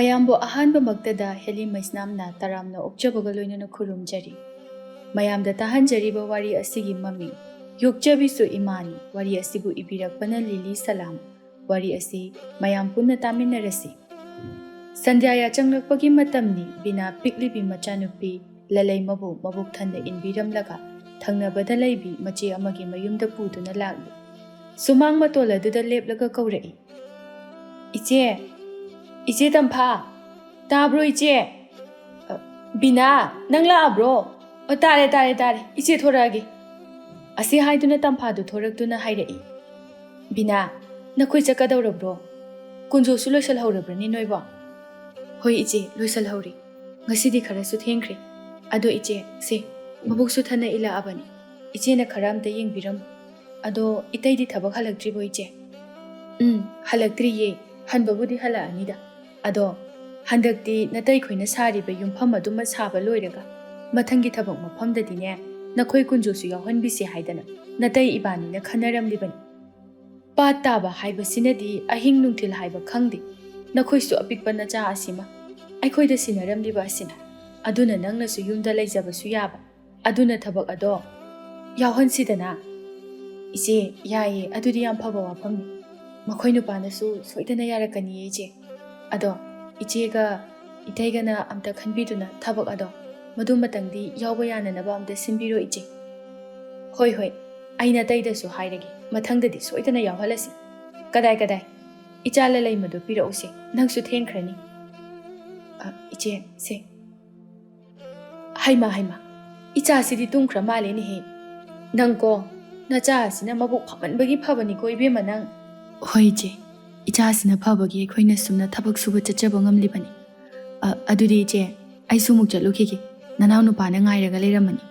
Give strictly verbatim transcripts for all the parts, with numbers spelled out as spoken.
ꯃꯌꯥꯝꯕꯨ ꯑꯍꯥꯟꯕꯃꯛꯇꯗ ꯍꯦꯂꯤ ꯃꯩꯁꯅꯥꯝꯅ ꯇꯔꯥꯝꯅ ꯑꯣꯛꯆꯕꯒ ꯂꯣꯏꯅꯅ ꯈꯨꯔꯨꯝꯖꯔꯤ꯫ ꯃꯌꯥꯝꯗ ꯇꯥꯍꯟꯖꯔꯤꯕ ꯋꯥꯔꯤ ꯑꯁꯤꯒꯤ ꯃꯃꯤꯡ ꯌꯣꯛꯆꯕꯤꯁꯨ ꯏꯃꯥꯅꯤ꯫ ꯋꯥꯔꯤ ꯑꯁꯤꯕꯨ ꯏꯕꯤꯔꯛꯄꯅ ꯂꯤꯂꯤ ꯁꯂꯥꯝ꯫ ꯋꯥꯔꯤ ꯑꯁꯤ ꯃꯌꯥꯝ ꯄꯨꯟꯅ ꯇꯥꯃꯤꯟꯅꯔꯁꯤ꯫ ꯁꯟꯙ꯭ꯌꯥ ꯌꯥꯆꯪꯂꯛꯄꯒꯤ ꯃꯇꯝꯅꯤ꯫ ꯕꯤꯅꯥ ꯄꯤꯛꯂꯤꯕꯤ ꯃꯆꯥꯅꯨꯄꯤ ꯂꯂꯩꯃꯕꯨ ꯃꯕꯨꯛ ꯊꯟꯅ ꯏꯟꯕꯤꯔꯝꯂꯒ ꯊꯪꯅꯕꯗ ꯂꯩꯕꯤ ꯃꯆꯦ ꯑꯃꯒꯤ ꯃꯌꯨꯝꯗ ꯄꯨꯗꯨꯅ ꯂꯥꯛꯂꯤ꯫ ꯁꯨꯃꯥꯡ ꯃꯇꯣꯜ ꯑꯗꯨꯗ ꯂꯦꯞꯂꯒ ꯀꯧꯔꯛꯏ, "ꯏꯆꯦ, ꯏꯆꯦ ꯇꯝꯐꯥ, ꯇꯥꯕ꯭ꯔꯣ ꯏꯆꯦ?" "ꯑ, ꯕꯤꯅꯥ, ꯅꯪ ꯂꯥꯛꯑꯕ꯭ꯔꯣ? ꯑꯣ, ꯇꯥꯔꯦ, ꯇꯥꯔꯦ, ꯇꯥꯔꯦ꯫ ꯏꯆꯦ ꯊꯣꯔꯛꯑꯒꯦ꯫" ꯑꯁꯤ ꯍꯥꯏꯗꯨꯅ ꯇꯝꯐꯥꯗꯨ ꯊꯣꯔꯛꯇꯨꯅ ꯍꯥꯏꯔꯛꯏ, "ꯕꯤꯅꯥ, ꯅꯈꯣꯏ ꯆꯠꯀꯗꯧꯔꯕ꯭ꯔꯣ? ꯀꯨꯟꯖꯣꯁꯨ ꯂꯣꯏꯁꯤꯜꯍꯧꯔꯕ꯭ꯔꯅꯤ ꯅꯣꯏꯕꯣ?" "ꯍꯣꯏ ꯏꯆꯦ, ꯂꯣꯏꯁꯤꯜꯍꯧꯔꯦ꯫ ꯉꯁꯤꯗꯤ ꯈꯔꯁꯨ ꯊꯦꯡꯈ꯭ꯔꯦ꯫ ꯑꯗꯣ ꯏꯆꯦ, ꯁꯦ, ꯃꯕꯨꯛꯁꯨ ꯊꯟꯅ ꯏꯜꯂꯛꯑꯕꯅꯤ꯫ ꯏꯆꯦꯅ ꯈꯔ ꯑꯝꯇ ꯌꯦꯡꯕꯤꯔꯝꯃꯨ꯫ ꯑꯗꯣ ꯏꯇꯩꯗꯤ ꯊꯕꯛ ꯍꯜꯂꯛꯇ꯭ꯔꯤꯕꯣ ꯏꯆꯦ?" "ꯎꯝ, ꯍꯜꯂꯛꯇ꯭ꯔꯤꯌꯦ꯫ ꯍꯟꯕꯕꯨꯗꯤ ꯍꯜꯂꯛꯑꯅꯤꯗ꯫ ꯑꯗꯣ ꯍꯟꯗꯛꯇꯤ ꯅꯇꯩ ꯈꯣꯏꯅ ꯁꯥꯔꯤꯕ ꯌꯨꯝꯐꯝ ꯑꯗꯨꯃ ꯁꯥꯕ ꯂꯣꯏꯔꯒ ꯃꯊꯪꯒꯤ ꯊꯕꯛ ꯃꯐꯝꯗꯗꯤꯅꯦ, ꯅꯈꯣꯏ ꯀꯨꯟꯖꯣꯁꯨ ꯌꯥꯎꯍꯟꯕꯤꯁꯦ ꯍꯥꯏꯗꯅ ꯅꯇꯩ ꯏꯕꯥꯅꯤꯅ ꯈꯟꯅꯔꯝꯂꯤꯕꯅꯤ꯫ ꯄꯥꯠ ꯇꯥꯕ ꯍꯥꯏꯕꯁꯤꯅꯗꯤ ꯑꯍꯤꯡ ꯅꯨꯡꯊꯤꯜ ꯍꯥꯏꯕ ꯈꯪꯗꯦ꯫ ꯅꯈꯣꯏꯁꯨ ꯑꯄꯤꯛꯄ ꯅꯆꯥ ꯑꯁꯤꯃ ꯑꯩꯈꯣꯏꯗ ꯁꯤꯟꯅꯔꯝꯂꯤꯕ ꯑꯁꯤꯅ꯫ ꯑꯗꯨꯅ ꯅꯪꯅꯁꯨ ꯌꯨꯝꯗ ꯂꯩꯖꯕꯁꯨ ꯌꯥꯕ꯫ ꯑꯗꯨꯅ ꯊꯕꯛ ꯑꯗꯣ ꯌꯥꯎꯍꯟꯁꯤꯗꯅ꯫" "ꯏꯆꯦ, ꯌꯥꯏꯌꯦ꯫ ꯑꯗꯨꯗꯤ ꯌꯥꯝ ꯐꯕ ꯋꯥꯐꯝꯅꯤ꯫ ꯃꯈꯣꯏ ꯅꯨꯄꯥꯅꯁꯨ ꯁꯣꯏꯗꯅ ꯌꯥꯔꯛꯀꯅꯤꯌꯦ ꯏꯆꯦ꯫ ꯑꯗꯣ ꯏꯆꯦꯒ ꯏꯇꯩꯒꯅ ꯑꯝꯇ ꯈꯟꯕꯤꯗꯨꯅ ꯊꯕꯛ ꯑꯗꯣ ꯃꯗꯨꯃꯇꯪꯗꯤ ꯌꯥꯎꯕ ꯌꯥꯅꯅꯕ ꯑꯝꯇ ꯁꯤꯟꯕꯤꯔꯣ ꯏꯆꯦ꯫" "ꯍꯣꯏ, ꯍꯣꯏ, ꯑꯩ ꯅꯇꯩꯗꯁꯨ ꯍꯥꯏꯔꯒꯦ꯫ ꯃꯊꯪꯗꯗꯤ ꯁꯣꯏꯗꯅ ꯌꯥꯎꯍꯜꯂꯁꯤ꯫ ꯀꯗꯥꯏ, ꯀꯗꯥꯏ? ꯏꯆꯥ ꯂꯂꯩꯃꯗꯨ ꯄꯤꯔꯛꯎꯁꯦ꯫ ꯅꯪꯁꯨ ꯊꯦꯡꯈ꯭ꯔꯅꯤ꯫" "ꯑ, ꯏꯆꯦ, ꯁꯦ꯫" "ꯍꯩꯃꯥ, ꯍꯩꯃꯥ, ꯏꯆꯥꯁꯤꯗꯤ ꯇꯨꯝꯈ꯭ꯔ ꯃꯥꯜꯂꯦꯅꯦꯍꯦ꯫ ꯅꯪꯀꯣ, ꯅꯆꯥ ꯑꯁꯤꯅ ꯃꯕꯨꯛ ꯐꯃꯟꯕꯒꯤ ꯐꯕꯅꯤꯀꯣ ꯏꯕꯦꯝꯃ ꯅꯪ꯫" "ꯍꯣꯏ ꯏꯆꯦ, ꯏꯆꯥꯁꯤꯅ ꯐꯕꯒꯤ ꯑꯩꯈꯣꯏꯅ ꯁꯨꯝꯅ ꯊꯕꯛ ꯁꯨꯕ ꯆꯠꯆꯕ ꯉꯝꯂꯤꯕꯅꯤ꯫ ꯑ, ꯑꯗꯨꯗꯤ ꯏꯆꯦ, ꯑꯩꯁꯨ ꯑꯃꯨꯛ ꯆꯠꯂꯨꯈꯤꯒꯦ꯫ ꯅꯅꯥꯎ ꯅꯨꯄꯥꯅ ꯉꯥꯏꯔꯒ ꯂꯩꯔꯝꯃꯅꯤ꯫"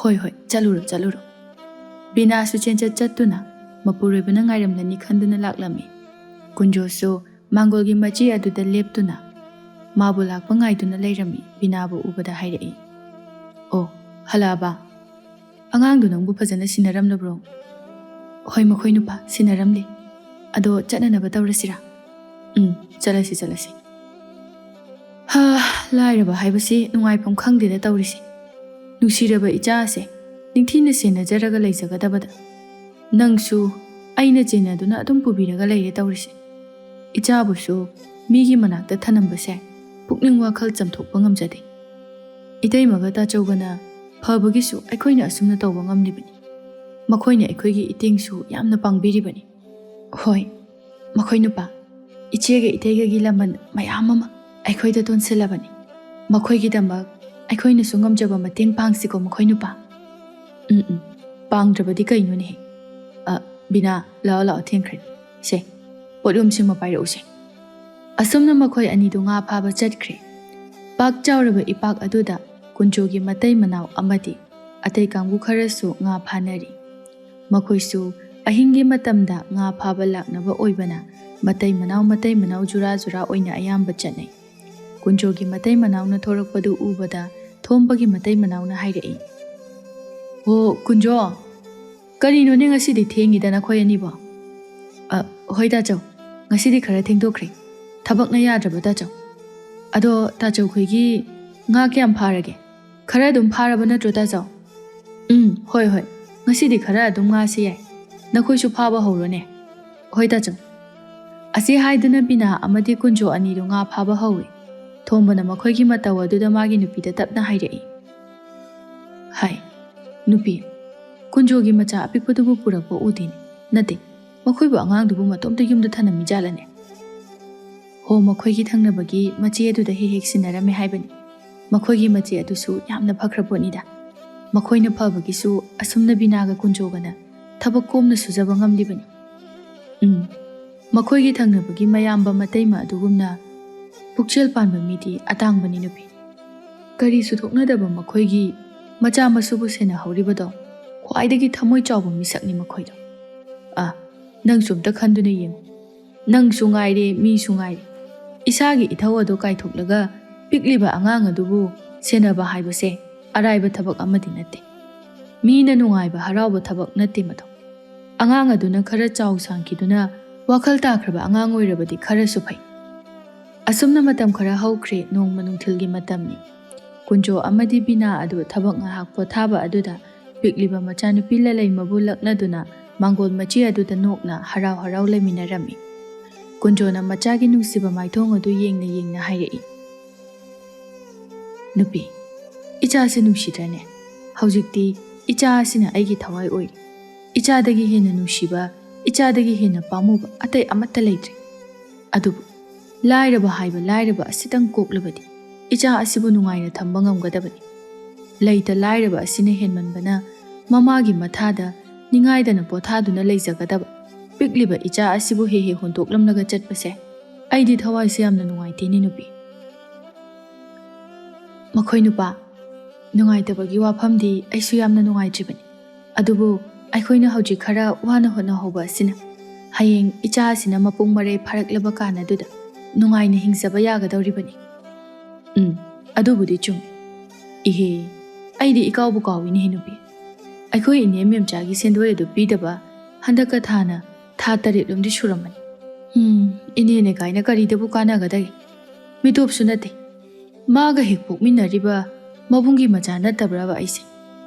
"ꯍꯣꯏ, ꯍꯣꯏ, ꯆꯠꯂꯨꯔꯣ, ꯆꯠꯂꯨꯔꯣ꯫" ꯕꯤꯅꯥꯁꯨ ꯆꯦꯟꯆꯠ ꯆꯠꯇꯨꯅ ꯃꯄꯨꯔꯣꯏꯕꯅ ꯉꯥꯏꯔꯝꯂꯅꯤ ꯈꯟꯗꯨꯅ ꯂꯥꯛꯂꯝꯃꯤ꯫ ꯀꯨꯟꯖꯣꯁꯨ ꯃꯥꯡꯒꯣꯜꯒꯤ ꯃꯆꯤ ꯑꯗꯨꯗ ꯂꯦꯞꯇꯨꯅ ꯃꯥꯕꯨ ꯂꯥꯛꯄ ꯉꯥꯏꯗꯨꯅ ꯂꯩꯔꯝꯃꯤ꯫ ꯕꯤꯅꯥꯕꯨ ꯎꯕꯗ ꯍꯥꯏꯔꯛꯏ, "ꯑꯣ, ꯍꯜꯂꯛꯑꯕ? ꯑꯉꯥꯡꯗꯨ ꯅꯪꯕꯨ ꯐꯖꯅ ꯁꯤꯟꯅꯔꯝꯂꯕ꯭ꯔꯣ?" "ꯍꯣꯏ, ꯃꯈꯣꯏ ꯅꯨꯄꯥ ꯁꯤꯟꯅꯔꯝꯂꯦ꯫ ꯑꯗꯣ ꯆꯠꯅꯅꯕ ꯇꯧꯔꯁꯤꯔꯥ?" "ꯎꯝ, ꯆꯠꯂꯁꯤ, ꯆꯠꯂꯁꯤ꯫" ꯍꯥ, ꯂꯥꯏꯔꯕ ꯍꯥꯏꯕꯁꯤ ꯅꯨꯡꯉꯥꯏꯐꯝ ꯈꯪꯗꯦꯗ ꯇꯧꯔꯤꯁꯦ꯫ ꯅꯨꯡꯁꯤꯔꯕ ꯏꯆꯥꯁꯦ ꯅꯤꯡꯊꯤꯅ ꯁꯦꯟꯅꯖꯔꯒ ꯂꯩꯖꯒꯗꯕꯗ, ꯅꯪꯁꯨ ꯑꯩꯅ ꯆꯦꯟꯅꯗꯨꯅ ꯑꯗꯨꯝ ꯄꯨꯕꯤꯔꯒ ꯂꯩꯔꯦ ꯇꯧꯔꯤꯁꯦ꯫ ꯏꯆꯥꯕꯨꯁꯨ ꯃꯤꯒꯤ ꯃꯅꯥꯛꯇ ꯊꯅꯝꯕꯁꯦ ꯄꯨꯛꯅꯤꯡ ꯋꯥꯈꯜ ꯆꯝꯊꯣꯛꯄ ꯉꯝꯖꯗꯦ꯫ ꯏꯇꯩꯃꯒ ꯇꯥꯆꯧꯒꯅ ꯐꯕꯒꯤꯁꯨ ꯑꯩꯈꯣꯏꯅ ꯑꯁꯨꯝꯅ ꯇꯧꯕ ꯉꯝꯂꯤꯕꯅꯤ꯫ ꯃꯈꯣꯏꯅ ꯑꯩꯈꯣꯏꯒꯤ ꯏꯇꯦꯡꯁꯨ ꯌꯥꯝꯅ ꯄꯥꯡꯕꯤꯔꯤꯕꯅꯤ꯫ ꯍꯣꯏ, ꯃꯈꯣꯏ ꯅꯨꯄꯥ, ꯏꯆꯦꯒ ꯏꯇꯩꯒꯒꯤ ꯂꯃꯟ ꯃꯌꯥꯝ ꯑꯃ ꯑꯩꯈꯣꯏꯗ ꯇꯣꯟꯁꯤꯜꯂꯕꯅꯤ꯫ ꯃꯈꯣꯏꯒꯤꯗꯃꯛ ꯑꯩꯈꯣꯏꯅꯁꯨ ꯉꯝꯖꯕ ꯃꯇꯦꯡ ꯄꯥꯡꯁꯤꯀꯣ ꯃꯈꯣꯏ ꯅꯨꯄꯥ꯫ ꯎꯝ ꯎꯝ, ꯄꯥꯡꯗ꯭ꯔꯕꯗꯤ ꯀꯩꯅꯣꯅꯦꯍꯦ? ꯑ, ꯕꯤꯅꯥ, ꯂꯥꯛꯑꯣ ꯂꯥꯛꯑꯣ, ꯊꯦꯡꯈ꯭ꯔꯦ꯫ ꯁꯦ, ꯄꯣꯠꯌꯣꯝꯁꯤꯃ ꯄꯥꯏꯔꯛꯎꯁꯦ꯫ ꯑꯁꯨꯝꯅ ꯃꯈꯣꯏ ꯑꯅꯤꯗꯨ ꯉꯥ ꯐꯥꯕ ꯆꯠꯈ꯭ꯔꯦ꯫ ꯄꯥꯛ ꯆꯥꯎꯔꯕ ꯏꯄꯥꯛ ꯑꯗꯨꯗ ꯀꯨꯟꯖꯣꯒꯤ ꯃꯇꯩ ꯃꯅꯥꯎ ꯑꯃꯗꯤ ꯑꯇꯩ ꯀꯥꯡꯕꯨ ꯈꯔꯁꯨ ꯉꯥ ꯐꯥꯅꯔꯤ꯫ ꯃꯈꯣꯏꯁꯨ ꯑꯍꯤꯡꯒꯤ ꯃꯇꯝꯗ ꯉꯥ ꯐꯥꯕ ꯂꯥꯛꯅꯕ ꯑꯣꯏꯕꯅ ꯃꯇꯩ ꯃꯅꯥꯎ ꯃꯇꯩ ꯃꯅꯥꯎ ꯖꯨꯔꯥ ꯖꯨꯔꯥ ꯑꯣꯏꯅ ꯑꯌꯥꯝꯕ ꯆꯠꯅꯩ꯫ ꯀꯨꯟꯖꯣꯒꯤ ꯃꯇꯩ ꯃꯅꯥꯎꯅ ꯊꯣꯔꯛꯄꯗꯨ ꯎꯕꯗ ꯊꯣꯝꯕꯒꯤ ꯃꯇꯩ ꯃꯅꯥꯎꯅ ꯍꯥꯏꯔꯛꯏ, "ꯑꯣ ꯀꯨꯟꯖꯣ, ꯀꯔꯤꯅꯣꯅꯦ ꯉꯁꯤꯗꯤ ꯊꯦꯡꯉꯤꯗ ꯅꯈꯣꯏ ꯑꯅꯤꯕꯣ?" "ꯑ, ꯍꯣꯏ ꯇꯥꯆꯧ, ꯉꯁꯤꯗꯤ ꯈꯔ ꯊꯦꯡꯗꯣꯛꯈ꯭ꯔꯦ, ꯊꯕꯛꯅ ꯌꯥꯗ꯭ꯔꯕ ꯇꯥꯆꯧ꯫ ꯑꯗꯣ ꯇꯥꯆꯧꯈꯣꯏꯒꯤ ꯉꯥ ꯀꯌꯥꯝ ꯐꯥꯔꯒꯦ? ꯈꯔ ꯑꯗꯨꯝ ꯐꯥꯔꯕ ꯅꯠꯇ꯭ꯔꯣ ꯇꯥꯆꯧ?" "ꯎꯝ, ꯍꯣꯏ ꯍꯣꯏ, ꯉꯁꯤꯗꯤ ꯈꯔ ꯑꯗꯨꯝ ꯉꯥꯁꯤ ꯌꯥꯏ꯫ ꯅꯈꯣꯏꯁꯨ ꯐꯥꯕ ꯍꯧꯔꯣꯅꯦ꯫" "ꯍꯣꯏ ꯇꯥꯆꯧ꯫" ꯑꯁꯤ ꯍꯥꯏꯗꯨꯅ ꯕꯤꯅꯥ ꯑꯃꯗꯤ ꯀꯨꯟꯖꯣ ꯑꯅꯤꯗꯨ ꯉꯥ ꯐꯥꯕ ꯍꯧꯏ꯫ ꯊꯣꯝꯕꯅ ꯃꯈꯣꯏꯒꯤ ꯃꯇꯧ ꯑꯗꯨꯗ ꯃꯥꯒꯤ ꯅꯨꯄꯤꯗ ꯇꯞꯅ ꯍꯥꯏꯔꯛꯏ, ꯍꯥꯏ, "ꯅꯨꯄꯤ, ꯀꯨꯟꯖꯣꯒꯤ ꯃꯆꯥ ꯑꯄꯤꯛꯄꯗꯨꯕꯨ ꯄꯨꯔꯛꯄ ꯎꯗꯦꯅꯦ꯫ ꯅꯠꯇꯦ, ꯃꯈꯣꯏꯕꯨ ꯑꯉꯥꯡꯗꯨꯕꯨ ꯃꯇꯣꯝꯇ ꯌꯨꯝꯗ ꯊꯅꯝꯃꯤꯖꯥꯠꯂꯅꯦ?" "ꯍꯣ, ꯃꯈꯣꯏꯒꯤ ꯊꯪꯅꯕꯒꯤ ꯃꯆꯦ ꯑꯗꯨꯗ ꯍꯦꯛ ꯍꯦꯛ ꯁꯤꯟꯅꯔꯝꯃꯦ ꯍꯥꯏꯕꯅꯤ꯫ ꯃꯈꯣꯏꯒꯤ ꯃꯆꯦ ꯑꯗꯨꯁꯨ ꯌꯥꯝꯅ ꯐꯈ꯭ꯔ ꯄꯣꯠꯅꯤꯗ꯫ ꯃꯈꯣꯏꯅ ꯐꯕꯒꯤꯁꯨ ꯑꯁꯨꯝꯅ ꯕꯤꯅꯥꯒ ꯀꯨꯟꯖꯣꯒꯅ ꯊꯕꯛ ꯀꯣꯝꯅ ꯁꯨꯖꯕ ꯉꯝꯂꯤꯕꯅꯤ꯫ ꯎꯝ, ꯃꯈꯣꯏꯒꯤ ꯊꯪꯅꯕꯒꯤ ꯃꯌꯥꯝꯕ ꯃꯇꯩꯃ ꯑꯗꯨꯒꯨꯝꯅ ꯄꯨꯛꯆꯦꯜ ꯄꯥꯟꯕ ꯃꯤꯗꯤ ꯑꯇꯥꯡꯕꯅꯤ ꯅꯨꯄꯤ꯫ ꯀꯔꯤꯁꯨ ꯊꯣꯛꯅꯗꯕ ꯃꯈꯣꯏꯒꯤ ꯃꯆꯥ ꯃꯁꯨꯕꯨ ꯁꯦꯟꯅꯍꯧꯔꯤꯕꯗꯣ ꯈ꯭ꯋꯥꯏꯗꯒꯤ ꯊꯃꯣꯏ ꯆꯥꯎꯕ ꯃꯤꯁꯛꯅꯤ ꯃꯈꯣꯏꯗꯣ꯫ ꯑ, ꯅꯪꯁꯨ ꯑꯝꯇ ꯈꯟꯗꯨꯅ ꯌꯦꯡꯉꯨ꯫ ꯅꯪꯁꯨ ꯉꯥꯏꯔꯦ, ꯃꯤꯁꯨ ꯉꯥꯏꯔꯦ꯫ ꯏꯁꯥꯒꯤ ꯏꯊꯧ ꯑꯗꯨ ꯀꯥꯏꯊꯣꯛꯂꯒ ꯄꯤꯛꯂꯤꯕ ꯑꯉꯥꯡ ꯑꯗꯨꯕꯨ ꯁꯦꯟꯅꯕ ꯍꯥꯏꯕꯁꯦ ꯑꯔꯥꯏꯕ ꯊꯕꯛ ꯑꯃꯗꯤ ꯅꯠꯇꯦ꯫ ꯃꯤꯅ ꯅꯨꯡꯉꯥꯏꯕ ꯍꯔꯥꯎꯕ ꯊꯕꯛ ꯅꯠꯇꯦ ꯃꯗꯣ꯫ ꯑꯉꯥꯡ ꯑꯗꯨꯅ ꯈꯔ ꯆꯥꯎ ꯁꯥꯡꯈꯤꯗꯨꯅ ꯋꯥꯈꯜ ꯇꯥꯈ꯭ꯔꯕ ꯑꯉꯥꯡ ꯑꯣꯏꯔꯕꯗꯤ ꯈꯔꯁꯨ ꯐꯩ꯫ ꯑꯁꯨꯝꯅ ꯃꯇꯝ ꯈꯔ ꯍꯧꯈ꯭ꯔꯦ꯫ ꯅꯣꯡꯃ ꯅꯨꯡꯊꯤꯜꯒꯤ ꯃꯇꯝꯅꯤ꯫ ꯀꯨꯟꯖꯣ ꯑꯃꯗꯤ ꯕꯤꯅꯥ ꯑꯗꯨ ꯊꯕꯛ ꯉꯥꯏꯍꯥꯛ ꯄꯣꯊꯥꯕ ꯑꯗꯨꯗ ꯄꯤꯛꯂꯤꯕ ꯃꯆꯥꯅꯨꯄꯤ ꯂꯂꯩꯃꯕꯨ ꯂꯛꯅꯗꯨꯅ ꯃꯥꯡꯒꯣꯜ ꯃꯆꯤ ꯑꯗꯨꯗ ꯅꯣꯛꯅ ꯍꯔꯥꯎ ꯍꯔꯥꯎ ꯂꯩꯃꯤꯟꯅꯔꯝꯃꯤ꯫ ꯀꯨꯟꯖꯣꯅ ꯃꯆꯥꯒꯤ ꯅꯨꯡꯁꯤꯕ ꯃꯥꯏꯊꯣꯡ ꯑꯗꯨ ꯌꯦꯡꯅ ꯌꯦꯡꯅ ꯍꯥꯏꯔꯛꯏ, "ꯅꯨꯄꯤ, ꯏꯆꯥꯁꯦ ꯅꯨꯡꯁꯤꯗ꯭ꯔꯅꯦ? ꯍꯧꯖꯤꯛꯇꯤ ꯏꯆꯥ ꯑꯁꯤꯅ ꯑꯩꯒꯤ ꯊꯋꯥꯏ ꯑꯣꯏꯔꯦ꯫ ꯏꯆꯥꯗꯒꯤ ꯍꯦꯟꯅ ꯅꯨꯡꯁꯤꯕ, ꯏꯆꯥꯗꯒꯤ ꯍꯦꯟꯅ ꯄꯥꯝꯃꯨꯕ ꯑꯇꯩ ꯑꯃꯠꯇ ꯂꯩꯇ꯭ꯔꯦ꯫ ꯑꯗꯨꯕꯨ ꯂꯥꯏꯔꯕ ꯍꯥꯏꯕ ꯂꯥꯏꯔꯕ ꯑꯁꯤꯇꯪ ꯀꯣꯛꯂꯕꯗꯤ ꯏꯆꯥ ꯑꯁꯤꯕꯨ ꯅꯨꯡꯉꯥꯏꯅ ꯊꯝꯕ ꯉꯝꯒꯗꯕꯅꯤ꯫ ꯂꯩꯇ ꯂꯥꯏꯔꯕ ꯑꯁꯤꯅ ꯍꯦꯟꯃꯟꯕꯅ ꯃꯃꯥꯒꯤ ꯃꯊꯥꯗ ꯅꯤꯡꯉꯥꯏꯗꯅ ꯄꯣꯊꯥꯗꯨꯅ ꯂꯩꯖꯒꯗꯕ ꯄꯤꯛꯂꯤꯕ ꯏꯆꯥ ꯑꯁꯤꯕꯨ ꯍꯦꯛ ꯍꯦꯛ ꯍꯨꯟꯗꯣꯛꯂꯝꯂꯒ ꯆꯠꯄꯁꯦ ꯑꯩꯗꯤ ꯊꯋꯥꯏꯁꯦ ꯌꯥꯝꯅ ꯅꯨꯡꯉꯥꯏꯇꯦꯅꯦ ꯅꯨꯄꯤ꯫" "ꯃꯈꯣꯏ ꯅꯨꯄꯥ, ꯅꯨꯡꯉꯥꯏꯇꯕꯒꯤ ꯋꯥꯐꯝꯗꯤ ꯑꯩꯁꯨ ꯌꯥꯝꯅ ꯅꯨꯡꯉꯥꯏꯇ꯭ꯔꯤꯕꯅꯤ꯫ ꯑꯗꯨꯕꯨ ꯑꯩꯈꯣꯏꯅ ꯍꯧꯖꯤꯛ ꯈꯔ ꯋꯥꯅ ꯍꯣꯠꯅꯍꯧꯕ ꯑꯁꯤꯅ ꯍꯌꯦꯡ ꯏꯆꯥ ꯑꯁꯤꯅ ꯃꯄꯨꯡ ꯃꯔꯩ ꯐꯥꯔꯛꯂꯕ ꯀꯥꯟ ꯑꯗꯨꯗ ꯅꯨꯡꯉꯥꯏꯅ ꯍꯤꯡꯖꯕ ꯌꯥꯒꯗꯧꯔꯤꯕꯅꯤ꯫" "ꯎꯝ, ꯑꯗꯨꯕꯨꯗꯤ ꯆꯨꯝꯃꯤ꯫ ꯏꯍꯦ, ꯑꯩꯗꯤ ꯏꯀꯥꯎꯕꯨ ꯀꯥꯎꯏꯅꯦꯍꯦ ꯅꯨꯄꯤ꯫ ꯑꯩꯈꯣꯏ ꯏꯅꯦ ꯃꯦꯝꯆꯥꯒꯤ ꯁꯦꯟꯗꯣꯏ ꯑꯗꯨ ꯄꯤꯗꯕ ꯍꯟꯗꯛꯀ ꯊꯥꯅ ꯊꯥ ꯇꯔꯦꯠ ꯂꯣꯝꯗꯤ ꯁꯨꯔꯝꯃꯅꯤ꯫ ꯎꯝ, ꯏꯅꯦꯅꯦ ꯀꯥꯏꯅ ꯀꯔꯤꯗꯕꯨ ꯀꯥꯟꯅꯒꯗꯒꯦ? ꯃꯤꯇꯣꯞꯁꯨ ꯅꯠꯇꯦ꯫ ꯃꯥꯒ ꯍꯦꯛ ꯄꯣꯛꯃꯤꯟꯅꯔꯤꯕ ꯃꯕꯨꯡꯒꯤ ꯃꯆꯥ ꯅꯠꯇꯕ꯭ꯔꯕ ꯑꯩꯁꯦ?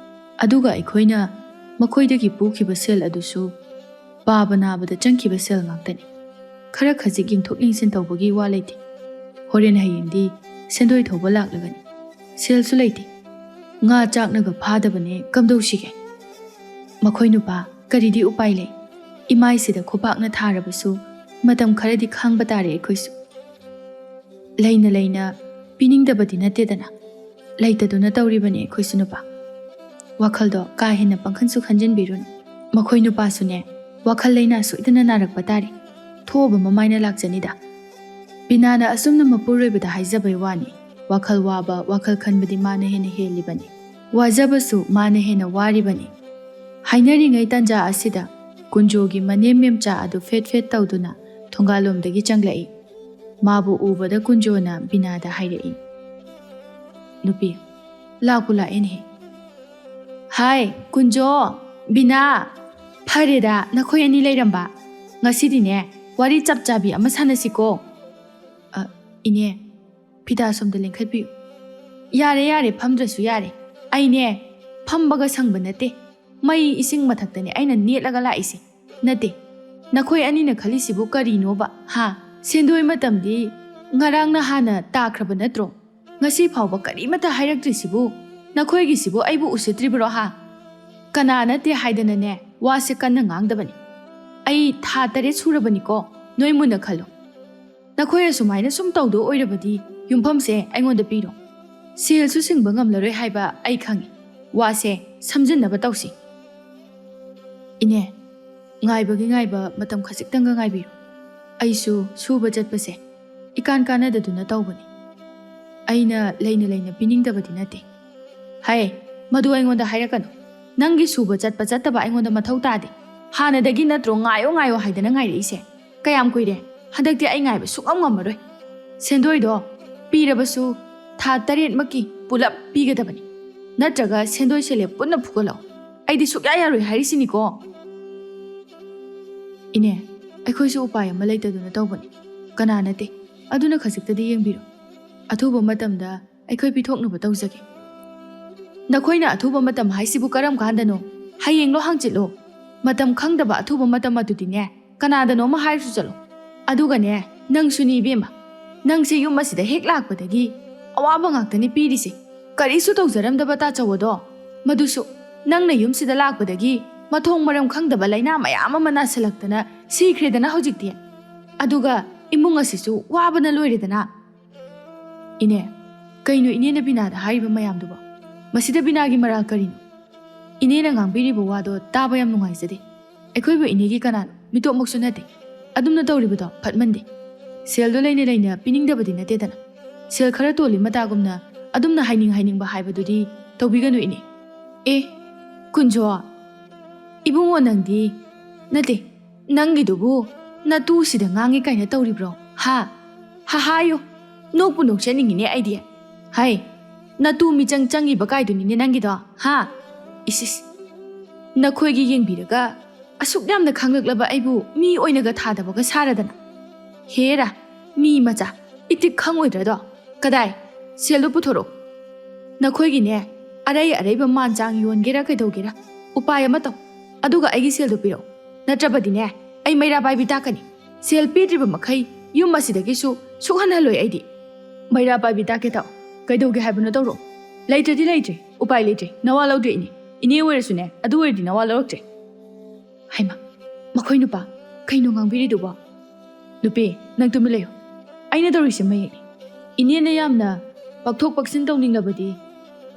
ꯑꯗꯨꯒ ꯑꯩꯈꯣꯏꯅ ꯃꯈꯣꯏꯗꯒꯤ ꯄꯨꯈꯤꯕ ꯁꯦꯜ ꯑꯗꯨꯁꯨ ꯄꯥꯕ ꯅꯥꯕꯗ ꯆꯪꯈꯤꯕ ꯁꯦꯜ ꯉꯥꯛꯇꯅꯤ꯫ ꯈꯔ ꯈꯖꯤꯛ ꯌꯦꯡꯊꯣꯛ ꯌꯦꯡꯁꯤꯟ ꯇꯧꯕꯒꯤ ꯋꯥ ꯂꯩꯇꯦ꯫ ꯍꯣꯔꯦꯟ ꯍꯌꯦꯡꯗꯤ ꯁꯦꯟꯗꯣꯏ ꯊꯧꯕ ꯂꯥꯛꯂꯒꯅꯤ꯫ ꯁꯦꯜꯁꯨ ꯂꯩꯇꯦ꯫ ꯉꯥ ꯆꯥꯛꯅꯒ ꯐꯥꯗꯕꯅꯦ, ꯀꯝꯗꯧꯁꯤꯒꯦ?" "ꯃꯈꯣꯏ ꯅꯨꯄꯥ, ꯀꯔꯤꯗꯤ ꯎꯄꯥꯏ ꯂꯩ? ꯏꯃꯥꯏꯁꯤꯗ ꯈꯨꯄꯥꯛꯅ ꯊꯥꯔꯕꯁꯨ ꯃꯇꯝ ꯈꯔꯗꯤ ꯈꯥꯡꯕ ꯇꯥꯔꯦ ꯑꯩꯈꯣꯏꯁꯨ꯫ ꯂꯩꯅ ꯂꯩꯅ ꯄꯤꯅꯤꯡꯗꯕꯗꯤ ꯅꯠꯇꯦꯗꯅ꯫ ꯂꯩꯇꯗꯨꯅ ꯇꯧꯔꯤꯕꯅꯤ ꯑꯩꯈꯣꯏꯁꯨ ꯅꯨꯄꯥ꯫ ꯋꯥꯈꯜꯗꯣ ꯀꯥ ꯍꯦꯟꯅ ꯄꯪꯈꯟꯁꯨ ꯈꯟꯖꯤꯟꯕꯤꯔꯨꯅꯨ꯫ ꯃꯈꯣꯏ ꯅꯨꯄꯥꯁꯨꯅꯦ, ꯋꯥꯈꯜ ꯂꯩꯅꯥ ꯁꯣꯏꯗꯅ ꯅꯥꯔꯛꯄ ꯇꯥꯔꯦ꯫ ꯊꯣꯛꯑꯕ ꯃꯃꯥꯏꯅ ꯂꯥꯛꯆꯅꯤꯗ꯫" ꯕꯤꯅꯥꯅ ꯑꯁꯨꯝꯅ ꯃꯄꯨꯔꯣꯏꯕꯗ ꯍꯥꯏꯖꯕꯩ ꯋꯥꯅꯤ꯫ ꯋꯥꯈꯜ ꯋꯥꯕ, ꯋꯥꯈꯜ ꯈꯟꯕꯗꯤ ꯃꯥꯅ ꯍꯦꯟꯅ ꯍꯦꯜꯂꯤꯕꯅꯤ꯫ ꯋꯥꯖꯕꯁꯨ ꯃꯥꯅ ꯍꯦꯟꯅ ꯋꯥꯔꯤꯕꯅꯤ꯫ ꯍꯥꯏꯅꯔꯤꯉꯩ ꯇꯥꯟꯖꯥ ꯑꯁꯤꯗ ꯀꯨꯟꯖꯣꯒꯤ ꯃꯅꯦꯝ ꯃꯦꯝꯆꯥ ꯑꯗꯨ ꯐꯦꯠ ꯐꯦꯠ ꯇꯧꯗꯨꯅ ꯊꯣꯡꯒꯥꯜꯂꯣꯝꯗꯒꯤ ꯆꯪꯂꯛꯏ꯫ ꯃꯥꯕꯨ ꯎꯕꯗ ꯀꯨꯟꯖꯣꯅ ꯕꯤꯅꯥꯗ ꯍꯥꯏꯔꯛꯏ, "ꯅꯨꯄꯤ, ꯂꯥꯛꯄꯨ ꯂꯥꯛꯑꯦꯅꯦꯍꯦ꯫" "ꯍꯥꯏ, ꯀꯨꯟꯖꯣ, ꯕꯤꯅꯥ, ꯐꯔꯦꯗ ꯅꯈꯣꯏ ꯑꯅꯤ ꯂꯩꯔꯝꯕ꯫ ꯉꯁꯤꯗꯤꯅꯦ, ꯋꯥꯔꯤ ꯆꯞ ꯆꯥꯕꯤ ꯑꯃ ꯁꯥꯟꯅꯁꯤꯀꯣ꯫" "ꯑ, ꯏꯅꯦ, ꯐꯤꯗꯥ ꯁꯣꯝꯗ ꯂꯦꯡꯈꯠꯄꯤꯌꯨ꯫ ꯌꯥꯔꯦ, ꯌꯥꯔꯦ, ꯐꯝꯗ꯭ꯔꯁꯨ ꯌꯥꯔꯦ꯫ ꯑꯩꯅꯦ, ꯐꯝꯕꯒ ꯁꯪꯕ ꯅꯠꯇꯦ꯫ ꯃꯩ ꯏꯁꯤꯡ ꯃꯊꯛꯇꯅꯦ ꯑꯩꯅ ꯅꯦꯠꯂꯒ ꯂꯥꯛꯏꯁꯦ꯫ ꯅꯠꯇꯦ, ꯅꯈꯣꯏ ꯑꯅꯤꯅ ꯈꯜꯂꯤꯁꯤꯕꯨ ꯀꯔꯤꯅꯣꯕ? ꯍꯥ? ꯁꯦꯟꯗꯣꯏ ꯃꯇꯝꯗꯤ ꯉꯔꯥꯡꯅ ꯍꯥꯟꯅ ꯇꯥꯈ꯭ꯔꯕ ꯅꯠꯇ꯭ꯔꯣ? ꯉꯁꯤ ꯐꯥꯎꯕ ꯀꯔꯤꯃꯠꯇ ꯍꯥꯏꯔꯛꯇ꯭ꯔꯤꯁꯤꯕꯨ? ꯅꯈꯣꯏꯒꯤꯁꯤꯕꯨ ꯑꯩꯕꯨ ꯎꯁꯤꯠꯇ꯭ꯔꯤꯕ꯭ꯔꯣ, ꯍꯥ? ꯀꯅꯥ ꯅꯠꯇꯦ ꯍꯥꯏꯗꯅꯅꯦ ꯋꯥꯁꯦ ꯀꯟꯅ ꯉꯥꯡꯗꯕꯅꯤ꯫ ꯑꯩ ꯊꯥ ꯇꯔꯦꯠ ꯁꯨꯔꯕꯅꯤꯀꯣ, ꯅꯣꯏ ꯃꯨꯟꯅ ꯈꯜꯂꯨ꯫ ꯅꯈꯣꯏ ꯑꯁꯨꯃꯥꯏꯅ ꯁꯨꯝ ꯇꯧꯗꯧ ꯑꯣꯏꯔꯕꯗꯤ ꯌꯨꯝꯐꯝꯁꯦ ꯑꯩꯉꯣꯟꯗ ꯄꯤꯔꯣ꯫ ꯁꯦꯜꯁꯨ ꯁꯤꯡꯕ ꯉꯝꯂꯔꯣꯏ ꯍꯥꯏꯕ ꯑꯩ ꯈꯪꯏ꯫ ꯋꯥꯁꯦ ꯁꯝꯖꯤꯟꯅꯕ ꯇꯧꯁꯤ꯫ ꯏꯅꯦ, ꯉꯥꯏꯕꯒꯤ ꯉꯥꯏꯕ ꯃꯇꯝ ꯈꯖꯤꯛꯇꯪꯒ ꯉꯥꯏꯕꯤꯔꯣ꯫ ꯑꯩꯁꯨ ꯁꯨꯕ ꯆꯠꯄꯁꯦ ꯏꯀꯥꯟ ꯀꯥꯟꯅꯗꯗꯨꯅ ꯇꯧꯕꯅꯤ꯫ ꯑꯩꯅ ꯂꯩꯅ ꯂꯩꯅ ꯄꯤꯅꯤꯡꯗꯕꯗꯤ ꯅꯠꯇꯦ꯫ ꯍꯥꯏ, ꯃꯗꯨ ꯑꯩꯉꯣꯟꯗ ꯍꯥꯏꯔꯛꯀꯅꯨ꯫ ꯅꯪꯒꯤ ꯁꯨꯕ ꯆꯠꯄ ꯆꯠꯇꯕ ꯑꯩꯉꯣꯟꯗ ꯃꯊꯧ ꯇꯥꯗꯦ꯫ ꯍꯥꯟꯅꯗꯒꯤ ꯅꯠꯇ꯭ꯔꯣ ꯉꯥꯏꯌꯣ ꯉꯥꯏꯌꯣ ꯍꯥꯏꯗꯅ ꯉꯥꯏꯔꯛꯏꯁꯦ? ꯀꯌꯥꯝ ꯀꯨꯏꯔꯦ? ꯍꯟꯗꯛꯇꯤ ꯑꯩ ꯉꯥꯏꯕ ꯁꯨꯛꯉꯝ ꯉꯝꯃꯔꯣꯏ꯫ ꯁꯦꯟꯗꯣꯏꯗꯣ ꯄꯤꯔꯕꯁꯨ ꯊꯥ ꯇꯔꯦꯠꯃꯛꯀꯤ ꯄꯨꯂꯞ ꯄꯤꯒꯗꯕꯅꯤ꯫ ꯅꯠꯇ꯭ꯔꯒ ꯁꯦꯟꯗꯣꯏ ꯁꯦꯂꯦꯞ ꯄꯨꯟꯅ ꯐꯨꯒꯠꯂꯣ꯫ ꯑꯩꯗꯤ ꯁꯨꯛꯌꯥ ꯌꯥꯔꯣꯏ ꯍꯥꯏꯔꯤꯁꯤꯅꯤꯀꯣ꯫ ꯏꯅꯦ, ꯑꯩꯈꯣꯏꯁꯨ ꯎꯄꯥꯏ ꯑꯃ ꯂꯩꯇꯗꯨꯅ ꯇꯧꯕꯅꯤ꯫ ꯀꯅꯥ ꯅꯠꯇꯦ꯫ ꯑꯗꯨꯅ ꯈꯖꯤꯛꯇꯗꯤ ꯌꯦꯡꯕꯤꯔꯣ꯫ ꯑꯊꯨꯕ ꯃꯇꯝꯗ ꯑꯩꯈꯣꯏ ꯄꯤꯊꯣꯛꯅꯕ ꯇꯧꯖꯒꯦ꯫ ꯅꯈꯣꯏꯅ ꯑꯊꯨꯕ ꯃꯇꯝ ꯍꯥꯏꯁꯤꯕꯨ ꯀꯔꯝ ꯀꯥꯟꯗꯅꯣ? ꯍꯌꯦꯡꯂꯣ ꯍꯥꯡꯆꯤꯠꯂꯣ? ꯃꯇꯝ ꯈꯪꯗꯕ ꯑꯊꯨꯕ ꯃꯇꯝ ꯑꯗꯨꯗꯤꯅꯦ, ꯀꯅꯥꯗꯅꯣ ꯑꯃ ꯍꯥꯏꯔꯁꯨ ꯆꯠꯂꯣ꯫ ꯑꯗꯨꯒꯅꯦ, ꯅꯪꯁꯨꯅꯤ ꯏꯕꯦꯝꯃ, ꯅꯪꯁꯦ ꯌꯨꯝ ꯑꯁꯤꯗ ꯍꯦꯛ ꯂꯥꯛꯄꯗꯒꯤ ꯑꯋꯥꯕ ꯉꯥꯛꯇꯅꯤ ꯄꯤꯔꯤꯁꯦ꯫ ꯀꯔꯤꯁꯨ ꯇꯧꯖꯔꯝꯗꯕ ꯇꯥꯆꯧ ꯑꯗꯣ, ꯃꯗꯨꯁꯨ ꯅꯪꯅ ꯌꯨꯝꯁꯤꯗ ꯂꯥꯛꯄꯗꯒꯤ ꯃꯊꯣꯡ ꯃꯔꯝ ꯈꯪꯗꯕ ꯂꯥꯏꯅꯥ ꯃꯌꯥꯝ ꯑꯃ ꯅꯥꯁꯤꯜꯂꯛꯇꯅ ꯁꯤꯈ꯭ꯔꯦꯗꯅ ꯍꯧꯖꯤꯛꯇꯤ꯫ ꯑꯗꯨꯒ ꯏꯃꯨꯡ ꯑꯁꯤꯁꯨ ꯋꯥꯕꯅ ꯂꯣꯏꯔꯦꯗꯅ꯫ ꯏꯅꯦ, ꯀꯩꯅꯣ ꯏꯅꯦꯅ ꯕꯤꯅꯥꯗ ꯍꯥꯏꯔꯤꯕ ꯃꯌꯥꯝꯗꯨꯕꯣ? ꯃꯁꯤꯗ ꯕꯤꯅꯥꯒꯤ ꯃꯔꯥꯜ ꯀꯔꯤꯅꯣ? ꯏꯅꯦꯅ ꯉꯥꯡꯕꯤꯔꯤꯕ ꯋꯥꯗꯣ ꯇꯥꯕ ꯌꯥꯝ ꯅꯨꯡꯉꯥꯏꯖꯗꯦ꯫ ꯑꯩꯈꯣꯏꯕꯨ ꯏꯅꯦꯒꯤ ꯀꯅꯥꯅꯣ? ꯃꯤꯇꯣꯞꯃꯛꯁꯨ ꯅꯠꯇꯦ꯫ ꯑꯗꯨꯝꯅ ꯇꯧꯔꯤꯕꯗꯣ ꯐꯠꯃꯟꯗꯦ꯫ ꯁꯦꯜꯗꯣ ꯂꯩꯅ ꯂꯩꯅ ꯄꯤꯅꯤꯡꯗꯕꯗꯤ ꯅꯠꯇꯦꯗꯅ꯫ ꯁꯦꯜ ꯈꯔ ꯇꯣꯜꯂꯤ ꯃꯇꯥꯒꯨꯝꯅ ꯑꯗꯨꯝꯅ ꯍꯥꯏꯅꯤꯡ ꯍꯥꯏꯅꯤꯡꯕ ꯍꯥꯏꯕꯗꯨꯗꯤ ꯇꯧꯕꯤꯒꯅꯨ ꯏꯅꯦ꯫ ꯑꯦ, ꯀꯨꯟꯖꯣ, ꯏꯕꯨꯡꯉꯣ ꯅꯪꯗꯤ, ꯅꯠꯇꯦ, ꯅꯪꯒꯤꯗꯨꯕꯨ ꯅꯇꯨꯁꯤꯗ ꯉꯥꯡꯉꯤ ꯀꯥꯏꯅ ꯇꯧꯔꯤꯕ꯭ꯔꯣ? ꯍꯥ? ꯍꯥ ꯍꯥꯏꯌꯨ꯫ ꯅꯣꯛꯄꯨ ꯅꯣꯛꯆꯅꯤꯡꯉꯤꯅꯦ ꯑꯩꯗꯤ꯫ ꯍꯥꯏ, ꯅꯇꯨ ꯃꯤꯆꯪ ꯆꯪꯉꯤꯕ ꯀꯥꯏꯗꯨꯅꯤꯅꯦ ꯅꯪꯒꯤꯗꯣ, ꯍꯥ? ꯏꯁ ꯏꯁ꯫ ꯅꯈꯣꯏꯒꯤ ꯌꯦꯡꯕꯤꯔꯒ ꯑꯁꯨꯛ ꯌꯥꯝꯅ ꯈꯪꯂꯛꯂꯕ ꯑꯩꯕꯨ ꯃꯤ ꯑꯣꯏꯅꯒ ꯊꯥꯗꯕꯒ ꯁꯥꯔꯗꯅ꯫ ꯍꯦꯔꯥ, ꯃꯤ ꯃꯆꯥ꯫ ꯏꯇꯤꯛ ꯈꯪꯉꯣꯏꯗ꯭ꯔꯗꯣ? ꯀꯗꯥꯏ? ꯁꯦꯜꯗꯣ ꯄꯨꯊꯣꯔꯛꯑꯣ꯫ ꯅꯈꯣꯏꯒꯤꯅꯦ, ꯑꯔꯩ ꯑꯔꯩꯕ ꯃꯥꯟ ꯆꯥꯡ ꯌꯣꯟꯒꯦꯔꯥ ꯀꯩꯗꯧꯒꯦꯔꯥ, ꯎꯄꯥꯏ ꯑꯃ ꯇꯧ꯫ ꯑꯗꯨꯒ ꯑꯩꯒꯤ ꯁꯦꯜꯗꯣ ꯄꯤꯔꯛꯑꯣ꯫ ꯅꯠꯇ꯭ꯔꯕꯗꯤꯅꯦ, ꯑꯩ ꯃꯩꯔꯥ ꯄꯥꯏꯕꯤ ꯇꯥꯛꯀꯅꯤ꯫ ꯁꯦꯜ ꯄꯤꯗ꯭ꯔꯤꯕ ꯃꯈꯩ ꯌꯨꯝ ꯑꯁꯤꯗꯒꯤꯁꯨ ꯁꯨꯛꯍꯟꯍꯜꯂꯣꯏ ꯑꯩꯗꯤ꯫ ꯃꯩꯔꯥ ꯄꯥꯏꯕꯤ ꯇꯥꯛꯀꯦ ꯇꯥꯎ꯫ ꯀꯩꯗꯧꯒꯦ ꯍꯥꯏꯕꯅꯣ ꯇꯧꯔꯣ꯫ ꯂꯩꯇ꯭ꯔꯗꯤ ꯂꯩꯇ꯭ꯔꯦ, ꯎꯄꯥꯏ ꯂꯩꯇ꯭ꯔꯦ, ꯅꯋꯥ ꯂꯧꯗ꯭ꯔꯦ ꯏꯅꯦ꯫ ꯏꯅꯦ ꯑꯣꯏꯔꯁꯨꯅꯦ, ꯑꯗꯨ ꯑꯣꯏꯔꯗꯤ ꯅꯋꯥ ꯂꯧꯔꯛꯇ꯭ꯔꯦ꯫ ꯍꯩꯃꯥ, ꯃꯈꯣꯏ ꯅꯨꯄꯥ, ꯀꯩꯅꯣ ꯉꯥꯡꯕꯤꯔꯤꯗꯨꯕꯣ? ꯅꯨꯄꯤ, ꯅꯪ ꯇꯨꯃꯤꯟ ꯂꯩꯌꯨ꯫ ꯑꯩꯅ ꯇꯧꯔꯤꯁꯦ ꯃꯌꯦꯛꯅꯤ꯫ ꯏꯅꯦꯅ ꯌꯥꯝꯅ ꯄꯛꯊꯣꯛ ꯄꯛꯁꯤꯟ ꯇꯧꯅꯤꯡꯂꯕꯗꯤ,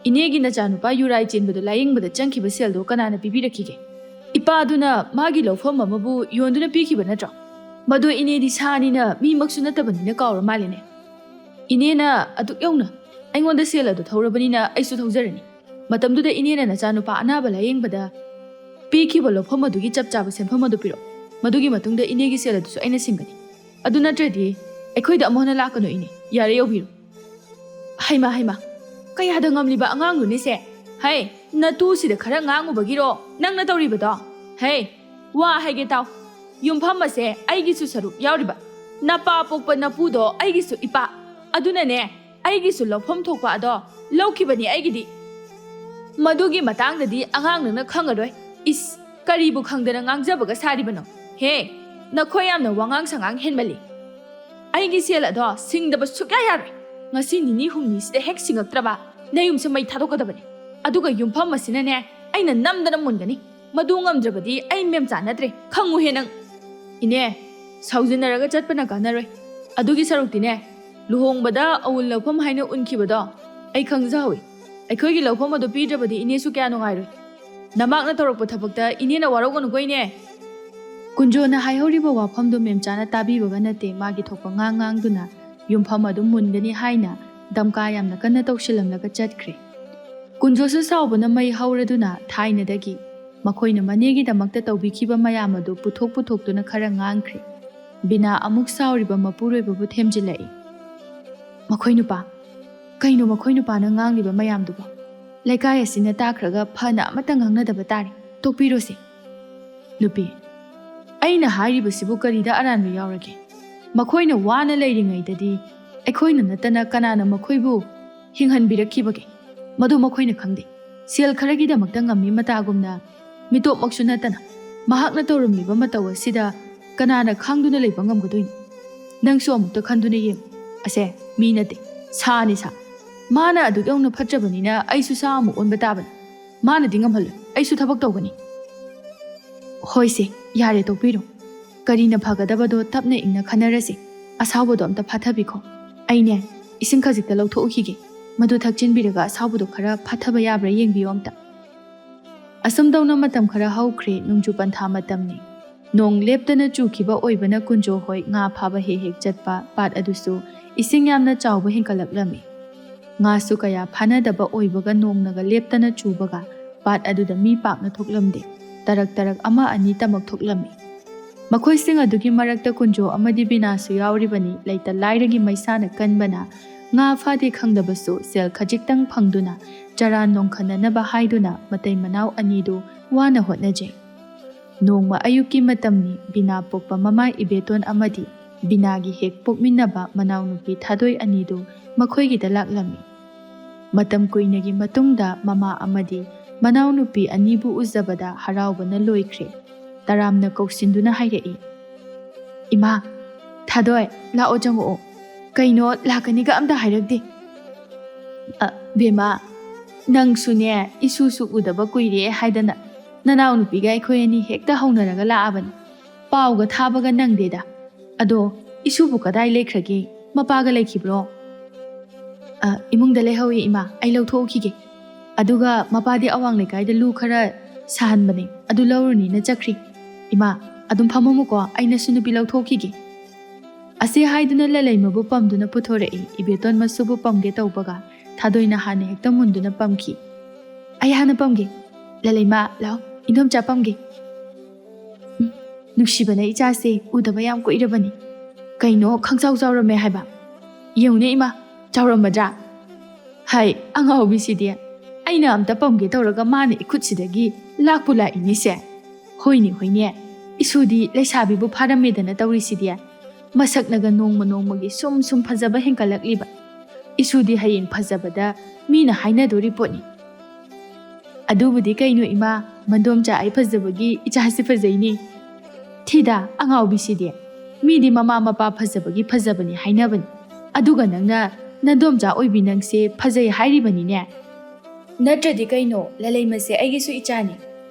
ꯏꯅꯦꯒꯤ ꯅꯆꯥꯅꯨꯄꯥ ꯌꯨꯔꯥꯏ ꯆꯦꯟꯕꯗꯣ ꯂꯥꯌꯦꯡꯕꯗ ꯆꯪꯈꯤꯕ ꯁꯦꯜꯗꯣ ꯀꯅꯥꯅ ꯄꯤꯕꯤꯔꯛꯈꯤꯒꯦ? ꯏꯄꯥꯗꯨꯅ ꯃꯥꯒꯤ ꯂꯧꯐꯝ ꯑꯃꯕꯨ ꯌꯣꯟꯗꯨꯅ ꯄꯤꯈꯤꯕ ꯅꯠꯇ꯭ꯔꯣ? ꯃꯗꯣ ꯏꯅꯦꯗꯤ ꯁꯥꯅꯤꯅ ꯃꯤꯃꯛꯁꯨ ꯅꯠꯇꯕꯅꯤꯅ ꯀꯥꯎꯔ ꯃꯥꯜꯂꯦꯅꯦ꯫ ꯏꯅꯦꯅ ꯑꯗꯨꯛ ꯌꯧꯅ ꯑꯩꯉꯣꯟꯗ ꯁꯦꯜ ꯑꯗꯨ ꯊꯧꯔꯕꯅꯤꯅ ꯑꯩꯁꯨ ꯊꯧꯖꯔꯅꯤ꯫ ꯃꯇꯝꯗꯨꯗ ꯏꯅꯦꯅ ꯅꯆꯥꯅꯨꯄꯥ ꯑꯅꯥꯕ ꯂꯥꯌꯦꯡꯕꯗ ꯄꯤꯈꯤꯕ ꯂꯧꯐꯝ ꯑꯗꯨꯒꯤ ꯆꯞ ꯆꯥꯕ ꯁꯦꯟꯐꯝ ꯑꯗꯨ ꯄꯤꯔꯛꯎ꯫ ꯃꯗꯨꯒꯤ ꯃꯇꯨꯡꯗ ꯏꯅꯦꯒꯤ ꯁꯦꯜ ꯑꯗꯨꯁꯨ ꯑꯩꯅ ꯁꯤꯡꯒꯅꯤ꯫ ꯑꯗꯨ ꯅꯠꯇ꯭ꯔꯗꯤ ꯑꯩꯈꯣꯏꯗ ꯑꯃꯨꯛ ꯍꯟꯅ ꯂꯥꯛꯀꯅꯨ ꯏꯅꯦ꯫ ꯌꯥꯔꯦ, ꯌꯧꯕꯤꯔꯣ꯫ ꯍꯩꯃꯥ, ꯍꯩꯃꯥ, ꯀꯌꯥꯗ ꯉꯝꯂꯤꯕ ꯑꯉꯥꯡꯅꯣꯅꯦ ꯁꯦ? ꯍꯩ, ꯅꯇꯨꯁꯤꯗ ꯈꯔ ꯉꯥꯡꯉꯨꯕꯒꯤꯔꯣ ꯅꯪꯅ ꯇꯧꯔꯤꯕꯗꯣ? ꯍꯩ, ꯋꯥ ꯍꯥꯏꯒꯦ ꯇꯥꯎ꯫ ꯌꯨꯝꯐꯝ ꯑꯁꯦ ꯑꯩꯒꯤꯁꯨ ꯁꯔꯨꯛ ꯌꯥꯎꯔꯤꯕ꯫ ꯅꯄꯥ ꯄꯣꯛꯄ ꯅꯄꯨꯗꯣ ꯑꯩꯒꯤꯁꯨ ꯏꯄꯥ꯫ ꯑꯗꯨꯅꯅꯦ, ꯑꯩꯒꯤꯁꯨ ꯂꯧꯐꯝ ꯊꯣꯛꯄ ꯑꯗꯣ ꯂꯧꯈꯤꯕꯅꯤ ꯑꯩꯒꯤꯗꯤ꯫ ꯃꯗꯨꯒꯤ ꯃꯇꯥꯡꯗꯗꯤ ꯑꯉꯥꯡ ꯅꯪꯅ ꯈꯪꯉꯔꯣꯏ꯫ ꯏꯁ, ꯀꯔꯤꯕꯨ ꯈꯪꯗꯅ ꯉꯥꯡꯖꯕꯒ ꯁꯥꯔꯤꯕꯅꯣ? ꯍꯦ, ꯅꯈꯣꯏ ꯌꯥꯝꯅ ꯋꯥꯉꯥꯡ ꯁꯉꯥꯡ ꯍꯦꯟꯃꯜꯂꯤ꯫ ꯑꯩꯒꯤ ꯁꯦꯜ ꯑꯗꯣ ꯁꯤꯡꯗꯕ ꯁꯨꯛꯌꯥ ꯌꯥꯔꯣꯏ꯫ ꯉꯁꯤ ꯅꯤꯅꯤ ꯍꯨꯝꯅꯤꯁꯤꯗ ꯍꯦꯛ ꯁꯤꯡꯉꯛꯇ꯭ꯔꯕ, ꯅꯌꯨꯝꯁꯦ ꯃꯩ ꯊꯥꯗꯣꯛꯀꯗꯕꯅꯤ꯫ ꯑꯗꯨꯒ ꯌꯨꯝꯐꯝ ꯑꯁꯤꯅꯅꯦ, ꯑꯩꯅ ꯅꯝꯗꯅ ꯃꯨꯟꯒꯅꯤ꯫ ꯃꯗꯨ ꯉꯝꯗ꯭ꯔꯕꯗꯤ ꯑꯩ ꯃꯦꯝꯆꯥ ꯅꯠꯇ꯭ꯔꯦ, ꯈꯪꯉꯨꯍꯦ ꯅꯪ꯫ ꯏꯅꯦ, ꯁꯥꯎꯖꯤꯟꯅꯔꯒ ꯆꯠꯄꯅ ꯀꯥꯟꯅꯔꯣꯏ꯫ ꯑꯗꯨꯒꯤ ꯁꯔꯨꯛꯇꯤꯅꯦ, ꯂꯨꯍꯣꯡꯕꯗ ꯑꯋꯨꯜ ꯂꯧꯐꯝ ꯍꯥꯏꯅ ꯎꯟꯈꯤꯕꯗꯣ ꯑꯩ ꯈꯪꯖꯍꯧꯏ꯫ ꯑꯩꯈꯣꯏꯒꯤ ꯂꯧꯐꯝ ꯑꯗꯨ ꯄꯤꯗ꯭ꯔꯕꯗꯤ ꯏꯅꯦꯁꯨ ꯀꯌꯥ ꯅꯨꯡꯉꯥꯏꯔꯣꯏ꯫ ꯅꯃꯥꯛꯅ ꯇꯧꯔꯛꯄ ꯊꯕꯛꯇ ꯏꯅꯦꯅ ꯋꯥꯔꯧꯒꯅꯨꯀꯣ ꯏꯅꯦ꯫ ꯀꯨꯟꯖꯣꯅ ꯍꯥꯏꯍꯧꯔꯤꯕ ꯋꯥꯐꯝꯗꯨ ꯃꯦꯝꯆꯥꯅ ꯇꯥꯕꯤꯕꯒ ꯅꯠꯇꯦ, ꯃꯥꯒꯤ ꯊꯣꯛꯄ ꯉꯥꯡ ꯉꯥꯡꯗꯨꯅ ꯌꯨꯝꯐꯝ ꯑꯗꯨ ꯃꯨꯟꯒꯅꯤ ꯍꯥꯏꯅ ꯗꯝꯀꯥ ꯌꯥꯝꯅ ꯀꯟꯅ ꯇꯧꯁꯤꯜꯂꯝꯂꯒ ꯆꯠꯈ꯭ꯔꯦ꯫ ꯀꯨꯟꯖꯣꯁꯨ ꯁꯥꯎꯕꯅ ꯃꯩ ꯍꯧꯔꯗꯨꯅ ꯊꯥꯏꯅꯗꯒꯤ ꯃꯈꯣꯏꯅ ꯃꯅꯦꯒꯤꯗꯃꯛꯇ ꯇꯧꯕꯤꯈꯤꯕ ꯃꯌꯥꯝ ꯑꯗꯨ ꯄꯨꯊꯣꯛ ꯄꯨꯊꯣꯛꯇꯨꯅ ꯈꯔ ꯉꯥꯡꯈ꯭ꯔꯦ꯫ ꯕꯤꯅꯥ ꯑꯃꯨꯛ ꯁꯥꯎꯔꯤꯕ ꯃꯄꯨꯔꯣꯏꯕꯕꯨ ꯊꯦꯝꯖꯤꯜꯂꯛꯏ꯫ "ꯃꯈꯣꯏ ꯅꯨꯄꯥ, ꯀꯩꯅꯣ ꯃꯈꯣꯏ ꯅꯨꯄꯥꯅ ꯉꯥꯡꯂꯤꯕ ꯃꯌꯥꯝꯗꯨꯕꯣ? ꯂꯩꯀꯥꯏ ꯑꯁꯤꯅ ꯇꯥꯈ꯭ꯔꯒ ꯐꯅ ꯑꯃꯠꯇ ꯉꯥꯡꯅꯗꯕ ꯇꯥꯔꯦ꯫ ꯇꯣꯛꯄꯤꯔꯣꯁꯦ꯫" ꯅꯨꯄꯤ, ꯑꯩꯅ ꯍꯥꯏꯔꯤꯕꯁꯤꯕꯨ ꯀꯔꯤꯗ ꯑꯔꯥꯟꯕ ꯌꯥꯎꯔꯒꯦ? ꯃꯈꯣꯏꯅ ꯋꯥꯅ ꯂꯩꯔꯤꯉꯩꯗꯗꯤ ꯑꯩꯈꯣꯏꯅ ꯅꯠꯇꯅ ꯀꯅꯥꯅ ꯃꯈꯣꯏꯕꯨ ꯍꯤꯡꯍꯟꯕꯤꯔꯛꯈꯤꯕꯒꯦ? ꯃꯗꯨ ꯃꯈꯣꯏꯅ ꯈꯪꯗꯦ꯫ ꯁꯦꯜ ꯈꯔꯒꯤꯗꯃꯛꯇ ꯉꯝꯃꯤ ꯃꯇꯥꯒꯨꯝꯅ ꯃꯤꯇꯣꯞꯃꯛꯁꯨ ꯅꯠꯇꯅ ꯃꯍꯥꯛꯅ ꯇꯧꯔꯝꯂꯤꯕ ꯃꯇꯧ ꯑꯁꯤꯗ ꯀꯅꯥꯅ ꯈꯥꯡꯗꯨꯅ ꯂꯩꯕ ꯉꯝꯒꯗꯣꯏꯅꯣ? ꯅꯪꯁꯨ ꯑꯃꯨꯛꯇ ꯈꯟꯗꯨꯅ ꯌꯦꯡꯉꯨ꯫ ꯑꯁꯦ ꯃꯤ ꯅꯠꯇꯦ, ꯁꯥꯅꯤ ꯁꯥ꯫ ꯃꯥꯅ ꯑꯗꯨꯛ ꯌꯧꯅ ꯐꯠꯇ꯭ꯔꯕꯅꯤꯅ ꯑꯩꯁꯨ ꯁꯥ ꯑꯃꯨꯛ ꯑꯣꯟꯕ ꯇꯥꯕꯅꯤ꯫ ꯃꯥꯅꯗꯤ ꯉꯝꯍꯜꯂꯣꯏ꯫ ꯑꯩꯁꯨ ꯊꯕꯛ ꯇꯧꯒꯅꯤ꯫ ꯍꯣꯏꯁꯦ, ꯌꯥꯔꯦ, ꯇꯣꯛꯄꯤꯔꯣ꯫ ꯀꯔꯤꯅ ꯐꯒꯗꯕꯗꯣ ꯇꯞꯅ ꯏꯪꯅ ꯈꯟꯅꯔꯁꯤ꯫ ꯑꯁꯥꯎꯕꯗꯣ ꯑꯝꯇ ꯐꯥꯊꯕꯤꯈꯣ꯫ ꯑꯩꯅꯦ, ꯏꯁꯤꯡ ꯈꯖꯤꯛꯇ ꯂꯧꯊꯣꯛꯎꯈꯤꯒꯦ꯫ ꯃꯗꯨ ꯊꯛꯆꯤꯟꯕꯤꯔꯒ ꯑꯁꯥꯎꯕꯗꯣ ꯈꯔ ꯐꯥꯊꯕ ꯌꯥꯕ꯭ꯔꯥ ꯌꯦꯡꯕꯤꯌꯣ ꯑꯝꯇ꯫ ꯑꯁꯨꯝ ꯇꯧꯅ ꯃꯇꯝ ꯈꯔ ꯍꯧꯈ꯭ꯔꯦ꯫ ꯅꯣꯡꯖꯨ ꯄꯟꯊꯥ ꯃꯇꯝꯅꯤ꯫ ꯅꯣꯡ ꯂꯦꯞꯇꯅ ꯆꯨꯈꯤꯕ ꯑꯣꯏꯕꯅ ꯀꯨꯟꯖꯣ ꯍꯣꯏ ꯉꯥ ꯐꯥꯕ ꯍꯦꯛ ꯍꯦꯛ ꯆꯠꯄ ꯄꯥꯠ ꯑꯗꯨꯁꯨ ꯏꯁꯤꯡ ꯌꯥꯝꯅ ꯆꯥꯎꯕ ꯍꯦꯟꯒꯠꯂꯛꯂꯝꯃꯤ꯫ ꯉꯥꯁꯨ ꯀꯌꯥ ꯐꯥꯅꯗꯕ ꯑꯣꯏꯕꯒ ꯅꯣꯡꯅꯒ ꯂꯦꯞꯇꯅ ꯆꯨꯕꯒ ꯄꯥꯠ ꯑꯗꯨꯗ ꯃꯤ ꯄꯥꯛꯅ ꯊꯣꯛꯂꯝꯗꯦ꯫ ꯇꯔꯛ ꯇꯔꯛ ꯑꯃ ꯑꯅꯤꯇꯃꯛ ꯊꯣꯛꯂꯝꯃꯤ꯫ ꯃꯈꯣꯏꯁꯤꯡ ꯑꯗꯨꯒꯤ ꯃꯔꯛꯇ ꯀꯨꯟꯖꯣ ꯑꯃꯗꯤ ꯕꯤꯅꯥꯁꯨ ꯌꯥꯎꯔꯤꯕꯅꯤ꯫ ꯂꯩꯇ ꯂꯥꯏꯔꯒꯤ ꯃꯩꯁꯥꯅ ꯀꯟꯕꯅ ꯉꯥ ꯐꯥꯗꯦ ꯈꯪꯗꯕꯁꯨ ꯁꯦꯜ ꯈꯖꯤꯛꯇꯪ ꯐꯪꯗꯨꯅ ꯆꯔꯥ ꯅꯣꯡꯈꯟꯅꯅꯕ ꯍꯥꯏꯗꯨꯅ ꯃꯇꯩ ꯃꯅꯥꯎ ꯑꯅꯤꯗꯨ ꯋꯥꯅ ꯍꯣꯠꯅꯖꯩ꯫ ꯅꯣꯡꯃ ꯑꯌꯨꯛꯀꯤ ꯃꯇꯝꯅꯤ꯫ ꯕꯤꯅꯥ ꯄꯣꯛꯄ ꯃꯃꯥ ꯏꯕꯦꯇꯣꯟ ꯑꯃꯗꯤ ꯕꯤꯅꯥꯒꯤ ꯍꯦꯛ ꯄꯣꯛꯃꯤꯟꯅꯕ ꯃꯅꯥꯎꯅꯨꯄꯤ ꯊꯥꯗꯣꯏ ꯑꯅꯤꯗꯨ ꯃꯈꯣꯏꯒꯤꯗ ꯂꯥꯛꯂꯝꯃꯤ꯫ ꯃꯇꯝ ꯀꯨꯏꯅꯒꯤ ꯃꯇꯨꯡꯗ ꯃꯃꯥ ꯑꯃꯗꯤ ꯃꯅꯥꯎꯅꯨꯄꯤ ꯑꯅꯤꯕꯨ ꯎꯖꯕꯗ ꯍꯔꯥꯎꯕꯅ ꯂꯣꯏꯈ꯭ꯔꯦ꯫ ꯇꯔꯥꯝꯅ ꯀꯧꯁꯤꯟꯗꯨꯅ ꯍꯥꯏꯔꯛꯏ, "ꯏꯃꯥ, ꯊꯥꯗꯣꯏ, ꯂꯥꯛꯑꯣ, ꯆꯪꯉꯛꯑꯣ꯫ ꯀꯩꯅꯣ, ꯂꯥꯛꯀꯅꯤꯒ ꯑꯝꯇ ꯍꯥꯏꯔꯛꯇꯦ?" "ꯑ, ꯕꯦꯝꯃ, ꯅꯪꯁꯨꯅꯦ, ꯏꯁꯨꯁꯨ ꯎꯗꯕ ꯀꯨꯏꯔꯦ ꯍꯥꯏꯗꯅ ꯅꯅꯥꯎꯅꯨꯄꯤꯒ ꯑꯩꯈꯣꯏ ꯑꯅꯤ ꯍꯦꯛꯇ ꯍꯧꯅꯔꯒ ꯂꯥꯛꯑꯕꯅꯤ꯫ ꯄꯥꯎꯒ ꯊꯥꯕꯒ ꯅꯪꯗꯦꯗ꯫ ꯑꯗꯣ ꯏꯁꯨꯕꯨ ꯀꯗꯥꯏ ꯂꯩꯈ꯭ꯔꯒꯦ? ꯃꯄꯥꯒ ꯂꯩꯈꯤꯕ꯭ꯔꯣ?" "ꯑ, ꯏꯃꯨꯡꯗ ꯂꯩꯍꯧꯏ ꯏꯃꯥ, ꯑꯩ ꯂꯧꯊꯣꯛꯎꯈꯤꯒꯦ꯫ ꯑꯗꯨꯒ ꯃꯄꯥꯗꯤ ꯑꯋꯥꯡ ꯂꯩꯀꯥꯏꯗ ꯂꯨ ꯈꯔ ꯁꯥꯍꯟꯕꯅꯦ, ꯑꯗꯨ ꯂꯧꯔꯨꯅꯤꯅ ꯆꯠꯈ꯭ꯔꯤ꯫ ꯏꯃꯥ, ꯑꯗꯨꯝ ꯐꯝꯃꯝꯃꯨꯀꯣ, ꯑꯩ ꯅꯁꯨ ꯅꯨꯄꯤ ꯂꯧꯊꯣꯛꯈꯤꯒꯦ꯫" ꯑꯁꯤ ꯍꯥꯏꯗꯨꯅ ꯂꯂꯩꯃꯕꯨ ꯄꯝꯗꯨꯅ ꯄꯨꯊꯣꯔꯛꯏ꯫ ꯏꯕꯦꯇꯣꯟ ꯃꯁꯨꯕꯨ ꯄꯝꯒꯦ ꯇꯧꯕꯒ ꯊꯥꯗꯣꯏꯅ ꯍꯥꯟꯅ ꯍꯦꯛꯇ ꯃꯨꯟꯗꯨꯅ ꯄꯝꯈꯤ꯫ "ꯑꯩ ꯍꯥꯟꯅ ꯄꯝꯒꯦ꯫ ꯂꯂꯩꯃ, ꯂꯥꯛꯑꯣ, ꯏꯟꯗꯣꯝꯆꯥ ꯄꯝꯒꯦ꯫" "ꯎꯝ, ꯅꯨꯡꯁꯤꯕꯅ ꯏꯆꯥꯁꯦ ꯎꯗꯕ ꯌꯥꯝ ꯀꯨꯏꯔꯕꯅꯤ꯫ ꯀꯩꯅꯣ, ꯈꯪꯆꯥꯎ ꯆꯥꯎꯔꯝꯃꯦ ꯍꯥꯏꯕ? ꯌꯦꯡꯉꯨꯅꯦ ꯏꯃꯥ, ꯆꯥꯎꯔꯝꯃꯗ꯭ꯔꯥ? ꯍꯥꯏ, ꯑꯉꯥꯎꯕꯤꯁꯤꯗꯤ꯫ ꯑꯩꯅ ꯑꯝꯇ ꯄꯝꯒꯦ ꯇꯧꯔꯒ ꯃꯥꯅ ꯏꯈꯨꯠꯁꯤꯗꯒꯤ ꯂꯥꯛꯄꯨ ꯂꯥꯛꯏꯅꯦꯁꯦ꯫ ꯍꯣꯏꯅꯦ, ꯍꯣꯏꯅꯦ, ꯏꯁꯨꯗꯤ ꯂꯩꯁꯥꯕꯤꯕꯨ ꯐꯥꯔꯝꯃꯦꯗꯅ ꯇꯧꯔꯤꯁꯤꯗꯤ꯫ ꯃꯁꯛꯅꯒ ꯅꯣꯡꯃ ꯅꯣꯡꯃꯒꯤ ꯁꯨꯝ ꯁꯨꯝ ꯐꯖꯕ ꯍꯦꯟꯒꯠꯂꯛꯂꯤꯕ꯫ ꯏꯁꯨꯗꯤ ꯍꯌꯦꯡ ꯐꯖꯕꯗ ꯃꯤꯅ ꯍꯥꯏꯅꯗꯣꯔꯤ ꯄꯣꯠꯅꯤ꯫ "ꯑꯗꯨꯕꯨꯗꯤ ꯀꯩꯅꯣ ꯏꯃꯥ, ꯃꯟꯗꯣꯝꯆꯥ ꯑꯩ ꯐꯖꯕꯒꯤ ꯏꯆꯥꯁꯤ ꯐꯖꯩꯅꯦ꯫ ꯊꯤꯗ ꯑꯉꯥꯎꯕꯤꯁꯤꯗꯤ, ꯃꯤꯗꯤ ꯃꯃꯥ ꯃꯄꯥ ꯐꯖꯕꯒꯤ ꯐꯖꯕꯅꯤ ꯍꯥꯏꯅꯕꯅꯤ, ꯑꯗꯨꯒ ꯅꯪꯅ ꯅꯟꯗꯣꯝꯆꯥ ꯑꯣꯏꯕꯤ ꯅꯪꯁꯦ ꯐꯖꯩ ꯍꯥꯏꯔꯤꯕꯅꯤꯅꯦ꯫ ꯅꯠꯇ꯭ꯔꯗꯤ ꯀꯩꯅꯣ, ꯂꯂꯩꯃꯁꯦ ꯑꯩꯒꯤꯁꯨ ꯏꯆꯥꯅꯤ꯫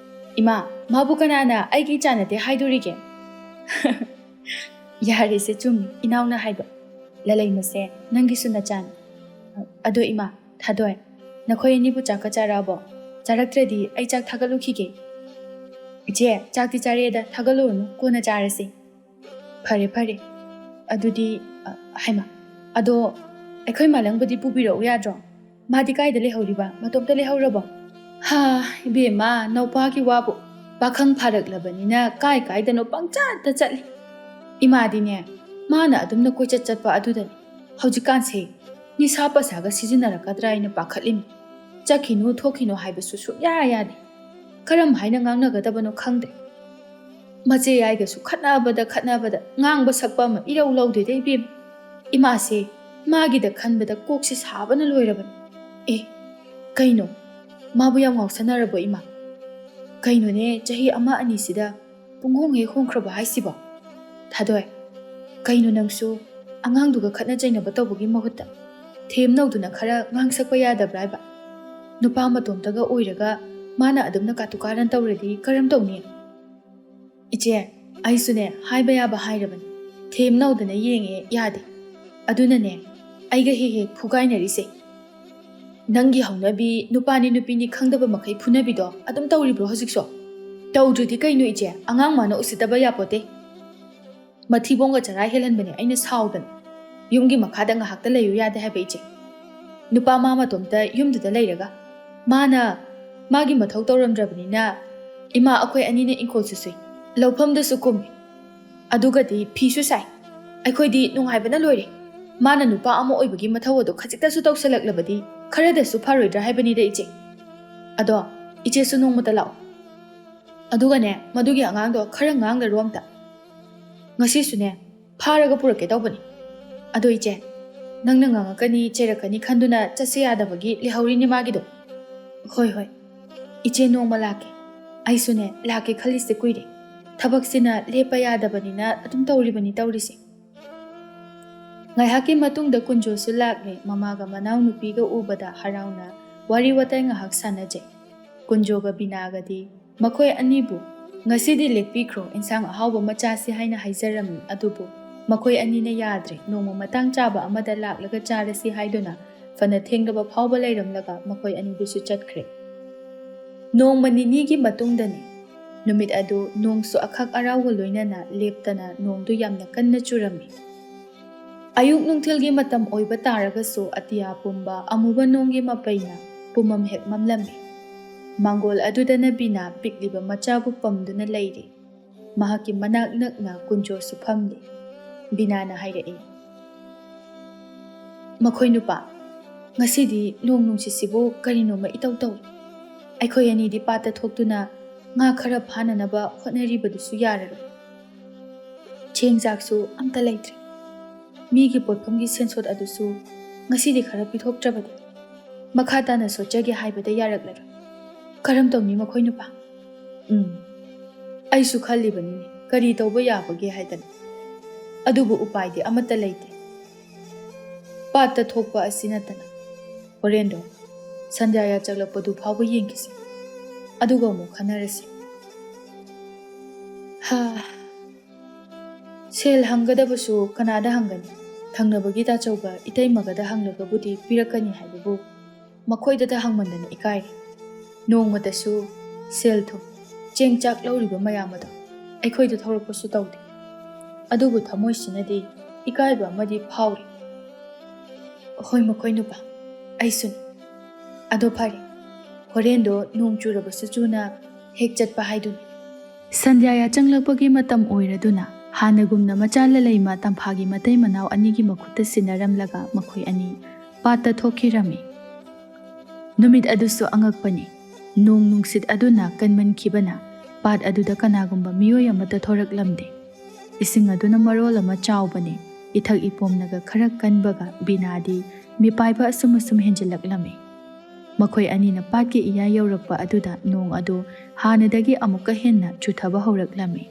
ꯏꯃꯥ, ꯃꯥꯕꯨ ꯀꯅꯥꯅ ꯑꯩꯒꯤ ꯏꯆꯥ ꯅꯠꯇꯦ ꯍꯥꯏꯗꯣꯔꯤꯒꯦ?" "ꯌꯥꯔꯦꯁꯦ, ꯆꯨꯝꯃꯤ ꯏꯅꯥꯎꯅ ꯍꯥꯏꯕ꯫ ꯂꯂꯩꯃꯁꯦ ꯅꯪꯒꯤꯁꯨ ꯅꯆꯥꯅꯤ꯫ ꯑꯗꯣ ꯏꯃꯥ, ꯊꯥꯗꯣꯏ, ꯅꯈꯣꯏ ꯑꯅꯤꯕꯨ ꯆꯥꯛꯀ ꯆꯥꯔꯛꯑꯕꯣ? ꯆꯥꯔꯛꯇ꯭ꯔꯗꯤ ꯑꯩ ꯆꯥꯛ ꯊꯥꯒꯠꯂꯨꯈꯤꯒꯦ꯫" "ꯏꯆꯦ, ꯆꯥꯛꯇꯤ ꯆꯥꯔꯦꯗ, ꯊꯥꯒꯠꯂꯨꯔꯅꯨ, ꯀꯣꯟꯅ ꯆꯥꯔꯁꯤ꯫" "ꯐꯔꯦ ꯐꯔꯦ꯫ ꯑꯗꯨꯗꯤ, ꯑ, ꯍꯩꯃꯥ, ꯑꯗꯣ ꯑꯩꯈꯣꯏ ꯃꯥꯂꯪꯕꯗꯤ ꯄꯨꯕꯤꯔꯛꯎ ꯌꯥꯗ꯭ꯔꯣ? ꯃꯥꯗꯤ ꯀꯥꯏꯗ ꯂꯩꯍꯧꯔꯤꯕ? ꯃꯇꯣꯝꯇ ꯂꯩꯍꯧꯔꯕꯣ?" "ꯍꯥ, ꯏꯕꯦꯝꯃ, ꯅꯧꯄꯥꯒꯤ ꯋꯥꯕꯨ꯫ ꯄꯥꯈꯪ ꯐꯥꯔꯛꯂꯕꯅꯤꯅ ꯀꯥꯏ ꯀꯥꯏꯗꯅꯣ ꯄꯪꯆꯠꯇ ꯆꯠꯂꯤ꯫ ꯏꯃꯥꯗꯤꯅꯦ, ꯃꯥꯅ ꯑꯗꯨꯝꯅ ꯀꯣꯏꯆꯠ ꯆꯠꯄ ꯑꯗꯨꯗꯅꯤ꯫ ꯍꯧꯖꯤꯛꯀꯥꯟꯁꯦ ꯅꯤꯁꯥ ꯄꯁꯥꯒ ꯁꯤꯖꯤꯟꯅꯔꯛꯀꯗ꯭ꯔꯥ ꯍꯥꯏꯅ ꯄꯥꯈꯠꯂꯤꯃꯤ꯫ ꯆꯠꯈꯤꯅꯨ ꯊꯣꯛꯈꯤꯅꯨ ꯍꯥꯏꯕꯁꯨ ꯁꯨꯛꯌꯥ ꯌꯥꯗꯦ꯫ ꯀꯔꯝ ꯍꯥꯏꯅ ꯉꯥꯡꯅꯒꯗꯕꯅꯣ ꯈꯪꯗꯦ꯫ ꯃꯆꯦ ꯌꯥꯏꯒꯁꯨ ꯈꯠꯅꯕꯗ ꯈꯠꯅꯕꯗ ꯉꯥꯡꯕ ꯁꯛꯄ ꯑꯃ ꯏꯔꯧ ꯂꯧꯗꯦꯗ ꯏꯕꯦꯝꯃ꯫ ꯏꯃꯥꯁꯦ ꯃꯥꯒꯤꯗ ꯈꯟꯕꯗ ꯀꯣꯛꯁꯦ ꯁꯥꯕꯅ ꯂꯣꯏꯔꯕꯅꯤ꯫" "ꯑꯦ, ꯀꯩꯅꯣ? ꯃꯥꯕꯨ ꯌꯥꯝ ꯉꯥꯎꯁꯟꯅꯔꯕꯣ ꯏꯃꯥ? ꯀꯩꯅꯣꯅꯦ, ꯆꯍꯤ ꯑꯃ ꯑꯅꯤꯁꯤꯗ ꯄꯨꯡꯍꯣꯡ ꯍꯦꯛ ꯍꯣꯡꯈ꯭ꯔꯕ ꯍꯥꯏꯁꯤꯕꯣ? ꯊꯥꯗꯣꯏ, ꯀꯩꯅꯣ ꯅꯪꯁꯨ? ꯑꯉꯥꯡꯗꯨꯒ ꯈꯠꯅ ꯆꯩꯅꯕ ꯇꯧꯕꯒꯤ ꯃꯍꯨꯠꯇ ꯊꯦꯝꯅꯧꯗꯨꯅ ꯈꯔ ꯉꯥꯡꯁꯛꯄ ꯌꯥꯗꯕ꯭ꯔꯥ ꯍꯥꯏꯕ? ꯅꯨꯄꯥ ꯃꯇꯣꯝꯇꯒ ꯑꯣꯏꯔꯒ ꯃꯥꯅ ꯑꯗꯨꯝꯅ ꯀꯥꯇꯨ ꯀꯥꯔꯟ ꯇꯧꯔꯗꯤ ꯀꯔꯝ ꯇꯧꯅꯤ?" "ꯏꯆꯦ, ꯑꯩꯁꯨꯅꯦ ꯍꯥꯏꯕ ꯌꯥꯕ ꯍꯥꯏꯔꯕꯅꯤ꯫ ꯊꯦꯝꯅꯧꯗꯅ ꯌꯦꯡꯉꯦ, ꯌꯥꯗꯦ꯫ ꯑꯗꯨꯅꯅꯦ ꯑꯩꯒ ꯍꯦꯛ ꯍꯦꯛ ꯐꯨꯒꯥꯏꯅꯔꯤꯁꯦ꯫ ꯅꯪꯒꯤ ꯍꯧꯅꯕꯤ ꯅꯨꯄꯥꯅꯤ ꯅꯨꯄꯤꯅꯤ ꯈꯪꯗꯕ ꯃꯈꯩ ꯐꯨꯅꯕꯤꯗꯣ ꯑꯗꯨꯝ ꯇꯧꯔꯤꯕ꯭ꯔꯣ ꯍꯧꯖꯤꯛꯁꯨ?" "ꯇꯧꯗ꯭ꯔꯗꯤ ꯀꯩꯅꯣ ꯏꯆꯦ, ꯑꯉꯥꯡ ꯃꯥꯅ ꯎꯁꯤꯠꯇꯕ ꯌꯥꯄꯣꯠꯇꯦ꯫ ꯃꯊꯤꯕꯣꯡꯒ ꯆꯔꯥ ꯍꯦꯜꯍꯟꯕꯅꯦ ꯑꯩꯅ ꯁꯥꯎꯗꯅ꯫ ꯌꯨꯝꯒꯤ ꯃꯈꯥꯗ ꯉꯥꯏꯍꯥꯛꯇ ꯂꯩꯌꯨ ꯌꯥꯗꯦ ꯍꯥꯏꯕ ꯏꯆꯦ꯫ ꯅꯨꯄꯥ ꯃꯥ ꯃꯇꯣꯝꯇ ꯌꯨꯝꯗꯨꯗ ꯂꯩꯔꯒ ꯃꯥꯅ ꯃꯥꯒꯤ ꯃꯊꯧ ꯇꯧꯔꯝꯗ꯭ꯔꯕꯅꯤꯅ ꯏꯃꯥ ꯑꯩꯈꯣꯏ ꯑꯅꯤꯅ ꯏꯪꯈꯣꯜꯁꯨ ꯁꯨꯏ, ꯂꯧꯐꯝꯗꯁꯨ ꯀꯨꯝꯃꯤ, ꯑꯗꯨꯒꯗꯤ ꯐꯤꯁꯨ ꯁꯥꯏ꯫ ꯑꯩꯈꯣꯏꯗꯤ ꯅꯨꯡꯉꯥꯏꯕꯅ ꯂꯣꯏꯔꯦ꯫ ꯃꯥꯅ ꯅꯨꯄꯥ ꯑꯃ ꯑꯣꯏꯕꯒꯤ ꯃꯊꯧ ꯑꯗꯨ ꯈꯖꯤꯛꯇꯁꯨ ꯇꯧꯁꯜꯂꯛꯂꯕꯗꯤ ꯈꯔꯗꯁꯨ ꯐꯔꯣꯏꯗ꯭ꯔꯥ ꯍꯥꯏꯕꯅꯤꯗ ꯏꯆꯦ꯫ ꯑꯗꯣ ꯏꯆꯦꯁꯨ ꯅꯣꯡꯃꯇ ꯂꯥꯛꯑꯣ꯫ ꯑꯗꯨꯒꯅꯦ, ꯃꯗꯨꯒꯤ ꯑꯉꯥꯡꯗꯣ ꯈꯔ ꯉꯥꯡꯂꯔꯣ ꯑꯝꯇ꯫ ꯉꯁꯤꯁꯨꯅꯦ, ꯐꯥꯔꯒ ꯄꯨꯔꯛꯀꯦ ꯇꯧꯕꯅꯤ꯫ ꯑꯗꯣ ꯏꯆꯦ, ꯅꯪꯅ ꯉꯥꯡꯉꯛꯀꯅꯤ ꯆꯩꯔꯛꯀꯅꯤ ꯈꯟꯗꯨꯅ ꯆꯠꯁꯦ ꯌꯥꯗꯕꯒꯤ ꯂꯩꯍꯧꯔꯤꯅꯤ ꯃꯥꯒꯤꯗꯣ꯫ ꯍꯣꯏ ꯍꯣꯏ, ꯏꯆꯦ ꯅꯣꯡꯃ ꯂꯥꯛꯀꯦ꯫ ꯑꯩꯁꯨꯅꯦ ꯂꯥꯛꯀꯦ ꯈꯜꯂꯤꯁꯦ ꯀꯨꯏꯔꯦ꯫ ꯊꯕꯛꯁꯤꯅ ꯂꯦꯞꯄ ꯌꯥꯗꯕꯅꯤꯅ ꯑꯗꯨꯝ ꯇꯧꯔꯤꯕꯅꯤ ꯇꯧꯔꯤꯁꯦ꯫ ꯉꯥꯏꯍꯥꯛꯀꯤ ꯃꯇꯨꯡꯗ ꯀꯨꯟꯖꯣꯁꯨ ꯂꯥꯛꯂꯦ꯫ ꯃꯃꯥꯒ ꯃꯅꯥꯎꯅꯨꯄꯤꯒ ꯎꯕꯗ ꯍꯔꯥꯎꯅ ꯋꯥꯔꯤ ꯋꯥꯇꯥꯏ ꯉꯥꯏꯍꯥꯛ ꯁꯥꯟꯅꯖꯩ꯫ ꯀꯨꯟꯖꯣꯒ ꯕꯤꯅꯥꯒꯗꯤ ꯃꯈꯣꯏ ꯑꯅꯤꯕꯨ ꯉꯁꯤꯗꯤ ꯂꯦꯛꯄꯤꯈ꯭ꯔꯣ, ꯏꯟꯁꯥꯡ ꯑꯍꯥꯎꯕ ꯑꯃ ꯆꯥꯁꯤ ꯍꯥꯏꯅ ꯍꯥꯏꯖꯔꯝꯃꯤ꯫ ꯑꯗꯨꯕꯨ ꯃꯈꯣꯏ ꯑꯅꯤꯅ ꯌꯥꯗ꯭ꯔꯦ꯫ ꯅꯣꯡꯃ ꯃꯇꯥꯡ ꯆꯥꯕ ꯑꯃꯗ ꯂꯥꯛꯂꯒ ꯆꯥꯔꯁꯤ ꯍꯥꯏꯗꯨꯅ ꯐꯅ ꯊꯦꯡꯂꯕ ꯐꯥꯎꯕ ꯂꯩꯔꯝꯂꯒ ꯃꯈꯣꯏ ꯑꯅꯤꯗꯨꯁꯨ ꯆꯠꯈ꯭ꯔꯦ꯫ ꯅꯣꯡꯃ ꯅꯤꯅꯤꯒꯤ ꯃꯇꯨꯡꯗꯅꯤ꯫ ꯅꯨꯃꯤꯠ ꯑꯗꯨ ꯅꯣꯡꯁꯨ ꯑꯈꯛ ꯑꯔꯥꯎꯒ ꯂꯣꯏꯅꯅ ꯂꯦꯞꯇꯅ ꯅꯣꯡꯗꯨ ꯌꯥꯝꯅ ꯀꯟꯅ ꯆꯨꯔꯝꯃꯤ꯫ ꯑꯌꯨꯛ ꯅꯨꯡꯊꯤꯜꯒꯤ ꯃꯇꯝ ꯑꯣꯏꯕ ꯇꯥꯔꯒꯁꯨ ꯑꯇꯤꯌꯥ ꯄꯨꯝꯕ ꯑꯃꯨꯕ ꯅꯣꯡꯒꯤ ꯃꯄꯩꯅ ꯄꯨꯝꯃꯝ ꯍꯦꯛ ꯃꯝꯂꯝꯃꯤ꯫ ꯃꯥꯡꯒꯣꯜ ꯑꯗꯨꯗꯅ ꯕꯤꯅꯥ ꯄꯤꯛꯂꯤꯕ ꯃꯆꯥꯕꯨ ꯄꯝꯗꯨꯅ ꯂꯩꯔꯤ꯫ ꯃꯍꯥꯛꯀꯤ ꯃꯅꯥꯛ ꯅꯛꯅ ꯀꯨꯟꯖꯣꯁꯨ ꯐꯝꯂꯤ꯫ ꯕꯤꯅꯥꯅ ꯍꯥꯏꯔꯛꯏ, "ꯃꯈꯣꯏ ꯅꯨꯄꯥ, ꯉꯁꯤꯗꯤ ꯅꯣꯡ ꯅꯨꯡꯁꯤꯠꯁꯤꯕꯨ ꯀꯔꯤꯅꯣꯃ ꯏꯇꯧ ꯇꯧꯏ꯫ ꯑꯩꯈꯣꯏ ꯑꯅꯤꯗꯤ ꯄꯥꯠꯇ ꯊꯣꯛꯇꯨꯅ ꯉꯥ ꯈꯔ ꯐꯥꯅꯅꯕ ꯍꯣꯠꯅꯔꯤꯕꯗꯨꯁꯨ ꯌꯥꯔꯔꯣꯏ꯫ ꯆꯦꯡ ꯆꯥꯛꯁꯨ ꯑꯝꯇ ꯂꯩꯇ꯭ꯔꯦ꯫ ꯃꯤꯒꯤ ꯄꯣꯠꯐꯝꯒꯤ ꯁꯦꯟꯁꯣꯠ ꯑꯗꯨꯁꯨ ꯉꯁꯤꯗꯤ ꯈꯔ ꯄꯤꯊꯣꯛꯇ꯭ꯔꯕꯗꯤ ꯃꯈꯥ ꯇꯥꯅ ꯁꯣꯠꯆꯒꯦ ꯍꯥꯏꯕꯗ ꯌꯥꯔꯛꯂꯔꯣꯏ꯫ ꯀꯔꯝ ꯇꯧꯅꯤ ꯃꯈꯣꯏ ꯅꯨꯄꯥ?" "ꯎꯝ, ꯑꯩꯁꯨ ꯈꯜꯂꯤꯕꯅꯤꯅꯦ, ꯀꯔꯤ ꯇꯧꯕ ꯌꯥꯕꯒꯦ ꯍꯥꯏꯗꯅ꯫ ꯑꯗꯨꯕꯨ ꯎꯄꯥꯏꯗꯤ ꯑꯃꯠꯇ ꯂꯩꯇꯦ꯫ ꯄꯥꯠꯇ ꯊꯣꯛꯄ ꯑꯁꯤ ꯅꯠꯇꯅ꯫ ꯍꯣꯔꯦꯟꯗꯣ ꯁꯟꯙ꯭ꯌꯥ ꯌꯥꯆꯪꯂꯛꯄꯗꯨ ꯐꯥꯎꯕ ꯌꯦꯡꯈꯤꯁꯤ, ꯑꯗꯨꯒ ꯑꯃꯨꯛ ꯈꯟꯅꯔꯁꯤ꯫ ꯍꯥ, ꯁꯦꯜ ꯍꯪꯒꯗꯕꯁꯨ ꯀꯅꯥꯗ ꯍꯪꯒꯅꯤ? ꯊꯪꯅꯕꯒꯤ ꯇꯥꯆꯧꯕ ꯏꯇꯩꯃꯒꯗ ꯍꯪꯂꯒꯕꯨꯗꯤ ꯄꯤꯔꯛꯀꯅꯤ ꯍꯥꯏꯕꯕꯨ ꯃꯈꯣꯏꯗꯇ ꯍꯪꯃꯟꯗꯅ ꯏꯀꯥꯏꯔꯦ꯫ ꯅꯣꯡꯃꯇꯁꯨ ꯁꯦꯜ ꯊꯨꯝ, ꯆꯦꯡ ꯆꯥꯛ ꯂꯧꯔꯤꯕ ꯃꯌꯥꯝ ꯑꯗꯣ ꯑꯩꯈꯣꯏꯗ ꯊꯧꯔꯛꯄꯁꯨ ꯇꯧꯗꯦ꯫ ꯑꯗꯨꯕꯨ ꯊꯃꯣꯏꯁꯤꯅꯗꯤ ꯏꯀꯥꯏꯕ ꯑꯃꯗꯤ ꯐꯥꯎꯔꯤ꯫ ꯍꯣꯏ ꯃꯈꯣꯏ ꯅꯨꯄꯥ, ꯑꯩꯁꯨꯅꯤ꯫ ꯑꯗꯣ ꯐꯔꯦ, ꯍꯣꯔꯦꯟꯗꯣ ꯅꯣꯡ ꯆꯨꯔꯕꯁꯨ ꯆꯨꯅ ꯍꯦꯛ ꯆꯠꯄ ꯍꯥꯏꯗꯨꯅꯤ꯫" ꯁꯟꯙ꯭ꯌꯥ ꯌꯥꯆꯪꯂꯛꯄꯒꯤ ꯃꯇꯝ ꯑꯣꯏꯔꯗꯨꯅ ꯍꯥꯟꯅꯒꯨꯝꯅ ꯃꯆꯥ ꯂꯂꯩꯃ ꯇꯝꯐꯥꯒꯤ ꯃꯇꯩ ꯃꯅꯥꯎ ꯑꯅꯤꯒꯤ ꯃꯈꯨꯠꯇ ꯁꯤꯟꯅꯔꯝꯂꯒ ꯃꯈꯣꯏ ꯑꯅꯤ ꯄꯥꯠꯇ ꯊꯣꯛꯈꯤꯔꯝꯃꯤ꯫ ꯅꯨꯃꯤꯠ ꯑꯗꯨꯁꯨ ꯑꯉꯛꯄꯅꯤ꯫ ꯅꯣꯡ ꯅꯨꯡꯁꯤꯠ ꯑꯗꯨꯅ ꯀꯟꯃꯟꯈꯤꯕꯅ ꯄꯥꯠ ꯑꯗꯨꯗ ꯀꯅꯥꯒꯨꯝꯕ ꯃꯤꯑꯣꯏ ꯑꯃꯠꯇ ꯊꯣꯔꯛꯂꯝꯗꯦ꯫ ꯏꯁꯤꯡ ꯑꯗꯨꯅ ꯃꯔꯣꯜ ꯑꯃ ꯆꯥꯎꯕꯅꯦ, ꯏꯊꯛ ꯏꯄꯣꯝꯅꯒ ꯈꯔ ꯀꯟꯕꯒ ꯕꯤꯅꯥꯗꯤ ꯃꯤꯄꯥꯏꯕ ꯑꯁꯨꯝ ꯑꯁꯨꯝ ꯍꯦꯟꯖꯤꯜꯂꯛꯂꯝꯃꯤ꯫ ꯃꯈꯣꯏ ꯑꯅꯤꯅ ꯄꯥꯠꯀꯤ ꯏꯌꯥ ꯌꯧꯔꯛꯄ ꯑꯗꯨꯗ ꯅꯣꯡ ꯑꯗꯨ ꯍꯥꯟꯅꯗꯒꯤ ꯑꯃꯨꯛꯀ ꯍꯦꯟꯅ ꯆꯨꯊꯕ ꯍꯧꯔꯛꯂꯝꯃꯤ꯫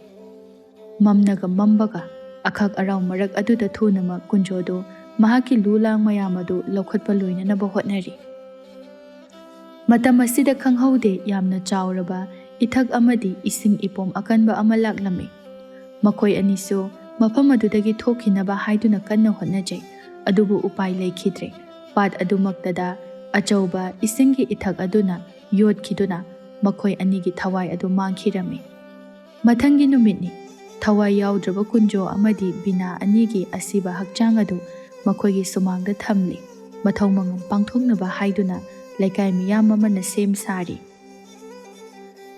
ꯃꯝꯅꯒ ꯃꯝꯕꯒ ꯑꯈꯛ ꯑꯔꯥꯎ ꯃꯔꯛ ꯑꯗꯨꯗ ꯊꯨꯅꯃꯛ ꯀꯨꯟꯖꯣꯗꯨ ꯃꯍꯥꯛꯀꯤ ꯂꯨ ꯂꯥꯡ ꯃꯌꯥꯝ ꯑꯗꯨ ꯂꯧꯈꯠꯄ ꯂꯣꯏꯅꯅꯕ ꯍꯣꯠꯅꯔꯤ꯫ ꯃꯇꯝ ꯑꯁꯤꯗ ꯈꯪꯍꯧꯗꯦ, ꯌꯥꯝꯅ ꯆꯥꯎꯔꯕ ꯏꯊꯛ ꯑꯃꯗꯤ ꯏꯁꯤꯡ ꯏꯄꯣꯝ ꯑꯀꯟꯕ ꯑꯃ ꯂꯥꯛꯂꯝꯃꯤ꯫ ꯃꯈꯣꯏ ꯑꯅꯤꯁꯨ ꯃꯐꯝ ꯑꯗꯨꯗꯒꯤ ꯊꯣꯛꯈꯤꯅꯕ ꯍꯥꯏꯗꯨꯅ ꯀꯟꯅ ꯍꯣꯠꯅꯖꯩ, ꯑꯗꯨꯕꯨ ꯎꯄꯥꯏ ꯂꯩꯈꯤꯗ꯭ꯔꯦ꯫ ꯄꯥꯠ ꯑꯗꯨꯃꯛꯇꯗ ꯑꯆꯧꯕ ꯏꯁꯤꯡꯒꯤ ꯏꯊꯛ ꯑꯗꯨꯅ ꯌꯣꯠꯈꯤꯗꯨꯅ ꯃꯈꯣꯏ ꯑꯅꯤꯒꯤ ꯊꯋꯥꯏ ꯑꯗꯨ ꯃꯥꯡꯈꯤꯔꯝꯃꯤ꯫ ꯃꯊꯪꯒꯤ ꯅꯨꯃꯤꯠꯅꯤ꯫ ꯊꯋꯥꯏ ꯌꯥꯎꯗ꯭ꯔꯕ ꯀꯨꯟꯖꯣ ꯑꯃꯗꯤ ꯕꯤꯅꯥ ꯑꯅꯤꯒꯤ ꯑꯁꯤꯕ ꯍꯛꯆꯥꯡ ꯑꯗꯨ ꯃꯈꯣꯏꯒꯤ ꯁꯨꯃꯥꯡꯗ ꯊꯝꯂꯤ꯫ ꯃꯊꯧ ꯃꯉꯝ ꯄꯥꯡꯊꯣꯛꯅꯕ ꯍꯥꯏꯗꯨꯅ ꯂꯩꯀꯥꯏ ꯃꯤꯌꯥꯝ ꯑꯃꯅ ꯁꯦꯝ ꯁꯥꯔꯤ꯫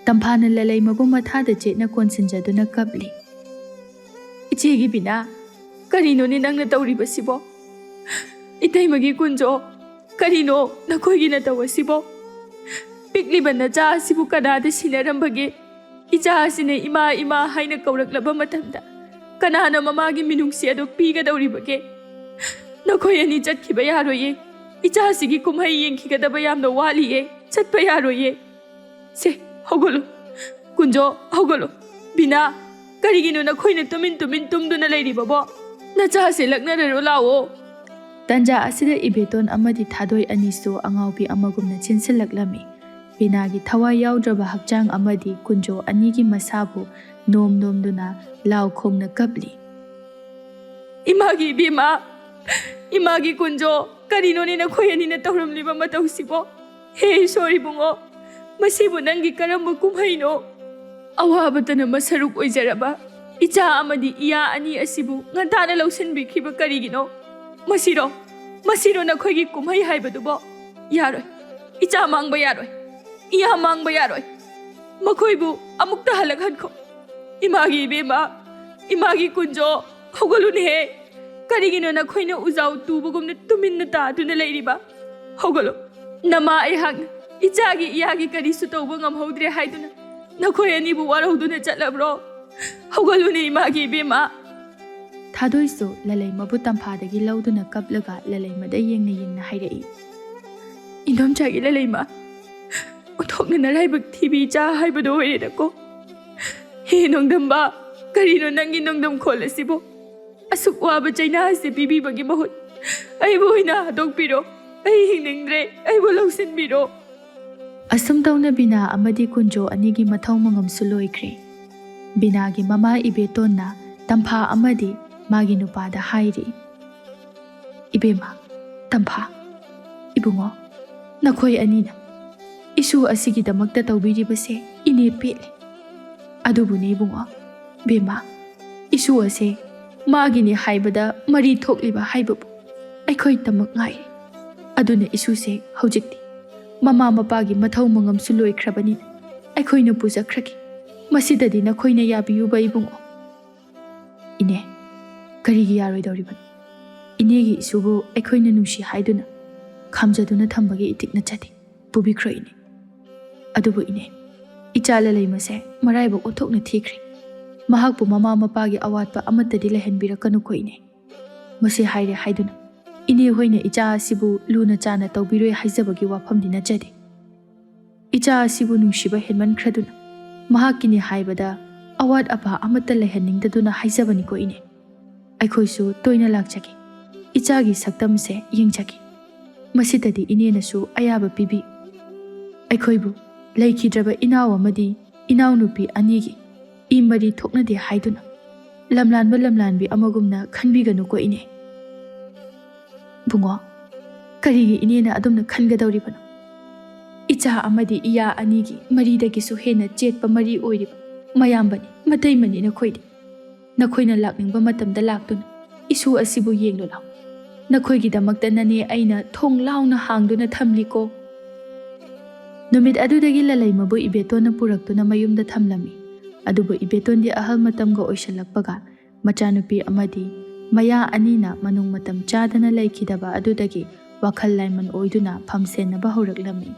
ꯇꯝꯐꯥꯅ ꯂꯂꯩꯃꯕꯨ ꯃꯊꯥꯗ ꯆꯦꯠꯅ ꯀꯣꯟꯁꯤꯟꯖꯗꯨꯅ ꯀꯞꯂꯤ꯫ "ꯏꯆꯦꯒꯤ ꯕꯤꯅꯥ, ꯀꯔꯤꯅꯣꯅꯦ ꯅꯪꯅ ꯇꯧꯔꯤꯕꯁꯤꯕꯣ? ꯏꯇꯩꯃꯒꯤ ꯀꯨꯟꯖꯣ, ꯀꯔꯤꯅꯣ ꯅꯈꯣꯏꯒꯤ ꯅꯇꯧ ꯑꯁꯤꯕꯣ? ꯄꯤꯛꯂꯤꯕ ꯅꯆꯥ ꯑꯁꯤꯕꯨ ꯀꯅꯥꯗ ꯁꯤꯟꯅꯔꯝꯕꯒꯦ? ꯏꯆꯥ ꯑꯁꯤꯅ ꯏꯃꯥ, ꯏꯃꯥ ꯍꯥꯏꯅ ꯀꯧꯔꯛꯂꯕ ꯃꯇꯝꯗ ꯀꯅꯥꯅ ꯃꯃꯥꯒꯤ ꯃꯤꯅꯨꯡꯁꯤ ꯑꯗꯨ ꯄꯤꯒꯗꯧꯔꯤꯕꯒꯦ? ꯅꯈꯣꯏ ꯑꯅꯤ ꯆꯠꯈꯤꯕ ꯌꯥꯔꯣꯏꯌꯦ꯫ ꯏꯆꯥꯁꯤꯒꯤ ꯀꯨꯝꯍꯩ ꯌꯦꯡꯈꯤꯒꯗꯕ ꯌꯥꯝꯅ ꯋꯥꯠꯂꯤꯌꯦ꯫ ꯆꯠꯄ ꯌꯥꯔꯣꯏꯌꯦ꯫ ꯁꯦ, ꯍꯧꯒꯠꯂꯨ꯫ ꯀꯨꯟꯖꯣ, ꯍꯧꯒꯠꯂꯨ꯫ ꯕꯤꯅꯥ, ꯀꯔꯤꯒꯤꯅꯣ ꯅꯈꯣꯏꯅ ꯇꯨꯃꯤꯟ ꯇꯨꯃꯤꯟ ꯇꯨꯝꯗꯨꯅ ꯂꯩꯔꯤꯕꯕꯣ? ꯅꯆꯥꯁꯦ ꯂꯛꯅꯔꯔꯣ ꯂꯥꯛꯑꯣ꯫" ꯇꯟꯖꯥ ꯑꯁꯤꯗ ꯏꯕꯦꯇꯣꯟ ꯑꯃꯗꯤ ꯊꯥꯗꯣꯏ ꯑꯅꯤꯁꯨ ꯑꯉꯥꯎꯕꯤ ꯑꯃꯒꯨꯝꯅ ꯆꯦꯟꯁꯤꯜꯂꯛꯂꯝꯃꯤ꯫ ꯕꯤꯅꯥꯒꯤ ꯊꯋꯥꯏ ꯌꯥꯎꯗ꯭ꯔꯕ ꯍꯛꯆꯥꯡ ꯑꯃꯗꯤ ꯀꯨꯟꯖꯣ ꯑꯅꯤꯒꯤ ꯃꯁꯥꯕꯨ ꯅꯣꯝ ꯅꯣꯝꯗꯨꯅ ꯂꯥꯎ ꯈꯣꯡꯅ ꯀꯞꯂꯤ꯫ "ꯏꯃꯥꯒꯤ ꯏꯕꯦꯝꯃ, ꯏꯃꯥꯒꯤ ꯀꯨꯟꯖꯣ, ꯀꯔꯤꯅꯣꯅꯦ ꯅꯈꯣꯏ ꯑꯅꯤꯅ ꯇꯧꯔꯝꯂꯤꯕ ꯃꯇꯧꯁꯤꯕꯣ? ꯍꯦ ꯏꯁꯣꯔ ꯏꯕꯨꯡꯉꯣ, ꯃꯁꯤꯕꯨ ꯅꯪꯒꯤ ꯀꯔꯝꯕ ꯀꯨꯝꯍꯩꯅꯣ? ꯑꯋꯥꯕꯇꯅ ꯃꯁꯔꯨꯛ ꯑꯣꯏꯖꯔꯕ ꯏꯆꯥ ꯑꯃꯗꯤ ꯏꯌꯥ ꯑꯅꯤ ꯑꯁꯤꯕꯨ ꯉꯟꯇꯥꯅ ꯂꯧꯁꯤꯟꯕꯤꯈꯤꯕ ꯀꯔꯤꯒꯤꯅꯣ? ꯃꯁꯤꯔꯣ, ꯃꯁꯤꯔꯣ ꯅꯈꯣꯏꯒꯤ ꯀꯨꯝꯍꯩ ꯍꯥꯏꯕꯗꯨꯕꯣ? ꯌꯥꯔꯣꯏ, ꯏꯆꯥ ꯃꯥꯡꯕ ꯌꯥꯔꯣꯏ, ꯏꯌꯥ ꯃꯥꯡꯕ ꯌꯥꯔꯣꯏ꯫ ꯃꯈꯣꯏꯕꯨ ꯑꯃꯨꯛꯇ ꯍꯜꯂꯛꯍꯟꯈꯣ꯫ ꯏꯃꯥꯒꯤ ꯏꯕꯦꯝꯃ, ꯏꯃꯥꯒꯤ ꯀꯨꯟꯖꯣ, ꯍꯧꯒꯠꯂꯨꯅꯦꯍꯦ꯫ ꯀꯔꯤꯒꯤꯅꯣ ꯅꯈꯣꯏꯅ ꯎꯖꯥꯎ ꯇꯨꯕꯒꯨꯝꯅ ꯇꯨꯃꯤꯟꯅ ꯇꯥꯗꯨꯅ ꯂꯩꯔꯤꯕ? ꯍꯧꯒꯠꯂꯣ꯫ ꯅꯃꯥ ꯑꯩꯍꯥꯛꯅ ꯏꯆꯥꯒꯤ ꯏꯌꯥꯒꯤ ꯀꯔꯤꯁꯨ ꯇꯧꯕ ꯉꯝꯍꯧꯗ꯭ꯔꯦ ꯍꯥꯏꯗꯨꯅ ꯅꯈꯣꯏ ꯑꯅꯤꯕꯨ ꯋꯥꯔꯧꯗꯨꯅ ꯆꯠꯂꯕ꯭ꯔꯣ? ꯍꯧꯒꯠꯂꯨꯅꯦ ꯏꯃꯥꯒꯤ ꯏꯕꯦꯝꯃ꯫ ꯊꯥꯗꯣꯏꯁꯨ ꯂꯂꯩꯃꯕꯨ ꯇꯝꯐꯥꯗꯒꯤ ꯂꯧꯗꯨꯅ ꯀꯞꯂꯒ ꯂꯂꯩꯃꯗ ꯌꯦꯡꯅ ꯌꯦꯡꯅ ꯍꯥꯏꯔꯛꯏ, "ꯏꯟꯗꯣꯝꯆꯥꯒꯤ ꯂꯂꯩꯃ, ꯑꯣꯟꯊꯣꯛꯅ ꯅꯔꯥꯏꯕꯛ ꯊꯤꯕꯤ ꯏꯆꯥ ꯍꯥꯏꯕꯗꯣ ꯑꯣꯏꯔꯦꯗꯀꯣ꯫ ꯍꯦ ꯅꯣꯡꯗꯝꯕ, ꯀꯔꯤꯅꯣ ꯅꯪꯒꯤ ꯅꯣꯡꯗꯝ ꯈꯣꯜ ꯑꯁꯤꯕꯨ? ꯑꯁꯨꯛ ꯋꯥꯕ ꯆꯩꯅꯥ ꯑꯁꯤ ꯄꯤꯕꯤꯕꯒꯤ ꯃꯍꯨꯠ ꯑꯩꯕꯨ ꯑꯣꯏꯅ ꯍꯥꯠꯇꯣꯛꯄꯤꯔꯣ꯫ ꯑꯩ ꯍꯤꯡꯅꯤꯡꯗ꯭ꯔꯦ, ꯑꯩꯕꯨ ꯂꯧꯁꯤꯟꯕꯤꯔꯣ꯫" ꯑꯁꯨꯝ ꯇꯧꯅ ꯕꯤꯅꯥ ꯑꯃꯗꯤ ꯀꯨꯟꯖꯣ ꯑꯅꯤꯒꯤ ꯃꯊꯧ ꯃꯉꯝꯁꯨ ꯂꯣꯏꯈ꯭ꯔꯦ꯫ ꯕꯤꯅꯥꯒꯤ ꯃꯃꯥ ꯏꯕꯦꯇꯣꯟꯅ ꯇꯝꯐꯥ ꯑꯃꯗꯤ ꯃꯥꯒꯤ ꯅꯨꯄꯥꯗ ꯍꯥꯏꯔꯤ, "ꯏꯕꯦꯝꯃ, ꯇꯝꯐꯥ, ꯏꯕꯨꯡꯉꯣ, ꯅꯈꯣꯏ ꯑꯅꯤꯅ ꯏꯁꯨ ꯑꯁꯤꯒꯤꯗꯃꯛꯇ ꯇꯧꯕꯤꯔꯤꯕꯁꯦ ꯏꯅꯦ ꯄꯦꯠꯂꯦ꯫ ꯑꯗꯨꯕꯨꯅꯦ ꯏꯕꯨꯡꯉꯣ, ꯕꯦꯝꯃ, ꯏꯁꯨ ꯑꯁꯦ ꯃꯥꯒꯤꯅꯦ ꯍꯥꯏꯕꯗ ꯃꯔꯤ ꯊꯣꯛꯂꯤꯕ ꯍꯥꯏꯕꯕꯨ ꯑꯩꯈꯣꯏꯇꯃꯛ ꯉꯥꯏꯔꯦ꯫ ꯑꯗꯨꯅ ꯏꯁꯨꯁꯦ ꯍꯧꯖꯤꯛꯇꯤ ꯃꯃꯥ ꯃꯄꯥꯒꯤ ꯃꯊꯧ ꯃꯉꯝꯁꯨ ꯂꯣꯏꯈ꯭ꯔꯕꯅꯤꯅ ꯑꯩꯈꯣꯏꯅ ꯄꯨꯖꯈ꯭ꯔꯒꯦ꯫ ꯃꯁꯤꯗꯗꯤ ꯅꯈꯣꯏꯅ ꯌꯥꯕꯤꯌꯨꯕ ꯏꯕꯨꯡꯉꯣ꯫" "ꯏꯅꯦ, ꯀꯔꯤꯒꯤ ꯌꯥꯔꯣꯏꯗꯧꯔꯤꯕꯅꯣ? ꯏꯅꯦꯒꯤ ꯏꯁꯨꯕꯨ ꯑꯩꯈꯣꯏꯅ ꯅꯨꯡꯁꯤ ꯍꯥꯏꯗꯨꯅ ꯈꯥꯝꯖꯗꯨꯅ ꯊꯝꯕꯒꯤ ꯏꯇꯤꯛ ꯅꯠꯆꯗꯦ꯫ ꯄꯨꯕꯤꯈ꯭ꯔꯣ ꯏꯅꯦ꯫" "ꯑꯗꯨꯕꯨ ꯏꯅꯦ, ꯏꯆꯥ ꯂꯂꯩꯃꯁꯦ ꯃꯔꯥꯏꯕꯛ ꯑꯣꯟꯊꯣꯛꯅ ꯊꯤꯈ꯭ꯔꯦ꯫ ꯃꯍꯥꯛꯄꯨ ꯃꯃꯥ ꯃꯄꯥꯒꯤ ꯑꯋꯥꯠꯄ ꯑꯃꯠꯇꯗꯤ ꯂꯩꯍꯟꯕꯤꯔꯛꯀꯅꯨꯀꯣ ꯏꯅꯦ꯫ ꯃꯁꯤ ꯍꯥꯏꯔꯦ ꯍꯥꯏꯗꯨꯅ ꯏꯅꯦ ꯍꯣꯏꯅ ꯏꯆꯥ ꯑꯁꯤꯕꯨ ꯂꯨꯅ ꯆꯥꯅ ꯇꯧꯕꯤꯔꯣꯏ ꯍꯥꯏꯖꯕꯒꯤ ꯋꯥꯐꯝꯗꯤ ꯅꯠꯆꯗꯦ꯫ ꯏꯆꯥ ꯑꯁꯤꯕꯨ ꯅꯨꯡꯁꯤꯕ ꯍꯦꯟꯃꯟꯈ꯭ꯔꯗꯨꯅ ꯃꯍꯥꯛꯀꯤꯅꯤ ꯍꯥꯏꯕꯗ ꯑꯋꯥꯠ ꯑꯄꯥ ꯑꯃꯠꯇ ꯂꯩꯍꯟꯅꯤꯡꯗꯗꯨꯅ ꯍꯥꯏꯖꯕꯅꯤꯀꯣ ꯏꯅꯦ꯫ ꯑꯩꯈꯣꯏꯁꯨ ꯇꯣꯏꯅ ꯂꯥꯛꯆꯒꯦ, ꯏꯆꯥꯒꯤ ꯁꯛꯇꯝꯁꯦ ꯌꯦꯡꯖꯒꯦ꯫ ꯃꯁꯤꯗꯗꯤ ꯏꯅꯦꯅꯁꯨ ꯑꯌꯥꯕ ꯄꯤꯕꯤꯌꯨ꯫ ꯑꯩꯈꯣꯏꯕꯨ ꯂꯩꯈꯤꯗ꯭ꯔꯕ ꯏꯅꯥꯎ ꯑꯃꯗꯤ ꯏꯅꯥꯎꯅꯨꯄꯤ ꯑꯅꯤꯒꯤ ꯏ ꯃꯔꯤ ꯊꯣꯛꯅꯗꯦ ꯍꯥꯏꯗꯨꯅ ꯂꯝꯂꯥꯟꯕ ꯂꯝꯂꯥꯟꯕꯤ ꯑꯃꯒꯨꯝꯅ ꯈꯟꯕꯤꯒꯅꯨꯀꯣ ꯏꯅꯦ꯫" "ꯕꯨꯡꯉꯣ, ꯀꯔꯤꯒꯤ ꯏꯅꯦꯅ ꯑꯗꯨꯝꯅ ꯈꯟꯒꯗꯧꯔꯤꯕꯅꯣ? ꯏꯆꯥ ꯑꯃꯗꯤ ꯏꯌꯥ ꯑꯅꯤꯒꯤ ꯃꯔꯤꯗꯒꯤꯁꯨ ꯍꯦꯟꯅ ꯆꯦꯠꯄ ꯃꯔꯤ ꯑꯣꯏꯔꯤꯕ ꯃꯌꯥꯝꯕꯅꯤ, ꯃꯇꯩꯃꯅꯤ ꯅꯈꯣꯏꯗꯤ꯫ ꯅꯈꯣꯏꯅ ꯂꯥꯛꯅꯤꯡꯕ ꯃꯇꯝꯗ ꯂꯥꯛꯇꯨꯅ ꯏꯁꯨ ꯑꯁꯤꯕꯨ ꯌꯦꯡꯂꯨ ꯂꯥꯎ꯫ ꯅꯈꯣꯏꯒꯤꯗꯃꯛꯇ ꯅꯅꯦ ꯑꯩꯅ ꯊꯣꯡ ꯂꯥꯎꯅ ꯍꯥꯡꯗꯨꯅ ꯊꯝꯂꯤꯀꯣ꯫" ꯅꯨꯃꯤꯠ ꯑꯗꯨꯗꯒꯤ ꯂꯂꯩꯃꯕꯨ ꯏꯕꯦꯇꯣꯟꯅ ꯄꯨꯔꯛꯇꯨꯅ ꯃꯌꯨꯝꯗ ꯊꯝꯂꯝꯃꯤ꯫ ꯑꯗꯨꯕꯨ ꯏꯕꯦꯇꯣꯟꯗꯤ ꯑꯍꯜ ꯃꯇꯝꯒ ꯑꯣꯏꯁꯜꯂꯛꯄꯒ ꯃꯆꯥꯅꯨꯄꯤ ꯑꯃꯗꯤ ꯃꯌꯥ ꯑꯅꯤꯅ ꯃꯅꯨꯡ ꯃꯇꯝ ꯆꯥꯗꯅ ꯂꯩꯈꯤꯗꯕ ꯑꯗꯨꯗꯒꯤ ꯋꯥꯈꯜ ꯂꯥꯏꯃꯟ ꯑꯣꯏꯗꯨꯅ ꯐꯝꯁꯦꯟꯅꯕ ꯍꯧꯔꯛꯂꯝꯃꯤ꯫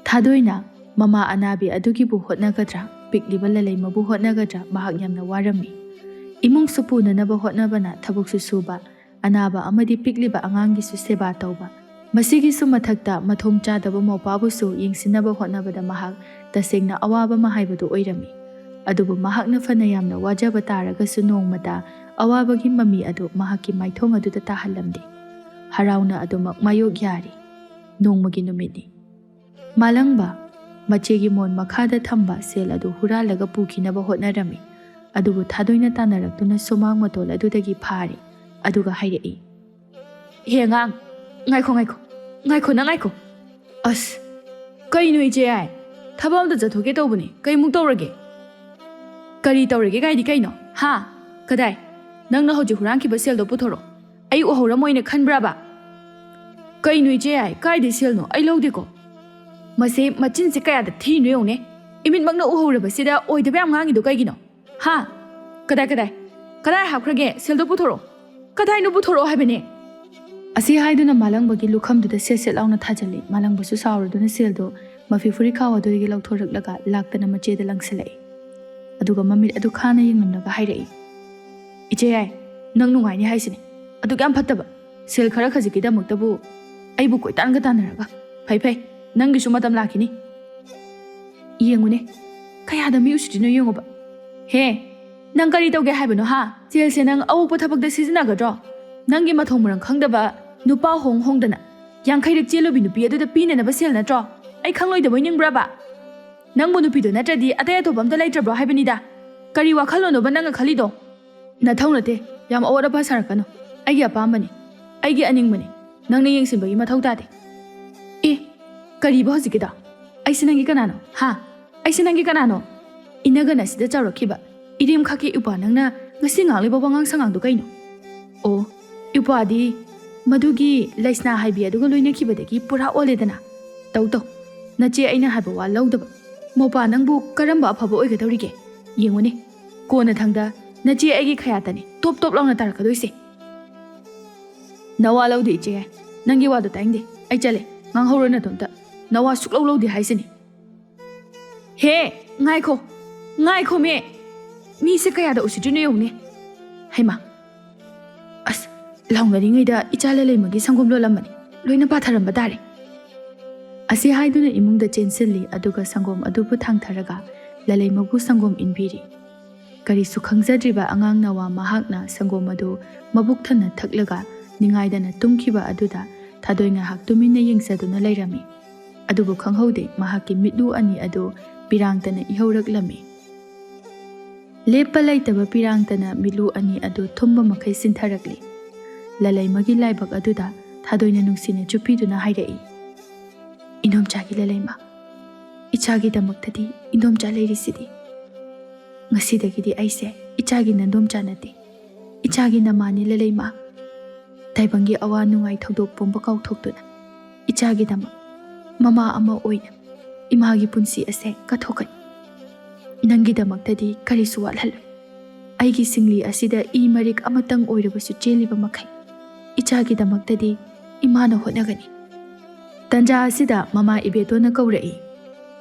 ꯊꯥꯗꯣꯏꯅ ꯃꯃꯥ ꯑꯅꯥꯕꯤ ꯑꯗꯨꯒꯤꯕꯨ ꯍꯣꯠꯅꯒꯗ꯭ꯔꯥ? ꯄꯤꯛꯂꯤꯕ ꯂꯂꯩꯃꯕꯨ ꯍꯣꯠꯅꯒꯗ꯭ꯔꯥ ꯃꯍꯥꯛ ꯌꯥꯝꯅ ꯋꯥꯔꯝꯃꯤ꯫ ꯏꯃꯨꯡꯁꯨ ꯄꯨꯅꯅꯕ ꯍꯣꯠꯅꯕꯅ ꯊꯕꯛꯁꯨ ꯁꯨꯕ, ꯑꯅꯥꯕ ꯑꯃꯗꯤ ꯄꯤꯛꯂꯤꯕ ꯑꯉꯥꯡꯒꯤꯁꯨ ꯁꯦꯕꯥ ꯇꯧꯕ꯫ ꯃꯁꯤꯒꯤꯁꯨ ꯃꯊꯛꯇ ꯃꯊꯣꯡ ꯆꯥꯗꯕ ꯃꯧꯄꯥꯕꯨꯁꯨ ꯌꯦꯡꯁꯤꯟꯅꯕ ꯍꯣꯠꯅꯕꯗ ꯃꯍꯥꯛ ꯇꯁꯦꯡꯅ ꯑꯋꯥꯕ ꯑꯃ ꯍꯥꯏꯕꯗꯨ ꯑꯣꯏꯔꯝꯃꯤ꯫ ꯑꯗꯨꯕꯨ ꯃꯍꯥꯛꯅ ꯐꯅ ꯌꯥꯝꯅ ꯋꯥꯖꯕ ꯇꯥꯔꯒꯁꯨ ꯅꯣꯡꯃꯇ ꯑꯋꯥꯕꯒꯤ ꯃꯃꯤ ꯑꯗꯨ ꯃꯍꯥꯛꯀꯤ ꯃꯥꯏꯊꯣꯡ ꯑꯗꯨꯗ ꯇꯥꯍꯜꯂꯝꯗꯦ꯫ ꯍꯔꯥꯎꯅ ꯑꯗꯨꯃꯛ ꯃꯥꯌꯣꯛ ꯌꯥꯔꯤ꯫ ꯅꯣꯡꯃꯒꯤ ꯅꯨꯃꯤꯠꯅꯤ꯫ ꯃꯥꯂꯪꯕ ꯃꯆꯦꯒꯤ ꯃꯣꯟ ꯃꯈꯥꯗ ꯊꯝꯕ ꯁꯦꯜ ꯑꯗꯨ ꯍꯨꯔꯥꯜꯂꯒ ꯄꯨꯈꯤꯅꯕ ꯍꯣꯠꯅꯔꯝꯃꯤ꯫ ꯑꯗꯨꯕꯨ ꯊꯥꯗꯣꯏꯅ ꯇꯥꯟꯅꯔꯛꯇꯨꯅ ꯁꯨꯃꯥꯡ ꯃꯇꯣꯜ ꯑꯗꯨꯗꯒꯤ ꯐꯥꯔꯤ꯫ ꯑꯗꯨꯒ ꯍꯥꯏꯔꯛꯏ, "ꯍꯦ ꯑꯉꯥꯡ, ꯉꯥꯏꯈꯣ, ꯉꯥꯏꯈꯣ, ꯉꯥꯏꯈꯣ, ꯅꯪ ꯉꯥꯏꯈꯣ꯫ ꯑꯁ, ꯀꯩꯅꯣ ꯏꯆꯦ ꯌꯥꯏ? ꯊꯕꯛ ꯑꯝꯇ ꯆꯠꯊꯣꯛꯀꯦ ꯇꯧꯕꯅꯦ꯫ ꯀꯩꯃꯨꯛ ꯇꯧꯔꯒꯦ?" "ꯀꯔꯤ ꯇꯧꯔꯒꯦ ꯀꯥꯏꯗꯤ ꯀꯩꯅꯣ? ꯍꯥ? ꯀꯗꯥꯏ? ꯅꯪꯅ ꯍꯧꯖꯤꯛ ꯍꯨꯔꯥꯟꯈꯤꯕ ꯁꯦꯜꯗꯣ ꯄꯨꯊꯣꯔꯛꯑꯣ꯫ ꯑꯩ ꯎꯍꯧꯔꯝꯃꯣꯏꯅ ꯈꯟꯕ꯭ꯔꯕ?" "ꯀꯩꯅꯣ ꯏꯆꯦ ꯌꯥꯏ? ꯀꯥꯏꯗꯩ ꯁꯦꯜꯅꯣ? ꯑꯩ ꯂꯧꯗꯦꯀꯣ꯫" ꯃꯁꯤ ꯃꯆꯤꯟꯁꯦ ꯀꯌꯥꯗ ꯊꯤꯔꯤꯅꯣ ꯌꯦꯡꯉꯨꯅꯦ꯫ ꯏꯃꯤꯠꯃꯛꯅ ꯎꯍꯧꯔꯕꯁꯤꯗ ꯑꯣꯏꯗꯕ ꯌꯥꯝ ꯉꯥꯡꯉꯤꯗꯣ ꯀꯩꯒꯤꯅꯣ? ꯍꯥ? ꯀꯗꯥꯏ, ꯀꯗꯥꯏ? ꯀꯗꯥꯏ ꯍꯥꯞꯈ꯭ꯔꯒꯦ? ꯁꯦꯜꯗꯣ ꯄꯨꯊꯣꯔꯛꯑꯣ꯫ ꯀꯗꯥꯏꯅꯣ ꯄꯨꯊꯣꯔꯛꯑꯣ ꯍꯥꯏꯕꯅꯦ? ꯑꯁꯤ ꯍꯥꯏꯗꯨꯅ ꯃꯥꯂꯪꯕꯒꯤ ꯂꯨꯈꯝꯗꯨꯗ ꯁꯦꯠ ꯁꯦꯠ ꯂꯥꯎꯅ ꯊꯥꯖꯤꯜꯂꯤ꯫ ꯃꯥꯂꯪꯕꯁꯨ ꯁꯥꯎꯔꯗꯨꯅ ꯁꯦꯜꯗꯣ ꯃꯐꯤ ꯐꯨꯔꯤꯠ ꯈꯥꯎ ꯑꯗꯨꯗꯒꯤ ꯂꯧꯊꯣꯔꯛꯂꯒ ꯂꯥꯛꯇꯅ ꯃꯆꯦꯗ ꯂꯪꯁꯤꯜꯂꯛꯏ꯫ ꯑꯗꯨꯒ ꯃꯃꯤꯠ ꯑꯗꯨ ꯈꯥꯅ ꯌꯦꯡꯂꯝꯂꯒ ꯍꯥꯏꯔꯛꯏ, "ꯏꯆꯦ ꯌꯥꯏ, ꯅꯪ ꯅꯨꯡꯉꯥꯏꯅꯤ ꯍꯥꯏꯁꯤꯅꯤ꯫ ꯑꯗꯨꯛ ꯌꯥꯝ ꯐꯠꯇꯕ ꯁꯦꯜ ꯈꯔ ꯈꯖꯤꯛꯀꯤꯗꯃꯛꯇꯕꯨ ꯑꯩꯕꯨ ꯀꯣꯏꯇꯥꯟꯒ ꯇꯥꯟꯅꯔꯒ꯫ ꯐꯩ, ꯐꯩ, ꯅꯪꯒꯤꯁꯨ ꯃꯇꯝ ꯂꯥꯛꯈꯤꯅꯤ꯫ ꯌꯦꯡꯉꯨꯅꯦ, ꯀꯌꯥꯗ ꯃꯤ ꯎꯁꯤꯠꯇ꯭ꯔꯤꯅꯣ ꯌꯦꯡꯉꯨꯕ꯫ ꯍꯦ, ꯅꯪ ꯀꯔꯤ ꯇꯧꯒꯦ ꯍꯥꯏꯕꯅꯣ ꯍꯥ? ꯁꯦꯜꯁꯦ ꯅꯪ ꯑꯑꯣꯛꯄ ꯊꯕꯛꯇ ꯁꯤꯖꯤꯟꯅꯒꯗ꯭ꯔꯣ? ꯅꯪꯒꯤ ꯃꯊꯣꯡ ꯃꯔꯝ ꯈꯪꯗꯕ ꯅꯨꯄꯥ ꯍꯣꯡ ꯍꯣꯡꯗꯅ ꯌꯥꯡꯈꯩꯔꯛ ꯆꯦꯜꯂꯨꯕꯤ ꯅꯨꯄꯤ ꯑꯗꯨꯗ ꯄꯤꯅꯅꯕ ꯁꯦꯜ ꯅꯠꯇ꯭ꯔꯣ? ꯑꯩ ꯈꯪꯂꯣꯏꯗꯕꯣꯏ ꯅꯤꯡꯕ꯭ꯔꯕ? ꯅꯪꯕꯨ ꯅꯨꯄꯤꯗꯣ ꯅꯠꯇ꯭ꯔꯗꯤ ꯑꯇꯩ ꯑꯇꯣꯞꯄ ꯑꯝꯇ ꯂꯩꯇ꯭ꯔꯕ꯭ꯔꯣ ꯍꯥꯏꯕꯅꯤꯗ꯫ ꯀꯔꯤ ꯋꯥꯈꯜꯂꯣꯟꯅꯣꯕ ꯅꯪꯅ ꯈꯜꯂꯤꯗꯣ?" "ꯅꯊꯧ ꯅꯠꯇꯦ, ꯌꯥꯝ ꯑꯋꯥꯠ ꯑꯄꯥ ꯁꯥꯔꯛꯀꯅꯨ꯫ ꯑꯩꯒꯤ ꯑꯄꯥꯝꯕꯅꯤ, ꯑꯩꯒꯤ ꯑꯅꯤꯡꯕꯅꯤ, ꯅꯪꯅ ꯌꯦꯡꯁꯤꯟꯕꯒꯤ ꯃꯊꯧ ꯇꯥꯗꯦ꯫" "ꯑꯦ, ꯀꯔꯤꯕ ꯍꯧꯖꯤꯛꯀꯤꯗꯣ? ꯑꯩꯁꯦ ꯅꯪꯒꯤ ꯀꯅꯥꯅꯣ? ꯍꯥ? ꯑꯩꯁꯦ ꯅꯪꯒꯤ ꯀꯅꯥꯅꯣ? ꯏꯅꯒꯟ ꯑꯁꯤꯗ ꯆꯥꯎꯔꯛꯈꯤꯕ ꯏꯔꯦꯝ ꯈꯛꯀꯤ ꯏꯄ꯭ꯋꯥ ꯅꯪꯅ ꯉꯁꯤ ꯉꯥꯡꯂꯤꯕ ꯋꯥꯉꯥꯡ ꯁꯉꯥꯡꯗꯣ ꯀꯩꯅꯣ?" "ꯑꯣ, ꯏꯄ꯭ꯋꯥꯗꯤ ꯃꯗꯨꯒꯤ ꯂꯩꯁꯅꯥ ꯍꯥꯏꯕꯤ ꯑꯗꯨꯒ ꯂꯣꯏꯅꯈꯤꯕꯗꯒꯤ ꯄꯨꯔꯥ ꯑꯣꯜꯂꯦꯗꯅ꯫ ꯇꯧ ꯇꯧ, ꯅꯆꯦ ꯑꯩꯅ ꯍꯥꯏꯕ ꯋꯥ ꯂꯧꯗꯕ꯫ ꯃꯧꯄ꯭ꯋꯥ ꯅꯪꯕꯨ ꯀꯔꯝꯕ ꯑꯐꯕ ꯑꯣꯏꯒꯗꯧꯔꯤꯒꯦ? ꯌꯦꯡꯉꯨꯅꯦ, ꯀꯣꯟꯅꯊꯪꯗ ꯅꯆꯦ ꯑꯩꯒꯤ ꯈꯌꯥꯠꯇꯅꯤ ꯇꯣꯞ ꯇꯣꯞ ꯂꯥꯎꯅ ꯇꯥꯔꯛꯀꯗꯣꯏꯁꯦ꯫" "ꯅꯋꯥ ꯂꯧꯗꯦ ꯏꯆꯦ ꯌꯥꯏ, ꯅꯪꯒꯤ ꯋꯥꯗꯣ ꯇꯥꯅꯤꯡꯗꯦ꯫ ꯑꯩ ꯆꯠꯂꯦ, ꯉꯥꯡꯍꯧꯔꯣ ꯅꯇꯣꯝꯇ꯫ ꯅꯋꯥ ꯁꯨꯛꯂꯧ ꯂꯧꯗꯦ ꯍꯥꯏꯁꯤꯅꯤ꯫" "ꯍꯦ, ꯉꯥꯏꯈꯣ, ꯉꯥꯏꯈꯣꯃꯦ, ꯃꯤꯁꯦ ꯀꯌꯥꯗ ꯎꯁꯤꯠꯇ꯭ꯔꯤꯅꯣ ꯌꯦꯡꯉꯨꯅꯦ꯫ ꯍꯩꯃꯥ, ꯑꯁ, ꯂꯥꯎꯅꯔꯤꯉꯩꯗ ꯏꯆꯥ ꯂꯂꯩꯃꯒꯤ ꯁꯪꯒꯣꯝ ꯂꯣꯜꯂꯝꯕꯅꯤ, ꯂꯣꯏꯅ ꯄꯥꯊꯔꯝꯕ ꯇꯥꯔꯦ꯫ ꯑꯁꯤ ꯍꯥꯏꯗꯨꯅ ꯏꯃꯨꯡꯗ ꯆꯦꯟꯁꯤꯜꯂꯤ, ꯑꯗꯨꯒ ꯁꯪꯒꯣꯝ ꯑꯗꯨꯕꯨ ꯊꯥꯡꯊꯔꯒ ꯂꯂꯩꯃꯕꯨ ꯁꯪꯒꯣꯝ ꯏꯟꯕꯤꯔꯤ꯫ ꯀꯔꯤꯁꯨ ꯈꯪꯖꯗ꯭ꯔꯤꯕ ꯑꯉꯥꯡ ꯅꯋꯥ ꯃꯍꯥꯛꯅ ꯁꯪꯒꯣꯝ ꯑꯗꯨ ꯃꯕꯨꯛ ꯊꯟꯅ ꯊꯛꯂꯒ ꯅꯤꯡꯉꯥꯏꯗꯅ ꯇꯨꯝꯈꯤꯕ ꯑꯗꯨꯗ ꯊꯥꯗꯣꯏ ꯉꯥꯏꯍꯥꯛ ꯇꯨꯃꯤꯟꯅ ꯌꯦꯡꯖꯗꯨꯅ ꯂꯩꯔꯝꯃꯤ꯫ ꯑꯗꯨꯕꯨ ꯈꯪꯍꯧꯗꯦ, ꯃꯍꯥꯛꯀꯤ ꯃꯤꯠꯂꯨ ꯑꯅꯤ ꯑꯗꯨ ꯄꯤꯔꯥꯡꯇꯅ ꯏꯍꯧꯔꯛꯂꯝꯃꯤ꯫ ꯂꯦꯞꯄ ꯂꯩꯇꯕ ꯄꯤꯔꯥꯡꯇꯅ ꯃꯤꯠꯂꯨ ꯑꯅꯤ ꯑꯗꯨ ꯊꯨꯝꯕ ꯃꯈꯩ ꯁꯤꯟꯊꯔꯛꯂꯤ꯫ ꯂꯂꯩꯃꯒꯤ ꯂꯥꯏꯕꯛ ꯑꯗꯨꯗ ꯊꯥꯗꯣꯏꯅ ꯅꯨꯡꯁꯤꯅ ꯆꯨꯞꯄꯤꯗꯨꯅ ꯍꯥꯏꯔꯛꯏ, "ꯏꯟꯗꯣꯝꯆꯥꯒꯤ ꯂꯂꯩꯃ, ꯏꯆꯥꯒꯤꯗꯃꯛꯇꯗꯤ ꯏꯟꯗꯣꯝꯆꯥ ꯂꯩꯔꯤꯁꯤꯗꯤ꯫ ꯉꯁꯤꯗꯒꯤꯗꯤ ꯑꯩꯁꯦ ꯏꯆꯥꯒꯤ ꯅꯟꯗꯣꯝꯆꯥ ꯅꯠꯇꯦ, ꯏꯆꯥꯒꯤ ꯅꯃꯥꯅꯤ ꯂꯂꯩꯃ꯫ ꯇꯥꯏꯕꯪꯒꯤ ꯑꯋꯥ ꯅꯨꯡꯉꯥꯏ ꯊꯧꯗꯣꯛ ꯄꯨꯝꯕ ꯀꯥꯎꯊꯣꯛꯇꯨꯅ ꯏꯆꯥꯒꯤꯗꯃꯛ ꯃꯃꯥ ꯑꯃ ꯑꯣꯏꯅ ꯏꯃꯥꯒꯤ ꯄꯨꯟꯁꯤ ꯑꯁꯦ ꯀꯠꯊꯣꯛꯀꯅꯤ꯫ ꯅꯪꯒꯤꯗꯃꯛꯇꯗꯤ ꯀꯔꯤꯁꯨ ꯋꯥꯠꯍꯜꯂꯣꯏ꯫ ꯑꯩꯒꯤ ꯁꯤꯡꯂꯤ ꯑꯁꯤꯗ ꯏ ꯃꯔꯤꯛ ꯑꯃꯇꯪ ꯑꯣꯏꯔꯕꯁꯨ ꯆꯦꯜꯂꯤꯕ ꯃꯈꯩ ꯏꯆꯥꯒꯤꯗꯃꯛꯇꯗꯤ ꯏꯃꯥꯅ ꯍꯣꯠꯅꯒꯅꯤ꯫" ꯇꯟꯖꯥ ꯑꯁꯤꯗ ꯃꯃꯥ ꯏꯕꯦꯇꯣꯟꯅ ꯀꯧꯔꯛꯏ,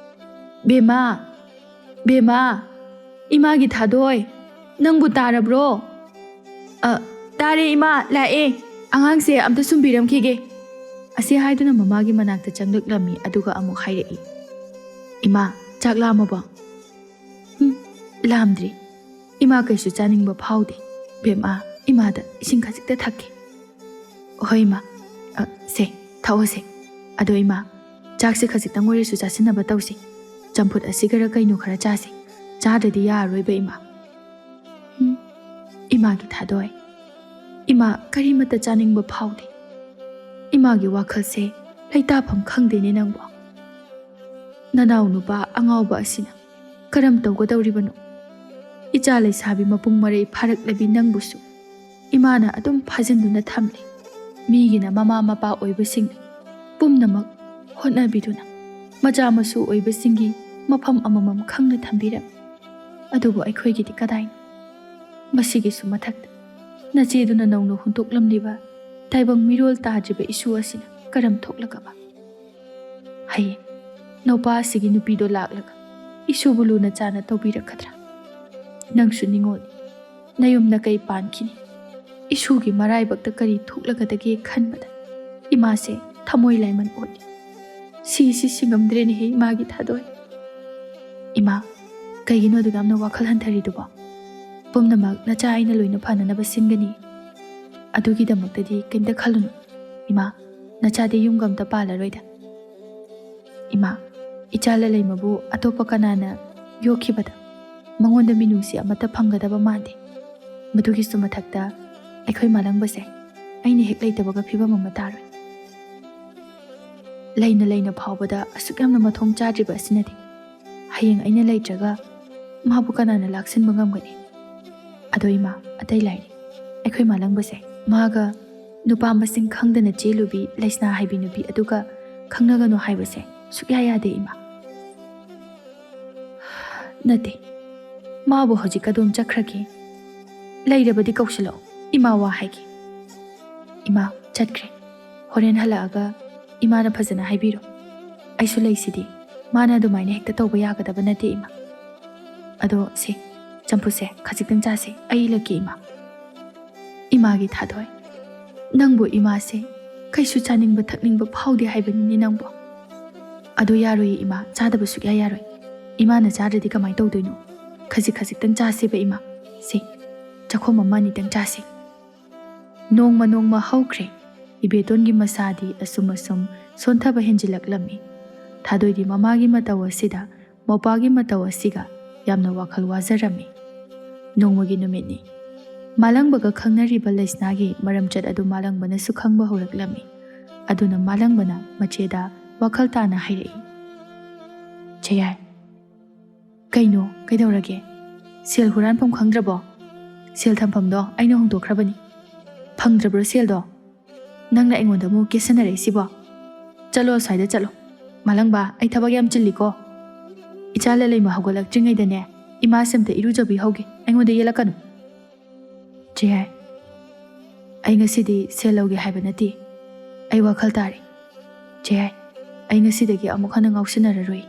"ꯕꯦꯝꯃ, ꯕꯦꯝꯃ, ꯏꯃꯥꯒꯤ ꯊꯥꯗꯣꯏ, ꯅꯪꯕꯨ ꯇꯥꯔꯕ꯭ꯔꯣ?" "ꯑ, ꯇꯥꯔꯦ ꯏꯃꯥ, ꯂꯥꯛꯑꯦ꯫ ꯑꯉꯥꯡꯁꯦ ꯑꯝꯇ ꯁꯨꯝꯕꯤꯔꯝꯈꯤꯒꯦ꯫" ꯑꯁꯤ ꯍꯥꯏꯗꯨꯅ ꯃꯃꯥꯒꯤ ꯃꯅꯥꯛꯇ ꯆꯪꯂꯛꯂꯝꯃꯤ, ꯑꯗꯨꯒ ꯑꯃꯨꯛ ꯍꯥꯏꯔꯛꯏ, "ꯏꯃꯥ, ꯆꯥꯛ ꯂꯥꯝꯃꯕꯣ?" "ꯍꯨꯝ, ꯂꯥꯝꯗ꯭ꯔꯤ꯫ ꯏꯃꯥ ꯀꯩꯁꯨ ꯆꯥꯅꯤꯡꯕ ꯐꯥꯎꯗꯦ꯫ ꯕꯦꯝꯃ, ꯏꯃꯥꯗ ꯏꯁꯤꯡ ꯈꯖꯤꯛꯇ ꯊꯛꯀꯦ꯫" "ꯍꯣꯏ ꯏꯃꯥ꯫ ꯑ, ꯁꯦ, ꯊꯛꯑꯣꯁꯦ꯫ ꯑꯗꯣ ꯏꯃꯥ, ꯆꯥꯛꯁꯦ ꯈꯖꯤꯛꯇꯪ ꯑꯣꯏꯔꯁꯨ ꯆꯥꯁꯤꯟꯅꯕ ꯇꯧꯁꯤ꯫ ꯆꯝꯐꯨꯠ ꯑꯁꯤꯒꯔ ꯀꯩꯅꯣ ꯈꯔ ꯆꯥꯁꯤ꯫ ꯆꯥꯗ꯭ꯔꯗꯤ ꯌꯥꯔꯔꯣꯏꯕ ꯏꯃꯥ꯫" ꯎꯝ, ꯏꯃꯥꯒꯤ ꯊꯥꯗꯣꯏ꯫ ꯏꯃꯥ ꯀꯔꯤꯃꯠꯇ ꯆꯥꯅꯤꯡꯕ ꯐꯥꯎꯗꯦ꯫ ꯏꯃꯥꯒꯤ ꯋꯥꯈꯜꯁꯦ ꯂꯩꯇꯥꯐꯝ ꯈꯪꯗꯦꯅꯦ ꯅꯪꯕꯣ꯫ ꯅꯅꯥꯎ ꯅꯨꯄꯥ ꯑꯉꯥꯎꯕ ꯑꯁꯤꯅ ꯀꯔꯝ ꯇꯧꯒꯗꯧꯔꯤꯕꯅꯣ? ꯏꯆꯥ ꯂꯩꯁꯥꯕꯤ ꯃꯄꯨꯡ ꯃꯔꯩ ꯐꯥꯔꯛꯂꯕꯤ ꯅꯪꯕꯨꯁꯨ ꯏꯃꯥꯅ ꯑꯗꯨꯝ ꯐꯥꯖꯤꯟꯗꯨꯅ ꯊꯝꯂꯤ꯫ ꯃꯤꯒꯤꯅ ꯃꯃꯥ ꯃꯄꯥ ꯑꯣꯏꯕꯁꯤꯡꯅ ꯄꯨꯝꯅꯃꯛ ꯍꯣꯠꯅꯕꯤꯗꯨꯅ ꯃꯆꯥ ꯃꯁꯨ ꯑꯣꯏꯕꯁꯤꯡꯒꯤ ꯃꯐꯝ ꯑꯃꯃꯝ ꯈꯪꯅ ꯊꯝꯕꯤꯔꯝꯃꯤ꯫ ꯑꯗꯨꯕꯨ ꯑꯩꯈꯣꯏꯒꯤꯗꯤ ꯀꯗꯥꯏꯅꯣ? ꯃꯁꯤꯒꯤꯁꯨ ꯃꯊꯛꯇ ꯅꯆꯦꯗꯨꯅ ꯅꯧꯅ ꯍꯨꯟꯗꯣꯛꯂꯝꯂꯤꯕ ꯇꯥꯏꯕꯪ ꯃꯤꯔꯣꯜ ꯇꯥꯗ꯭ꯔꯤꯕ ꯏꯁꯨ ꯑꯁꯤꯅ ꯀꯔꯝ ꯊꯣꯛꯂꯒꯕ? ꯍꯌꯦꯡ ꯅꯨꯄꯥ ꯑꯁꯤꯒꯤ ꯅꯨꯄꯤꯗꯣ ꯂꯥꯛꯂꯒ ꯏꯁꯨꯕꯨ ꯂꯨꯅ ꯆꯥꯅ ꯇꯧꯕꯤꯔꯛꯀꯗ꯭ꯔꯥ? ꯅꯪꯁꯨ ꯅꯤꯡꯉꯣꯜꯅꯤ, ꯅꯌꯨꯝ ꯅꯀꯩ ꯄꯥꯟꯈꯤꯅꯤ꯫ ꯏꯁꯨꯒꯤ ꯃꯔꯥꯏꯕꯛꯇ ꯀꯔꯤ ꯊꯣꯛꯂꯒꯗꯒꯦ ꯈꯟꯕꯗ ꯏꯃꯥꯁꯦ ꯊꯃꯣꯏ ꯂꯥꯏꯃꯟ ꯑꯣꯠꯂꯤ꯫ ꯁꯤꯁꯤ ꯁꯤꯡꯉꯝꯗ꯭ꯔꯦꯅꯦꯍꯦ ꯏꯃꯥꯒꯤ ꯊꯥꯗꯣꯏ꯫ ꯏꯃꯥ, ꯀꯩꯒꯤꯅꯣ ꯑꯗꯨꯛ ꯌꯥꯝꯅ ꯋꯥꯈꯜ ꯍꯟꯊꯔꯤꯗꯨꯕꯣ? ꯄꯨꯝꯅꯃꯛ ꯅꯆꯥ ꯑꯩꯅ ꯂꯣꯏꯅ ꯐꯅꯅꯕ ꯁꯤꯟꯒꯅꯤ꯫ ꯑꯗꯨꯒꯤꯗꯃꯛꯇꯗꯤ ꯀꯩꯝꯇ ꯈꯜꯂꯨꯅꯨ ꯏꯃꯥ, ꯅꯆꯥꯗꯤ ꯌꯨꯝꯒ ꯑꯝꯇ ꯄꯥꯜꯂꯔꯣꯏꯗ꯫ ꯏꯃꯥ, ꯏꯆꯥ ꯂꯂꯩꯃꯕꯨ ꯑꯇꯣꯞꯄ ꯀꯅꯥꯅ ꯌꯣꯛꯈꯤꯕꯗ ꯃꯉꯣꯟꯗ ꯃꯤꯅꯨꯡꯁꯤ ꯑꯃꯠꯇ ꯐꯪꯒꯗꯕ ꯃꯥꯟꯗꯦ꯫ ꯃꯗꯨꯒꯤꯁꯨ ꯃꯊꯛꯇ ꯑꯩꯈꯣꯏ ꯃꯥꯂꯪꯕꯁꯦ ꯑꯩꯅ ꯍꯦꯛ ꯂꯩꯇꯕꯒ ꯐꯤꯕꯝ ꯑꯃ ꯇꯥꯔꯣꯏ꯫ ꯂꯩꯅ ꯂꯩꯅ ꯐꯥꯎꯕꯗ ꯑꯁꯨꯛ ꯌꯥꯝꯅ ꯃꯊꯣꯡ ꯆꯥꯗ꯭ꯔꯤꯕ ꯑꯁꯤꯅꯗꯤ ꯍꯌꯦꯡ ꯑꯩꯅ ꯂꯩꯇ꯭ꯔꯒ ꯃꯥꯕꯨ ꯀꯅꯥꯅ ꯂꯥꯛꯁꯤꯟꯕ ꯉꯝꯒꯅꯤ? ꯑꯗꯣ ꯏꯃꯥ, ꯑꯇꯩ ꯂꯥꯏꯔꯤ, ꯑꯩꯈꯣꯏ ꯃꯥꯂꯪꯕꯁꯦ ꯃꯥꯒ ꯅꯨꯄꯥ ꯃꯁꯤꯡ ꯈꯪꯗꯅ ꯆꯦꯜꯂꯨꯕꯤ ꯂꯩꯁꯅꯥ ꯍꯥꯏꯕꯤ ꯅꯨꯄꯤ ꯑꯗꯨꯒ ꯈꯪꯅꯒꯅꯨ ꯍꯥꯏꯕꯁꯦ ꯁꯨꯛꯌꯥ ꯌꯥꯗꯦ ꯏꯃꯥ꯫ ꯅꯠꯇꯦ, ꯃꯥꯕꯨ ꯍꯧꯖꯤꯛ ꯀꯗꯣꯝ ꯆꯠꯈ꯭ꯔꯒꯦ? ꯂꯩꯔꯕꯗꯤ ꯀꯧꯁꯤꯜꯂꯛꯑꯣ, ꯏꯃꯥ ꯋꯥ ꯍꯥꯏꯒꯦ꯫ ꯏꯃꯥ, ꯆꯠꯈ꯭ꯔꯦ꯫ ꯍꯣꯔꯦꯟ ꯍꯜꯂꯛꯑꯒ ꯏꯃꯥꯅ ꯐꯖꯅ ꯍꯥꯏꯕꯤꯔꯣ꯫ ꯑꯩꯁꯨ ꯂꯩꯁꯤꯗꯤ, ꯃꯥꯅ ꯑꯗꯨꯃꯥꯏꯅ ꯍꯦꯛꯇ ꯇꯧꯕ ꯌꯥꯒꯗꯕ ꯅꯠꯇꯦ ꯏꯃꯥ꯫ ꯑꯗꯣ ꯁꯦ, ꯆꯝꯐꯨꯠꯁꯦ ꯈꯖꯤꯛꯇꯪ ꯆꯥꯁꯦ, ꯑꯩ ꯏꯜꯂꯛꯀꯦ ꯏꯃꯥ꯫ ꯏꯃꯥꯒꯤ ꯊꯥꯗꯣꯏ, ꯅꯪꯕꯨ ꯏꯃꯥꯁꯦ ꯀꯩꯁꯨ ꯆꯥꯅꯤꯡꯕ ꯊꯛꯅꯤꯡꯕ ꯐꯥꯎꯗꯦ ꯍꯥꯏꯕꯅꯤꯅꯦ ꯅꯪꯕꯨ꯫ ꯑꯗꯨ ꯌꯥꯔꯣꯏꯌꯦ ꯏꯃꯥ, ꯆꯥꯗꯕ ꯁꯨꯛꯌꯥ ꯌꯥꯔꯣꯏ꯫ ꯏꯃꯥꯅ ꯆꯥꯗ꯭ꯔꯗꯤ ꯀꯃꯥꯏꯅ ꯇꯧꯗꯣꯏꯅꯣ? ꯈꯖꯤꯛ ꯈꯖꯤꯛꯇꯪ ꯆꯥꯁꯦꯕ ꯏꯃꯥ꯫ ꯁꯦ, ꯆꯥꯛꯈꯣꯝ ꯑꯃ ꯑꯅꯤꯇꯪ ꯆꯥꯁꯦ꯫ ꯅꯣꯡꯃ ꯅꯣꯡꯃ ꯍꯧꯈ꯭ꯔꯦ꯫ ꯏꯕꯦꯇꯣꯟꯒꯤ ꯃꯁꯥꯗꯤ ꯑꯁꯨꯝ ꯑꯁꯨꯝ ꯁꯣꯟꯊꯕ ꯍꯦꯟꯖꯤꯜꯂꯛꯂꯝꯃꯤ꯫ ꯊꯥꯗꯣꯏꯗꯤ ꯃꯃꯥꯒꯤ ꯃꯇꯧ ꯑꯁꯤꯗ, ꯃꯧꯄꯥꯒꯤ ꯃꯇꯧ ꯑꯁꯤꯒ ꯌꯥꯝꯅ ꯋꯥꯈꯜ ꯋꯥꯖꯔꯝꯃꯤ꯫ ꯅꯣꯡꯃꯒꯤ ꯅꯨꯃꯤꯠꯅꯤ꯫ ꯃꯥꯂꯪꯕꯒ ꯈꯪꯅꯔꯤꯕ ꯂꯩꯁꯅꯥꯒꯤ ꯃꯔꯝꯆꯠ ꯑꯗꯨ ꯃꯥꯂꯪꯕꯅꯁꯨ ꯈꯪꯕ ꯍꯧꯔꯛꯂꯝꯃꯤ꯫ ꯑꯗꯨꯅ ꯃꯥꯂꯪꯕꯅ ꯃꯆꯦꯗ ꯋꯥꯈꯜ ꯇꯥꯅ ꯍꯥꯏꯔꯛꯏ, "ꯆꯌꯥꯏ, ꯀꯩꯅꯣ, ꯀꯩꯗꯧꯔꯒꯦ? ꯁꯦꯜ ꯍꯨꯔꯥꯟꯐꯝ ꯈꯪꯗ꯭ꯔꯕꯣ? ꯁꯦꯜ ꯊꯝꯐꯝꯗꯣ ꯑꯩꯅ ꯍꯣꯡꯗꯣꯛꯈ꯭ꯔꯕꯅꯤ꯫ ꯐꯪꯗ꯭ꯔꯕ꯭ꯔꯣ ꯁꯦꯜꯗꯣ? ꯅꯪꯅ ꯑꯩꯉꯣꯟꯗ ꯑꯃꯨꯛ ꯀꯦꯁꯟꯅꯔꯛꯏꯁꯤꯕꯣ? ꯆꯠꯂꯣ, ꯑꯁ꯭ꯋꯥꯏꯗ ꯆꯠꯂꯣ꯫ ꯃꯥꯂꯪꯕ, ꯑꯩ ꯊꯕꯛ ꯌꯥꯝ ꯆꯤꯜꯂꯤꯀꯣ꯫ ꯏꯆꯥ ꯂꯂꯩꯃ ꯍꯧꯒꯠꯂꯛꯇ꯭ꯔꯤꯉꯩꯗꯅꯦ, ꯏꯃꯥꯁꯦ ꯑꯝꯇ ꯏꯔꯨꯖꯕꯤꯍꯧꯒꯦ, ꯑꯩꯉꯣꯟꯗ ꯌꯦꯠꯂꯛꯀꯅꯨ꯫" "ꯆꯦ ꯍꯥꯏ, ꯑꯩ ꯉꯁꯤꯗꯤ ꯁꯦꯜ ꯂꯧꯒꯦ ꯍꯥꯏꯕ ꯅꯠꯇꯦ꯫ ꯑꯩ ꯋꯥꯈꯜ ꯇꯥꯔꯦ꯫ ꯆꯦ ꯍꯥꯏ, ꯑꯩ ꯉꯁꯤꯗꯒꯤ ꯑꯃꯨꯛ ꯍꯟꯅ ꯉꯥꯎꯁꯤꯟꯅꯔꯔꯣꯏ꯫"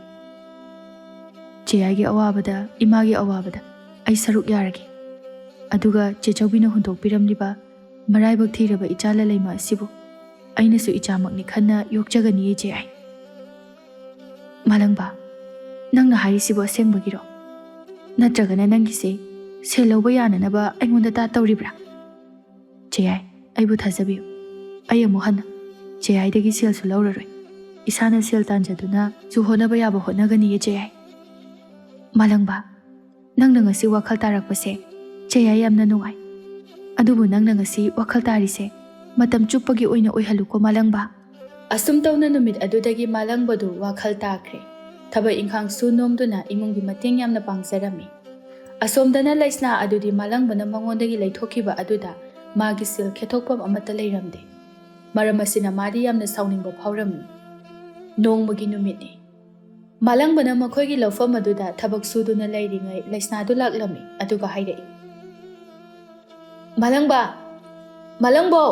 ꯆꯦꯌꯥꯏꯒꯤ ꯑꯋꯥꯕꯗ, ꯏꯃꯥꯒꯤ ꯑꯋꯥꯕꯗ ꯑꯩ ꯁꯔꯨꯛ ꯌꯥꯔꯒꯦ꯫ ꯑꯗꯨꯒ ꯆꯦ ꯆꯧꯕꯤꯅ ꯍꯨꯟꯗꯣꯛꯄꯤꯔꯝꯂꯤꯕ ꯃꯔꯥꯏꯕꯛ ꯊꯤꯔꯕ ꯏꯆꯥ ꯂꯂꯩꯃ ꯑꯁꯤꯕꯨ ꯑꯩꯅꯁꯨ ꯏꯆꯥꯃꯛꯅꯤ ꯈꯟꯅ ꯌꯣꯛꯆꯒꯅꯤꯌꯦ ꯆꯦꯌꯥꯏ꯫ ꯃꯥꯂꯪꯕ, ꯅꯪꯅ ꯍꯥꯏꯔꯤꯁꯤꯕꯨ ꯑꯁꯦꯡꯕꯒꯤꯔꯣ? ꯅꯠꯇ꯭ꯔꯒꯅ ꯅꯪꯒꯤꯁꯦ ꯁꯦꯜ ꯂꯧꯕ ꯌꯥꯅꯅꯕ ꯑꯩꯉꯣꯟꯗ ꯇꯥꯠ ꯇꯧꯔꯤꯕ꯭ꯔꯥ? ꯆꯦꯌꯥꯏ, ꯑꯩꯕꯨ ꯊꯥꯖꯕꯤꯌꯨ꯫ ꯑꯩ ꯑꯃꯨꯛ ꯍꯟꯅ ꯆꯦꯌꯥꯏꯗꯒꯤ ꯁꯦꯜꯁꯨ ꯂꯧꯔꯔꯣꯏ꯫ ꯏꯁꯥꯅ ꯁꯦꯜ ꯇꯥꯟꯖꯗꯨꯅꯁꯨ ꯍꯣꯠꯅꯕ ꯌꯥꯕ ꯍꯣꯠꯅꯒꯅꯤꯌꯦ ꯆꯦꯌꯥꯏ꯫ ꯃꯥꯂꯪꯕ, ꯅꯪꯅ ꯉꯁꯤ ꯋꯥꯈꯜ ꯇꯥꯔꯛꯄꯁꯦ ꯆꯦꯌꯥꯏ ꯌꯥꯝꯅ ꯅꯨꯡꯉꯥꯏ꯫ ꯑꯗꯨꯕꯨ ꯅꯪꯅ ꯉꯁꯤ ꯋꯥꯈꯜ ꯇꯥꯔꯤꯁꯦ ꯃꯇꯝ ꯆꯨꯞꯄꯒꯤ ꯑꯣꯏꯅ ꯑꯣꯏꯍꯜꯂꯨꯀꯣ ꯃꯥꯂꯪꯕ꯫ ꯑꯁꯨꯝ ꯇꯧꯅ ꯅꯨꯃꯤꯠ ꯑꯗꯨꯗꯒꯤ ꯃꯥꯂꯪꯕꯗꯨ ꯋꯥꯈꯜ ꯇꯥꯈ꯭ꯔꯦ꯫ ꯊꯕꯛ ꯏꯪꯈꯥꯡ ꯁꯨ ꯅꯣꯝꯗꯨꯅ ꯏꯃꯨꯡꯒꯤ ꯃꯇꯦꯡ ꯌꯥꯝꯅ ꯄꯥꯡꯖꯔꯝꯃꯤ꯫ ꯑꯁꯣꯝꯗꯅ ꯂꯩꯁꯅꯥ ꯑꯗꯨꯗꯤ ꯃꯥꯂꯪꯕꯅ ꯃꯉꯣꯟꯗꯒꯤ ꯂꯩꯊꯣꯛꯈꯤꯕ ꯑꯗꯨꯗ ꯃꯥꯒꯤ ꯁꯦꯜ ꯈꯦꯠꯊꯣꯛꯐꯝ ꯑꯃꯠꯇ ꯂꯩꯔꯝꯗꯦ꯫ ꯃꯔꯝ ꯑꯁꯤꯅ ꯃꯥꯗꯤ ꯌꯥꯝꯅ ꯁꯥꯎꯅꯤꯡꯕ ꯐꯥꯎꯔꯝꯃꯤ꯫ ꯅꯣꯡꯃꯒꯤ ꯅꯨꯃꯤꯠꯅꯤ꯫ ꯃꯥꯂꯪꯕꯅ ꯃꯈꯣꯏꯒꯤ ꯂꯧꯐꯝ ꯑꯗꯨꯗ ꯊꯕꯛ ꯁꯨꯗꯨꯅ ꯂꯩꯔꯤꯉꯩ ꯂꯩꯁꯅꯥꯗꯨ ꯂꯥꯛꯂꯝꯃꯤ, ꯑꯗꯨꯒ ꯍꯥꯏꯔꯛꯏ, "ꯃꯥꯂꯪꯕ! ꯃꯥꯂꯪꯕꯧ!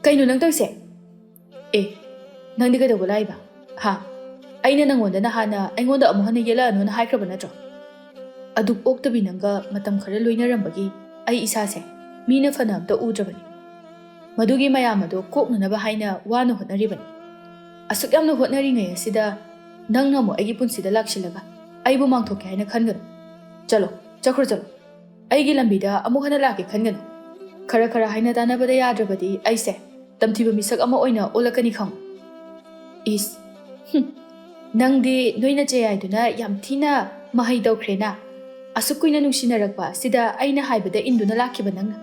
ꯀꯩꯅꯣ ꯅꯪ ꯇꯧꯔꯤꯁꯦ?" "ꯑꯦ, ꯅꯪꯗꯤ ꯀꯩꯗꯧꯕ ꯂꯥꯛꯏꯕ? ꯍꯥ? ꯑꯩꯅ ꯅꯪꯉꯣꯟꯗ ꯅꯍꯥꯟꯅ ꯑꯩꯉꯣꯟꯗ ꯑꯃꯨꯛ ꯍꯟꯅ ꯌꯦꯠꯂꯛꯑꯅꯨꯅ ꯍꯥꯏꯈ꯭ꯔꯕ ꯅꯠꯇ꯭ꯔꯣ? ꯑꯗꯨꯛ ꯑꯣꯛꯇꯕꯤ ꯅꯪꯒ ꯃꯇꯝ ꯈꯔ ꯂꯣꯏꯅꯔꯝꯕꯒꯤ ꯑꯩ ꯏꯁꯥꯁꯦ ꯃꯤꯅ ꯐꯅ ꯑꯝꯇ ꯎꯗ꯭ꯔꯕꯅꯤ꯫ ꯃꯗꯨꯒꯤ ꯃꯌꯥꯝ ꯑꯗꯣ ꯀꯣꯛꯅꯅꯕ ꯍꯥꯏꯅ ꯋꯥꯅ ꯍꯣꯠꯅꯔꯤꯕꯅꯤ꯫ ꯑꯁꯨꯛ ꯌꯥꯝꯅ ꯍꯣꯠꯅꯔꯤꯉꯩ ꯑꯁꯤꯗ ꯅꯪꯅ ꯑꯃꯨꯛ ꯑꯩꯒꯤ ꯄꯨꯟꯁꯤꯗ ꯂꯥꯛꯁꯤꯜꯂꯒ ꯑꯩꯕꯨ ꯃꯥꯡꯊꯣꯛꯀꯦ ꯍꯥꯏꯅ ꯈꯟꯒꯅꯨ꯫ ꯆꯠꯂꯣ, ꯆꯠꯈ꯭ꯔꯣ, ꯆꯠꯂꯣ꯫ ꯑꯩꯒꯤ ꯂꯝꯕꯤꯗ ꯑꯃꯨꯛ ꯍꯟꯅ ꯂꯥꯛꯀꯦ ꯈꯟꯒꯅꯨ꯫ ꯈꯔ ꯈꯔ ꯍꯥꯏꯅ ꯇꯥꯟꯅꯕꯗ ꯌꯥꯗ꯭ꯔꯕꯗꯤ ꯑꯩꯁꯦ ꯇꯝꯊꯤꯕ ꯃꯤꯁꯛ ꯑꯃ ꯑꯣꯏꯅ ꯑꯣꯜꯂꯛꯀꯅꯤ ꯈꯪꯉꯨ꯫" "ꯏꯁ, ꯍꯨꯝ, ꯅꯪꯗꯤ ꯅꯣꯏ ꯅꯆꯦ ꯌꯥꯏꯗꯨꯅ ꯌꯥꯝ ꯊꯤꯅ ꯃꯍꯩ ꯇꯧꯈ꯭ꯔꯦꯅ꯫ ꯑꯁꯨꯛ ꯀꯨꯏꯅ ꯅꯨꯡꯁꯤꯅꯔꯛꯄ ꯑꯁꯤꯗ ꯑꯩꯅ ꯍꯥꯏꯕꯗ ꯏꯟꯗꯨꯅ ꯂꯥꯛꯈꯤꯕ ꯅꯪꯅ